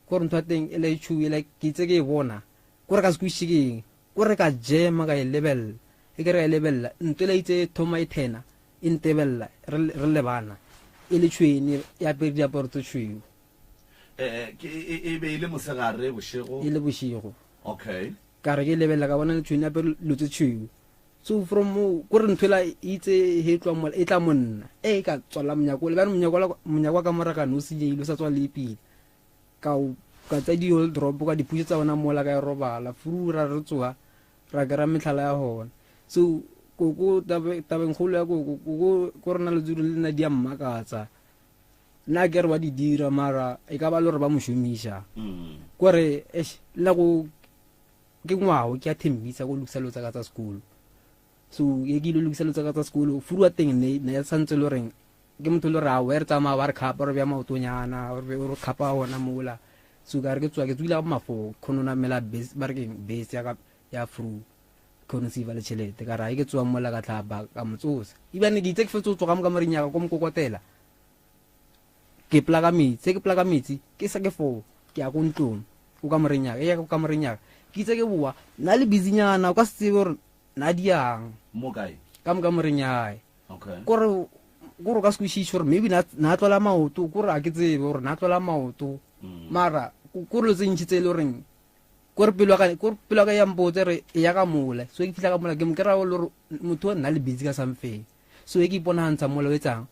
Speaker 8: kore ntho ya teng e le tšhuu e ke itse ke e bona kore ka se kwešiše ke eng kore ka jema ka e lebelela e ke re ka e lebelela ntho e la itse e thoma e thena e ntebelela re re lebana e le tšhwene e apere diaparo tse tšhweu.
Speaker 1: Eh, ke e, e be e le mosegare bošego?
Speaker 8: E le bošego.
Speaker 1: Okay.
Speaker 8: Ka re ke lebelela ka bona le tšhwene e apere dilo tse tšhweu. So from mo ko re ntho ela e itse he tloa mola e tla mo nna. E ka tswala monyako le bana monyako la monyako wa kamora ka no senyehile o sa tswale pele. Ka o ka tsa di old drop ka di pusetsa ona mola ka e robala. Furu ra re tsoga ra kry-a metlhala ya gona so koko tabeng kgolo ya koko koko ko rena letsuru le nna di a mmakatsa nna ke re ba di dira mara e ka ba le gore ba mo šomiša mm. kore eish nna go ke ngwao ke a thembisa go lokisa lo tsaka tsa sekolo so e ke ile lokisa lo tsaka tsa sekolo furu wa teng ne ne santse le goreng ke motho le gore a we re tsamaya ba re khapa re bja maotonyana re khapa ona mola so ka re ke tswa ke tswile ka mafo kgone namela bese ba re keng bese ya ka ya fru kgone se le tšhelete ka ra ke tswa mola ka tlhapa ka motsosa ebane ke itse ke fetse o tsoga mo ka moreng ya ka ko mokokotela ke plaka metsi ke plaka metsi ke sa ke fo ke ya ko ntlong o ka moreng ya ka ya ka moreng ya ka ke itse ke boa nna le busynyana o ka se tsebe gore na di yang
Speaker 1: mo kae
Speaker 8: ka mo ka moreng ya
Speaker 1: okay
Speaker 8: kore kore o ka se kwešiše gore maybe na na tlola maoto kore a ke tsebe gore na tlola maoto mm. mara kore lo tse ntši tse e le goreng kore pelo ka kore pelo ka ya mpotse re e ya ka mola so ke fihla ka mola ke mo kry-a le gore motho o nna le busy ka something so e ke iponagantsha mola o etsang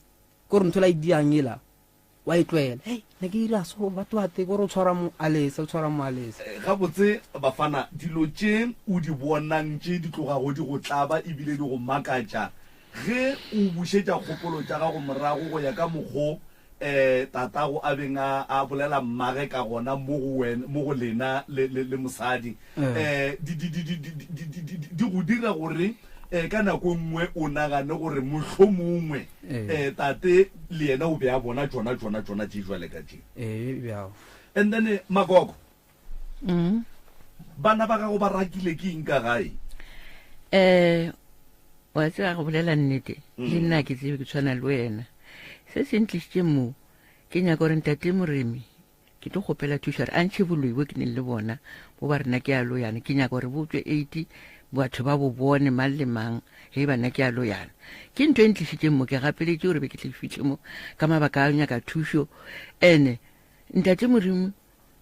Speaker 8: kore ntho la e diang ela wa e tlwaela hei ne ke ira so batho ba te kore o tshwara mo alesa o tshwara mo alesa
Speaker 1: eh, gabotse bafana dilo tše o di bonang tše di tlogago di go tlaba ebile di go makatša ge o bušetša kgopolo tša gago morago go ya ka mokgo um tatago a beng a a bolela mmage ka gona mo go wena mo go lena le le le mosadi um di di di di di di di di go dira gore um ka nako e nngwe o nagane gore mohlomongwe um tate le yena o be a bona tšona tšona tšona tše jwale ka tše.
Speaker 8: Ee, bjao.
Speaker 1: And then Magogo, mm. bana ba gago ba rakile ke eng ka gae?
Speaker 7: Um wa tseba go bolela nnete mm. le nna ke tsebe ke tshwana le wena se se ntlisitše moo ke nyaka gore ntate moremi Ke tlo kgopela thušo gore a ntšhe boloi bo ke neng le bona bo ba rena ke a loyana. Ke nyaka gore bo tswe eight batho ba bo bone mang le mang ge ba nna ke a loyana. Ke ntho e ntlišitšeng mo ke gapeletše gore be ke tle ke fihle mo ka mabaka a nyaka thušo. Ene ntate Modimo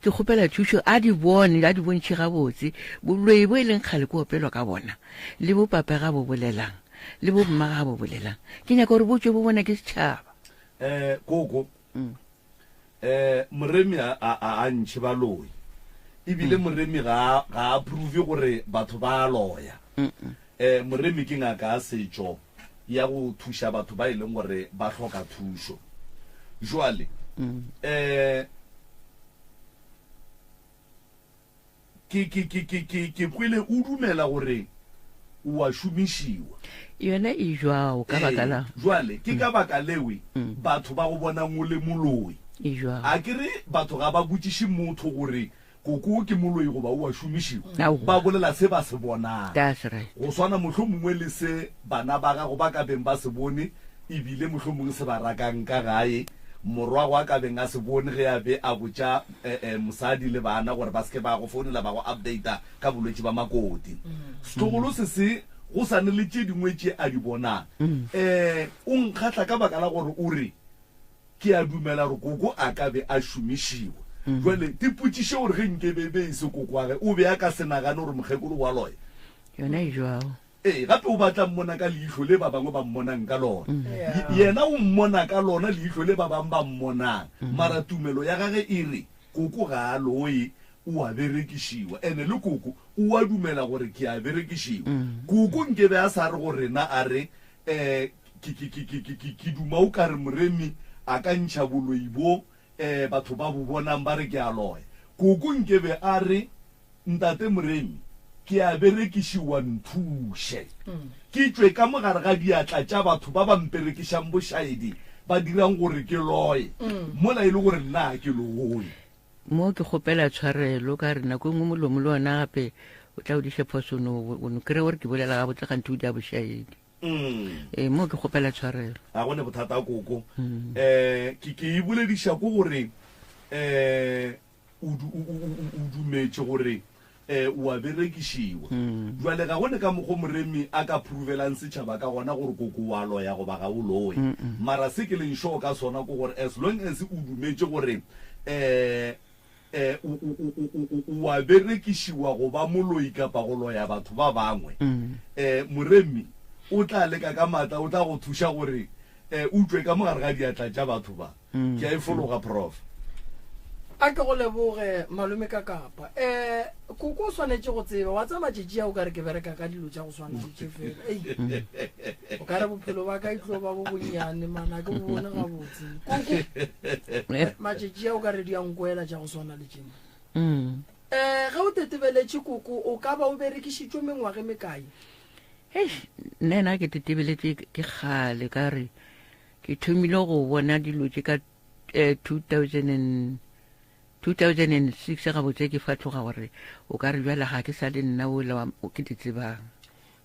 Speaker 7: ke kgopela thušo a di bone a di bontšhe gabotse boloi bo e leng kgale ke opelwa ka bona le bo papa ga bo bolelang le bo mma ga bo bolelang ke nyaka gore bo tswe bo bona ke setšhaba.
Speaker 1: Um koko mm. Eh, Moremi a, a, a ntšhe baloi. Ebile mm. Moremi ga, ga a prove gore batho ba a loya. Mm -mm. Eh, Moremi ke ngaka ya setšo ya go thuša batho ba e leng gore ba hloka thušo. Jwale, mm. eh, Ke, ke, ke, ke, ke, ke kwele o dumela gore o a šomišiwa.
Speaker 7: Yona e jwao ka baka la.
Speaker 1: Ee, jwale, ke ka baka lewe batho ba go bonang o le moloi.
Speaker 7: E jwao.
Speaker 1: A ke re batho ga ba botšiše motho gore koko ke moloi goba o a šomišiwa.
Speaker 7: Aowa.
Speaker 1: Ba bolela se ba se bonang.
Speaker 7: That's right.
Speaker 1: Go swana mohlomongwe le se bana ba gago ba ka beng ba se bone e bile mohlomongwe se ba rakang ka gae, morwago a ka beng a se bone ge a be a botša mosadi le bana gore ba se ke ba go founela ba go updata ka bolwetši ba Makoti. Setlogolo se se go sa ne le tše dingwe tše a di bonang. O nkgahla ka baka la gore o re, Ke a dumela gore koko a ka be a šomišiwa. Jwale tipotšiše gore ge nke be e be e se kokoage o be a ka se nagane gore mokgekolo wa loya.
Speaker 7: Yona e jwao.
Speaker 1: Ee, gape o batla mmona ka leihlo le ba bangwe ba mmonang ka lona. Yena o mmona ka lona leihlo le ba bangwe ba mmonang. Mara tumelo ya gage e re, Koko ga a loye, o a berekišiwa. Ene le koko o a dumela gore ke a berekišiwa. Koko nke be a sa re go rena a re, Um, ke, ke, ke, ke, ke, ke, ke duma o ka re Moremi a ka ntšha boloi bo, um batho ba bo bonang ba re ke a loya. Koko nke be a re, Ntate Moremi, ke a berekišiwa, nthuše. Ke tšwe ka mo gare ga diatla tša batho ba ba mperekišang bošaedi. ba dirang gore ke loye mola e le gore nna ga ke loye.
Speaker 7: Mo ke kgopela tshwarelo ka re nako e nngwe molomo le ona gape o tla o diše phoso no o no kry gore ke bolela gabotse ganthe o di a bošaedi. Ee, mo ke kgopela tshwarelo.
Speaker 1: Ga go ne bothata koko. Um ke ke e bolediša ko gore um o dumetše gore um o a berekišiwa. Jwale ga go ne ka mokgo moremi a ka provelang setšhaba ka gona gore koko wa loya goba ga o loye. Mara se ke leng sure ka sona ke gore as long as o dumetše gore um um o a berekišiwa go ba moloi kapa go loya batho ba bangwe, um moremi o tla leka ka maatla, o tla go thuša gore um o tšwe ka mo gare ga diatla tša batho ba. Ke a e fologa, Prof.
Speaker 2: A ke go leboge, Malome Kakapa. Um koko o swanetše go tseba, wa tseba matšatši a o ka re ke bereka ka dilo tša go swana le tše fela. Ei, o ka re bophelo ba ka e tlo ba bo bonnyane, man, a ke bo bone gabotse. Koko, matšatši a o ka re di a nkwela tša go swana le tše, man. Um ge o tetebeletše koko, o ka ba o berekišitšwe mengwaga e mekae?
Speaker 7: Eish, nna ena ke tetebeletše ke kgale, ka re Ke thomile go bona dilo tše ka eh, 2000 2006 gabotse ke fatloga gore o ka re bjale ga ke sa le nna ola ke di tsebang.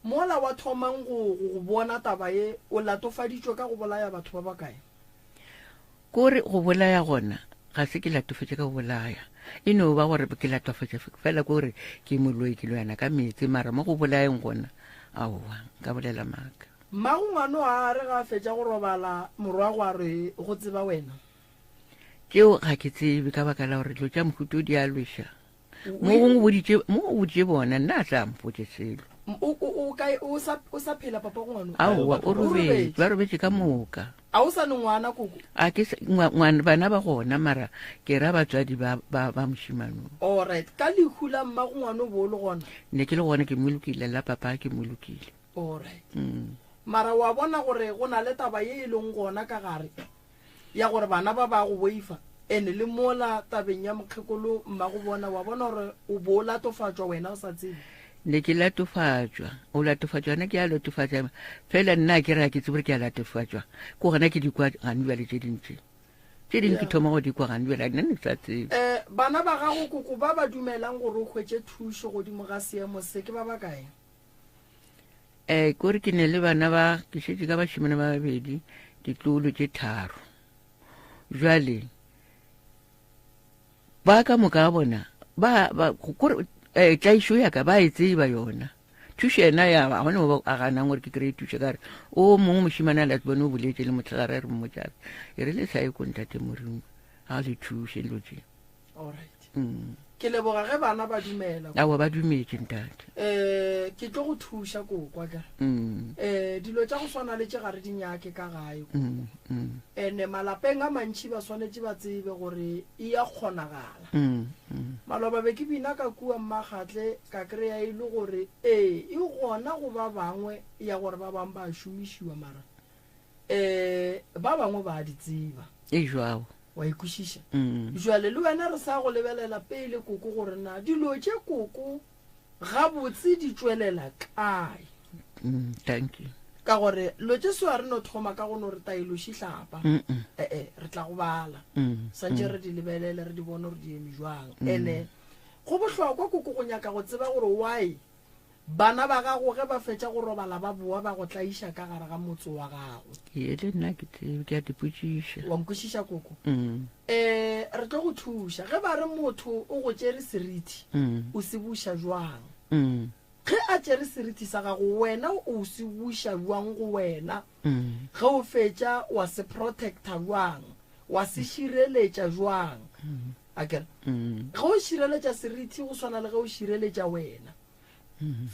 Speaker 2: Mola wa thomang go go bona taba ye, o latofaditšwe ka go bolaya batho ba bakae?
Speaker 7: Kore go bolaya gona ga se ke latofetše ka go bolaya, e no ba gore ke latofetše fela kore ke moloi ke loyana ka meetse, mara mo go bolayeng gona aowa nka bolela maaka.
Speaker 2: Mmago ngwano a re ga a fetša go robala morwago a re go tseba wena.
Speaker 7: Tšeo ga ke tsebe ka baka la gore dilo tša mohuta o di a lweša. Mo gongwe boditše mo o boditše bona nna a sa mpotše selo.
Speaker 2: O o o kae o sa o sa phela papa go ngwano?
Speaker 7: Aowa o robetše ba robetše ka moka.
Speaker 2: A o sa ne ngwana koko?
Speaker 7: A ke ngwana bana ba gona mara ke ra batswadi ba ba ba mošemane.
Speaker 2: All right ka lehu la mmago ngwano bo le gona?
Speaker 7: Ne ke le gona ke molokile la papa ke molokile.
Speaker 2: Alright. Mm. Mara wa bona gore go na le taba ye e leng gona ka gare ya gore bana ba ba go boifa ene le mola tabeng ya mokgekolo mmago bona wa bona gore o bo o latofatšwa wena o sa tsebe.
Speaker 7: Ne ke latofatšwa o latofatšwa na ke a latofatša fela nna ke re ke tsebe gore ke a latofatšwa ko gona ke di kwa gane bjale tše dintši tše dingwe ke thoma go di kwa gane bjale nna ne ke sa tsebe.
Speaker 2: Um bana ba gago koko ba ba dumelang gore o hwetše thušo godimo ga seemo se ke ba bakae?
Speaker 7: um kore ke ne le bana ba ke šetše ka bašemane ba babedi ditlolo tše tharo jwale ba ka moka bona ba ba kore eh, tlaišo ya ka ba e tseba yona thušo ena ya ga gone mo a ganang gore ke kry-e thušo ka re o mongwe mošimane a la bone o boletse le motlhegare re mmotšare e re le sa ye ko ntate morimo ga le thuše dilo tše
Speaker 2: Alright. Mm. Ke leboga ge bana ba dumela.
Speaker 7: Aowa ba dumetše ntate.
Speaker 2: Eh ke tlo go thuša kokwa ka.
Speaker 7: Mm.
Speaker 2: Eh dilo tša go swana le tše ga re di nyake ka gae.
Speaker 7: Mm. Mm.
Speaker 2: Ene malapeng a mantši ba swanetše ba tsebe gore e ya kgonagala.
Speaker 7: Mm. Mm.
Speaker 2: Maloba be ke bina ka kua Mmakgatle ka kry-a e le gore ee e gona go ba bangwe ya gore ba bangwe ba šomišiwa mara eh ba bangwe ba di tseba.
Speaker 7: E jwao.
Speaker 2: Wa e kwešiša? Mm. Jwale le wena re sa go lebelela pele koko gore na dilo tše koko gabotse di tšwelela kae.
Speaker 7: Mm, thank you.
Speaker 2: Ka gore lo tše so re no thoma ka go no re taelo šihlapa.
Speaker 7: Mm -mm.
Speaker 2: Eh eh re tla go bala.
Speaker 7: Mm.
Speaker 2: Santše
Speaker 7: mm.
Speaker 2: re di lebelele re di bone gore di eme jwang. Mm. Ene go bohlokwa koko go nyaka go tseba gore why Bana ba gago ge ba fetša go robala ba boa ba go tlaiša ka gare ga motse wa gago.
Speaker 7: Ee, le nna ke tsebe, ke a di potšiša.
Speaker 2: Wa nkwešiša koko?
Speaker 7: Mm.
Speaker 2: Eh, re tlo go thuša. Ge ba re motho o go tšere seriti,
Speaker 7: mm.
Speaker 2: o se buša jwang?
Speaker 7: Mm.
Speaker 2: Ge a tšere seriti sa gago, wena o se buša jwang go wena?
Speaker 7: Mm.
Speaker 2: Ge o fetša wa se protecta jwang? Wa se šireletša jwang?
Speaker 7: Mm.
Speaker 2: Akere?
Speaker 7: Mm.
Speaker 2: Ge o šireletša seriti go swana le ge o šireletša wena.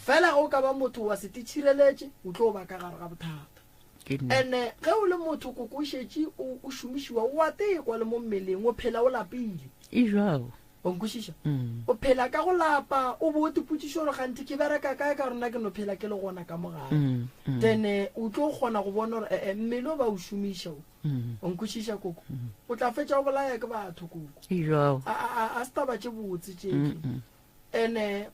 Speaker 2: Fela ge o ka ba motho wa se titšhireletše, o tlo ba ka gare ga bothata. Ene ge o le motho koko o šetše o šomišiwa, o a tekwa le mo mmeleng, o phela o lapile.
Speaker 7: E jwalo.
Speaker 2: O nkwešiša? O phela ka go lapa, o bo o tipotšiša gore kganthe ke bereka kae ka gore nna ke no phela ke le gona ka mo gae. Then o tlo kgona go bona gore ee mmele o ba o šomiša o. O nkwešiša koko? O tla fetša o bolaya ke batho koko.
Speaker 7: E jwalo.
Speaker 2: A se taba tše botse tše. Ene.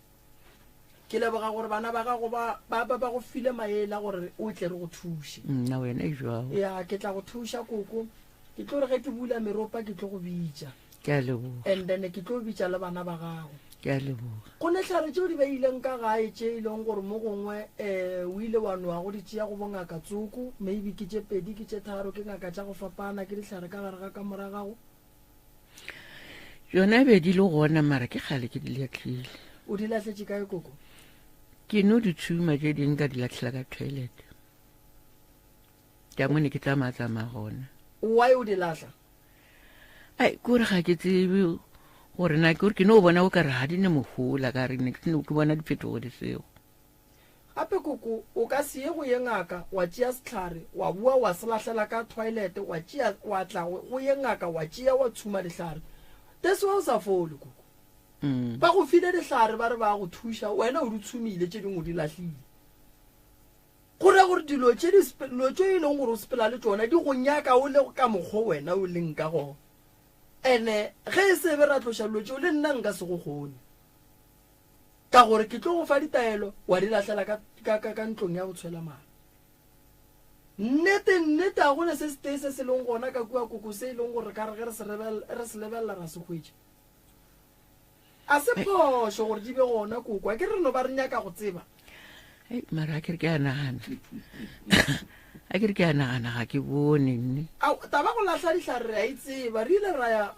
Speaker 2: Ke leboga gore bana ba gago ba, ba, ba, ba go file maele a gore o tle re go thuše.
Speaker 7: Nna wena e jwao.
Speaker 2: Ya, ke tla go thuša, koko. Ke tlo re ge ke bula meropa ke tlo go bitša.
Speaker 7: Ke a leboga.
Speaker 2: And then ke tlo bitša le bana ba gago.
Speaker 7: Ke a leboga.
Speaker 2: Go ne hlare tšeo di beileng ka gae tše e leng gore mo gongwe um o ile wa noa go di tšea go bongaka tsoko, maybe ke tše pedi, ke tše tharo, ke ngaka tša go fapana, ke dihlare ka gare ga kamora gago.
Speaker 7: Yona be di le gona mara ke kgale ke di lahlile.
Speaker 2: O di lahletše kae koko?
Speaker 7: Ke no di tshuma tše ding ka di lahlela ka toilet. Ka mo ne ke tsamaya tsamaya gona.
Speaker 2: Why o di lahla?
Speaker 7: Ai kore ga ke tsebe gore na ke gore ke no bona o ka re ga di ne mohola ka re ne ke bona diphetogo di sego.
Speaker 2: Gape koko o ka se ye go ye ngaka wa tšea sehlare wa boa wa se lahlela ka toilet wa tšea wa tla go ye ngaka wa tšea wa tshuma dihlare. That's why o sa fole koko.
Speaker 7: Mm.
Speaker 2: Ba go file dihlare ba re ba go thuša wena o di tshumile tše dingwe o di lahlile. Go ra gore dilo tše di dilo tše e leng gore o sepela le tšona di go nyaka o le ka mokgwa wena o leng ka gona. Ene ge e se be ra tloša dilo tšeo le nna nka se go kgone. Ka gore ke tlo go fa ditaelo wa di lahlela ka, ka, ka, ka ntlong ya go tshwela mala. Nnete, nnete, ga go ne se setee se se leng gona ka kua koko se e leng gore re ka re ge re se re se lebelela ra se hwetša. A se phošo gore di be gona koko, a ke re no ba re nyaka go tseba.
Speaker 7: Ei, mara a ke re ke a nagana a ke re ke a nagana ga ke bone nne.
Speaker 2: Ao, taba go lahla dihlare re a e tseba. Re ile ra ya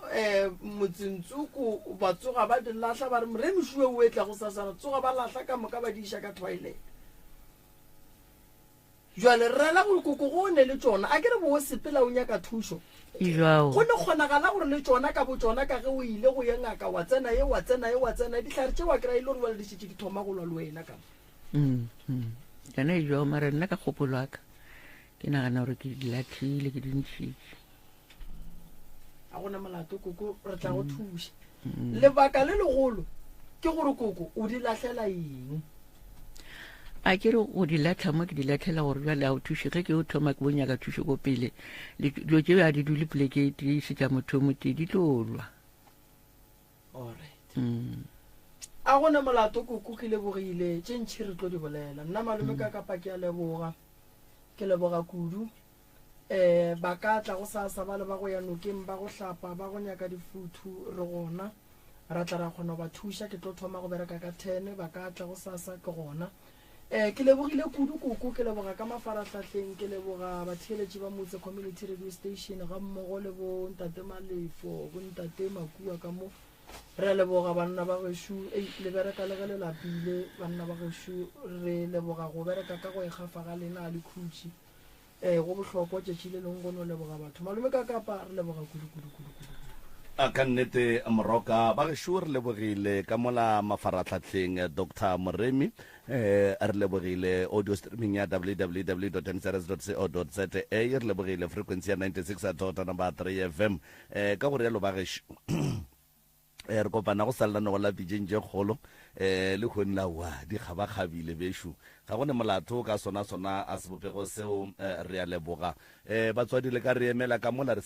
Speaker 2: um motseng tsoko ba tsoga ba di lahla ba re moremišuwe o etla gosasa ra tsoga ba lahla ka moka ba di iša ka toilet. Jwale re rela gore koko go ne le tšona a ke re bo sepela o nyaka thušo.
Speaker 7: Ijwao.
Speaker 2: Go ne kgonagala gore le tšona ka bo tšona ka ge o ile go ye ngaka wa tsena ye wa tsena ye wa tsena dihlare tše wa kry-a e le gore jwale di šetše di thoma go lwa le wena ka mo.
Speaker 7: Mm, mm. Yona e jwao mara nna ka kgopolo ya ka ke nagana gore ke di latlhile ke di ntšhitše.
Speaker 2: A gona molato koko re tla go thuša. Lebaka le legolo ke gore koko o di lahlela eng?
Speaker 7: A ke re go di latlha mo ke di latlhela gore bjale a o thuše ge ke o thoma ke bo nyaka thušo ko pele dilo tšeo a di dule poleke e tee se tša motho o motee di tlo lwa.
Speaker 2: Alright. A gona molato koko ke lebogile tše ntšhi re tlo di bolela. Nna malome ka kapa ke a leboga. Ke leboga kudu. Um ba ka tla gosasa ba le ba go ya nokeng ba go hlapa ba go nyaka difuthu re gona ra tla ra kgona go ba thuša. Ke tlo thoma go bereka ka 10 ba ka tla gosasa ke gona. Um ke lebogile kudu koko ke leboga ka mafarahlahleng ke leboga batheeletši ba Motse Community Radio Station ga mmogo le bo ntate Malefo bo ntate Makua ka mo. Re a leboga banna ba gešo ei le bereka le ge le lapile banna ba gešo re leboga go bereka ka go ikgafa ga lena a le khutše. Ee, go bohlokwa tšatši le lengwe go no leboga batho. Malome ka Kapa, re leboga kudu, kudu, kudu, kudu, kudu.
Speaker 1: A ka nnete Moroka, ba gešo re lebogile ka mola mafaratlhahleng Doctor Moremi, eh, re lebogile audio streaming ya www.mcrs.co.za, re lebogile frequency ya 96 dot number 3 FM. Eh, ka go rialo ba gešo Eh, re kopana go sa lla go la pitšeng tše kgolo um le kgone la wa di kgabakgabile bešo ga go ne molato ka sona sona a sebopego seo eh, re a leboga um batswadi le ka re emela ka mola re se.